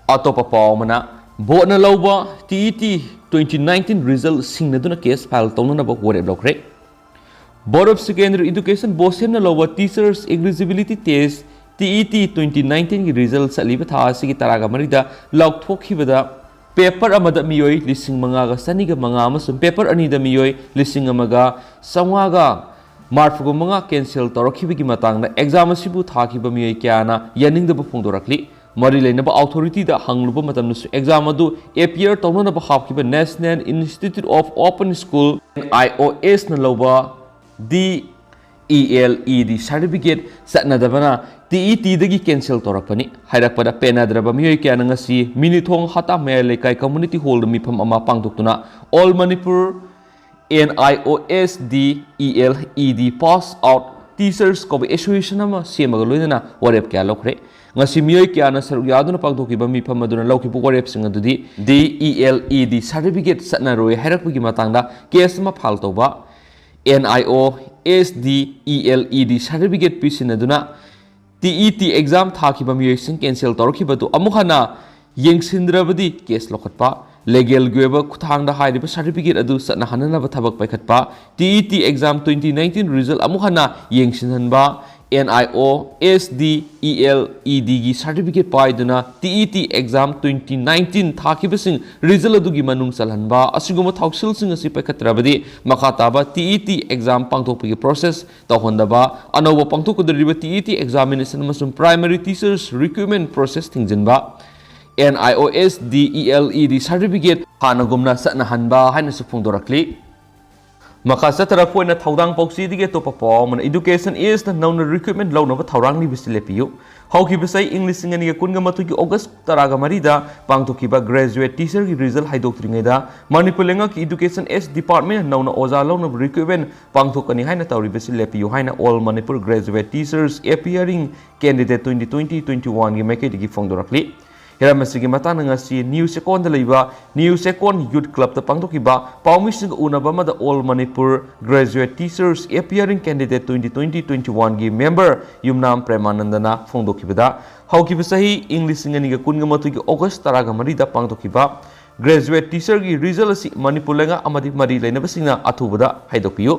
ꯑꯇꯣꯞꯄ ꯄꯥꯎ ꯑꯃꯅ, ꯕꯣꯔꯗꯅ ꯂꯧꯕ T E T twenty nineteen result ꯁꯤꯡꯅꯗꯨꯅ ꯀꯦꯁ ꯐꯥꯏꯜ ꯇꯧꯅꯅꯕ ꯋꯥꯔꯦꯞ ꯂꯧꯈ꯭ꯔꯦ꯫ Board of Secondary Education, ꯕꯣꯁꯦꯝꯅ ꯂꯧꯕ Teachers Eligibility Test, T E T twenty ꯅꯥꯏꯟꯇꯤꯟꯒꯤ ꯔꯤꯖꯜ ꯆꯠꯂꯤꯕ ꯊꯥ ꯑꯁꯤꯒꯤ ꯇꯔꯥꯒ ꯃꯔꯤꯗ ꯂꯥꯎꯊꯣꯛꯈꯤꯕꯗ ꯄꯦꯄꯔ ꯑꯃꯗ ꯃꯤꯑꯣꯏ ꯂꯤꯁꯤꯡ ꯃꯉꯥꯒ ꯆꯅꯤꯒ ꯃꯉꯥ ꯑꯃꯁꯨꯡ ꯄꯦꯄꯔ ꯑꯅꯤꯗ ꯃꯤꯑꯣꯏ ꯂꯤꯁꯤꯡ ꯑꯃꯒ ꯆꯥꯝꯃꯉꯥꯒ ꯃꯔꯤꯐꯨ ꯃꯉꯥ ꯀꯦꯟꯁꯦꯜ ꯇꯧꯔꯛꯈꯤꯕꯒꯤ ꯃꯇꯥꯡꯗ ꯑꯦꯛꯖꯥꯝ ꯑꯁꯤꯕꯨ ꯊꯥꯈꯤꯕ ꯃꯤꯑꯣꯏ ꯀꯌꯥꯅ ꯌꯥꯅꯤꯡꯗꯕ ꯐꯣꯡꯗꯣꯔꯛꯂꯤ꯫ ꯃꯔꯤ ꯂꯩꯅꯕ ꯑꯣꯊꯣꯔꯤꯇꯤꯗ ꯍꯪꯂꯨꯕ ꯃꯇꯝꯗꯁꯨ ꯑꯦꯛꯖꯥꯝ ꯑꯗꯨ ꯑꯦꯄꯤꯌꯔ ꯇꯧꯅꯅꯕ ꯍꯥꯞꯈꯤꯕ National Institute of Open School, N I O ꯑꯦꯁꯅ ꯂꯧꯕ D E L E D certificate ꯆꯠꯅꯗꯕꯅ ꯇꯤ ꯏ ꯇꯤꯗꯒꯤ ꯀꯦꯟꯁꯦꯜ ꯇꯧꯔꯛꯄꯅꯤ ꯍꯥꯏꯔꯛꯄꯗ ꯄꯦꯟꯅꯗ꯭ꯔꯕ ꯃꯤꯑꯣꯏ ꯀꯌꯥꯅ ꯉꯁꯤ ꯃꯤꯅꯤꯊꯣꯡ ꯍꯇꯥ ꯃꯌꯥꯏ ꯂꯩꯀꯥꯏ ꯀꯝꯃ꯭ꯌꯨꯅꯤꯇꯤ ꯍꯣꯜꯗ ꯃꯤꯐꯝ ꯑꯃ ꯄꯥꯡꯊꯣꯛꯇꯨꯅ All Manipur N I O S D E L E D Pass Out Teachers ꯀꯧꯕ ꯑꯦꯁꯣꯁꯤꯌꯦꯁꯟ ꯑꯃ ꯁꯦꯝꯃꯒ ꯂꯣꯏꯅꯅ ꯋꯥꯔꯦꯞ ꯀꯌꯥ ꯂꯧꯈ꯭ꯔꯦ꯫ ꯉꯁꯤ ꯃꯤꯑꯣꯏ ꯀꯌꯥꯅ ꯁꯔꯨꯛ ꯌꯥꯗꯨꯅ ꯄꯥꯡꯊꯣꯛꯈꯤꯕ ꯃꯤꯐꯝ ꯑꯗꯨꯅ ꯂꯧꯈꯤꯕ ꯋꯥꯔꯦꯞꯁꯤꯡ ꯑꯗꯨꯗꯤ D E L E D certificate ꯆꯠꯅꯔꯣꯏ ꯍꯥꯏꯔꯛꯄꯒꯤ ꯃꯇꯥꯡꯗ ꯀꯦꯁ ꯑꯃ ꯐꯥꯏꯜ ꯇꯧꯕ, N I O S D E L E D certificate ꯄꯤꯁꯤꯟꯅꯗꯨꯅ ꯇꯤ ꯏ ꯇꯤ ꯑꯦꯛꯖꯥꯝ ꯊꯥꯈꯤꯕ ꯃꯤꯑꯣꯏꯁꯤꯡ ꯀꯦꯟꯁꯦꯜ ꯇꯧꯔꯛꯈꯤꯕꯗꯨ ꯑꯃꯨꯛ ꯍꯟꯅ ꯌꯦꯡꯁꯤꯟꯗ꯭ꯔꯕꯗꯤ ꯀꯦꯁ ꯂꯧꯈꯠꯄ, ꯂꯤꯒꯦꯜꯒꯤ ꯑꯣꯏꯕ ꯈꯨꯠꯊꯥꯡꯗ ꯍꯥꯏꯔꯤꯕ ꯁꯥꯔꯇꯤꯐꯤꯀꯦꯠ ꯑꯗꯨ ꯆꯠꯅꯍꯟꯅꯅꯕ ꯊꯕꯛ ꯄꯥꯏꯈꯠꯄ, T E T exam twenty nineteen result ꯑꯃꯨꯛ ꯍꯟꯅ ꯌꯦꯡꯁꯤꯟꯍꯟꯕ, N I O S D E L E ꯗꯤꯒꯤ ꯁꯥꯔꯇꯤꯐꯤꯀꯦꯠ ꯄꯥꯏꯗꯨꯅ T E T exam twenty nineteen ꯊꯥꯈꯤꯕꯁꯤꯡ ꯔꯤꯖꯜ ꯑꯗꯨꯒꯤ ꯃꯅꯨꯡ ꯆꯜꯍꯟꯕ ꯑꯁꯤꯒꯨꯝꯕ ꯊꯧꯁꯤꯜꯁꯤꯡ ꯑꯁꯤ ꯄꯥꯏꯈꯠꯇ꯭ꯔꯕꯗꯤ ꯃꯈꯥ ꯇꯥꯕ ꯇꯤ ꯏ ꯇꯤ ꯑꯦꯛꯖꯥꯝ ꯄꯥꯡꯊꯣꯛꯄꯒꯤ ꯄ꯭ꯔꯣꯁꯦꯁ ꯇꯧꯍꯟꯗꯕ, ꯑꯅꯧꯕ ꯄꯥꯡꯊꯣꯛꯀꯗꯧꯔꯤꯕ ꯇꯤ ꯏ ꯇꯤ ꯑꯦꯛꯖꯥꯃꯤꯅꯦꯁꯟ ꯑꯃꯁꯨꯡ ꯄ꯭ꯔꯥꯏꯃꯔꯤ ꯇꯤꯆꯔꯁ ꯔꯤꯀ꯭ꯔꯨꯠꯃꯦꯟ ꯄ꯭ꯔꯣꯁꯦꯁ ꯊꯤꯡꯖꯤꯟꯕ, N I O S D E L E D certificate ꯍꯥꯟꯅꯒꯨꯝꯅ ꯆꯠꯅꯍꯟꯕ ꯍꯥꯏꯅꯁꯨ ꯐꯣꯡꯗꯣꯔꯛꯂꯤ꯫ ꯃꯈꯥ ꯆꯠꯊꯔꯛꯄ ꯑꯣꯏꯅ ꯊꯧꯗꯥꯡ ꯄꯥꯎꯆꯦꯗꯒꯤ ꯑꯇꯣꯞꯄ ꯄꯥꯎ ꯑꯃꯅ, ꯏꯗꯨꯀꯦꯁꯟ ꯑꯦꯖꯅ ꯅꯧꯅ ꯔꯤꯀ꯭ꯔꯨꯠꯃꯦꯟ ꯂꯧꯅꯕ ꯊꯧꯔꯥꯡ ꯂꯤꯕꯁꯤ ꯂꯦꯞꯄꯤꯌꯨ꯫ ꯍꯧꯈꯤꯕ ꯆꯍꯤ ꯏꯪ ꯂꯤꯁꯤꯡ ꯑꯅꯤꯒ ꯀꯨꯟꯒ ꯃꯥꯊꯣꯏꯒꯤ ꯑꯣꯒꯁ ꯇꯔꯥꯒ ꯃꯔꯤꯗ ꯄꯥꯡꯊꯣꯛꯈꯤꯕ ꯒ꯭ꯔꯦꯖꯨꯑꯦꯠ ꯇꯤꯆꯔꯒꯤ ꯔꯤꯖꯜ ꯍꯥꯏꯗꯣꯛꯇ꯭ꯔꯤꯉꯩꯗ ꯃꯅꯤꯄꯨꯔ ꯂꯩꯉꯥꯛꯀꯤ ꯏꯗꯨꯀꯦꯁꯟ ꯑꯦꯖ ꯗꯤꯄꯥꯔꯠꯃꯦꯟꯅ ꯅꯧꯅ ꯑꯣꯖꯥ ꯂꯧꯅꯕ ꯔꯤꯀ꯭ꯔꯨꯠꯃꯦꯟ ꯄꯥꯡꯊꯣꯛꯀꯅꯤ ꯍꯥꯏꯅ ꯇꯧꯔꯤꯕꯁꯤ ꯂꯦꯞꯄꯤꯌꯨ ꯍꯥꯏꯅ All Manipur Graduate Teachers Appearing Candidate twenty twenty twenty-one ꯒꯤ ꯃꯥꯏꯀꯩꯗꯒꯤ ꯐꯣꯡꯗꯣꯔꯛꯂꯤ꯫ ꯍꯤꯔꯝ ꯑꯁꯤꯒꯤ ꯃꯇꯥꯡꯗ ꯉꯁꯤ ꯅ꯭ꯌꯨ ꯆꯦꯛꯀꯣꯟꯗ ꯂꯩꯕ ꯅ꯭ꯌꯨ ꯆꯦꯛꯀꯣꯟ ꯌꯨꯠ ꯀ꯭ꯂꯕꯇ ꯄꯥꯡꯊꯣꯛꯈꯤꯕ ꯄꯥꯎꯃꯤꯁꯤꯡꯒ ꯎꯅꯕ ꯑꯃꯗ All Manipur Graduate Teachers Appearing Candidate twenty twenty twenty-one ꯒꯤ ꯃꯦꯝꯕꯔ ꯌꯨꯝꯅꯥꯝ ꯄ꯭ꯔꯦꯃꯥꯅꯟꯗꯅ ꯐꯣꯡꯗꯣꯛꯈꯤꯕꯗ, ꯍꯧꯈꯤꯕ ꯆꯍꯤ ꯏꯪ ꯂꯤꯁꯤꯡ ꯑꯅꯤꯒ ꯀꯨꯟꯒ ꯃꯥꯊꯣꯏꯒꯤ ꯑꯣꯒꯁ ꯇꯔꯥꯒ ꯃꯔꯤꯗ ꯄꯥꯡꯊꯣꯛꯈꯤꯕ ꯒ꯭ꯔꯦꯖꯨꯑꯦꯠ ꯇꯤꯆꯔꯒꯤ ꯔꯤꯖꯜ ꯑꯁꯤ ꯃꯅꯤꯄꯨꯔ ꯂꯩꯉꯥꯛ ꯑꯃꯗꯤ ꯃꯔꯤ ꯂꯩꯅꯕꯁꯤꯡꯅ ꯑꯊꯨꯕꯗ ꯍꯥꯏꯗꯣꯛꯄꯤꯌꯨ꯫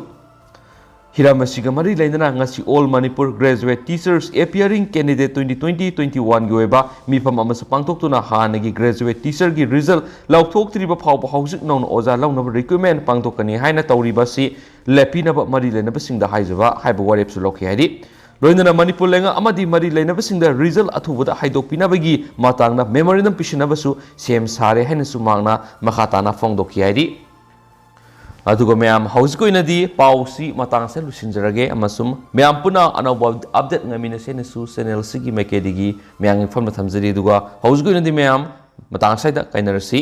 ꯍꯤꯔꯝ ꯑꯁꯤꯒ ꯃꯔꯤ ꯂꯩꯅꯅ ꯉꯁꯤ All Manipur Graduate Teachers Appearing Candidate twenty twenty twenty-one ꯒꯤ ꯑꯣꯏꯕ ꯃꯤꯐꯝ ꯑꯃꯁꯨ ꯄꯥꯡꯊꯣꯛꯇꯨꯅ ꯍꯥꯟꯅꯒꯤ ꯒ꯭ꯔꯦꯖꯨꯑꯦꯠ ꯇꯤꯆꯔꯒꯤ ꯔꯤꯖꯜ ꯂꯥꯎꯊꯣꯛꯇ꯭ꯔꯤꯕ ꯐꯥꯎꯕ ꯍꯧꯖꯤꯛ ꯅꯧꯅ ꯑꯣꯖꯥ ꯂꯧꯅꯕ ꯔꯤꯀ꯭ꯔꯨꯠꯃꯦꯟ ꯄꯥꯡꯊꯣꯛꯀꯅꯤ ꯍꯥꯏꯅ ꯇꯧꯔꯤꯕ ꯑꯁꯤ ꯂꯦꯞꯄꯤꯅꯕ ꯃꯔꯤ ꯂꯩꯅꯕꯁꯤꯡꯗ ꯍꯥꯏꯖꯕ ꯍꯥꯏꯕ ꯋꯥꯔꯦꯞꯁꯨ ꯂꯧꯈꯤ ꯍꯥꯏꯔꯤ꯫ ꯂꯣꯏꯅꯅ ꯃꯅꯤꯄꯨꯔ ꯂꯩꯉꯥꯛ ꯑꯃꯗꯤ ꯃꯔꯤ ꯂꯩꯅꯕꯁꯤꯡꯗ ꯔꯤꯖꯜ ꯑꯊꯨꯕꯗ ꯍꯥꯏꯗꯣꯛꯄꯤꯅꯕꯒꯤ ꯃꯇꯥꯡꯗ ꯃꯦꯃꯣꯔꯦꯟꯗꯝ ꯄꯤꯁꯤꯟꯅꯕꯁꯨ ꯁꯦꯝ ꯁꯥꯔꯦ ꯍꯥꯏꯅꯁꯨ ꯃꯍꯥꯛꯅ ꯃꯈꯥ ꯇꯥꯅ ꯐꯣꯡꯗꯣꯛꯈꯤ ꯍꯥꯏꯔꯤ꯫ ꯑꯗꯨꯒ ꯃꯌꯥꯝ, ꯍꯧꯖꯤꯛꯀꯤ ꯑꯣꯏꯅꯗꯤ ꯄꯥꯎꯁꯤ ꯃꯇꯥꯡꯁꯤꯗ ꯂꯣꯏꯁꯤꯟꯖꯔꯒꯦ ꯑꯃꯁꯨꯡ ꯃꯌꯥꯝ ꯄꯨꯟꯅ ꯑꯅꯧꯕ ꯑꯞꯗꯦꯠ ꯉꯥꯏꯃꯤꯟꯅꯁꯦ ꯍꯥꯏꯅꯁꯨ ꯆꯦꯅꯦꯜꯁꯤꯒꯤ ꯃꯥꯏꯀꯩꯗꯒꯤ ꯃꯌꯥꯝꯒꯤ ꯃꯐꯝꯗ ꯊꯝꯖꯔꯤ꯫ ꯑꯗꯨꯒ ꯍꯧꯖꯤꯛꯀꯤ ꯑꯣꯏꯅꯗꯤ ꯃꯌꯥꯝ ꯃꯇꯥꯡ ꯑꯁꯤꯗ ꯀꯥꯏꯅꯔꯁꯤ꯫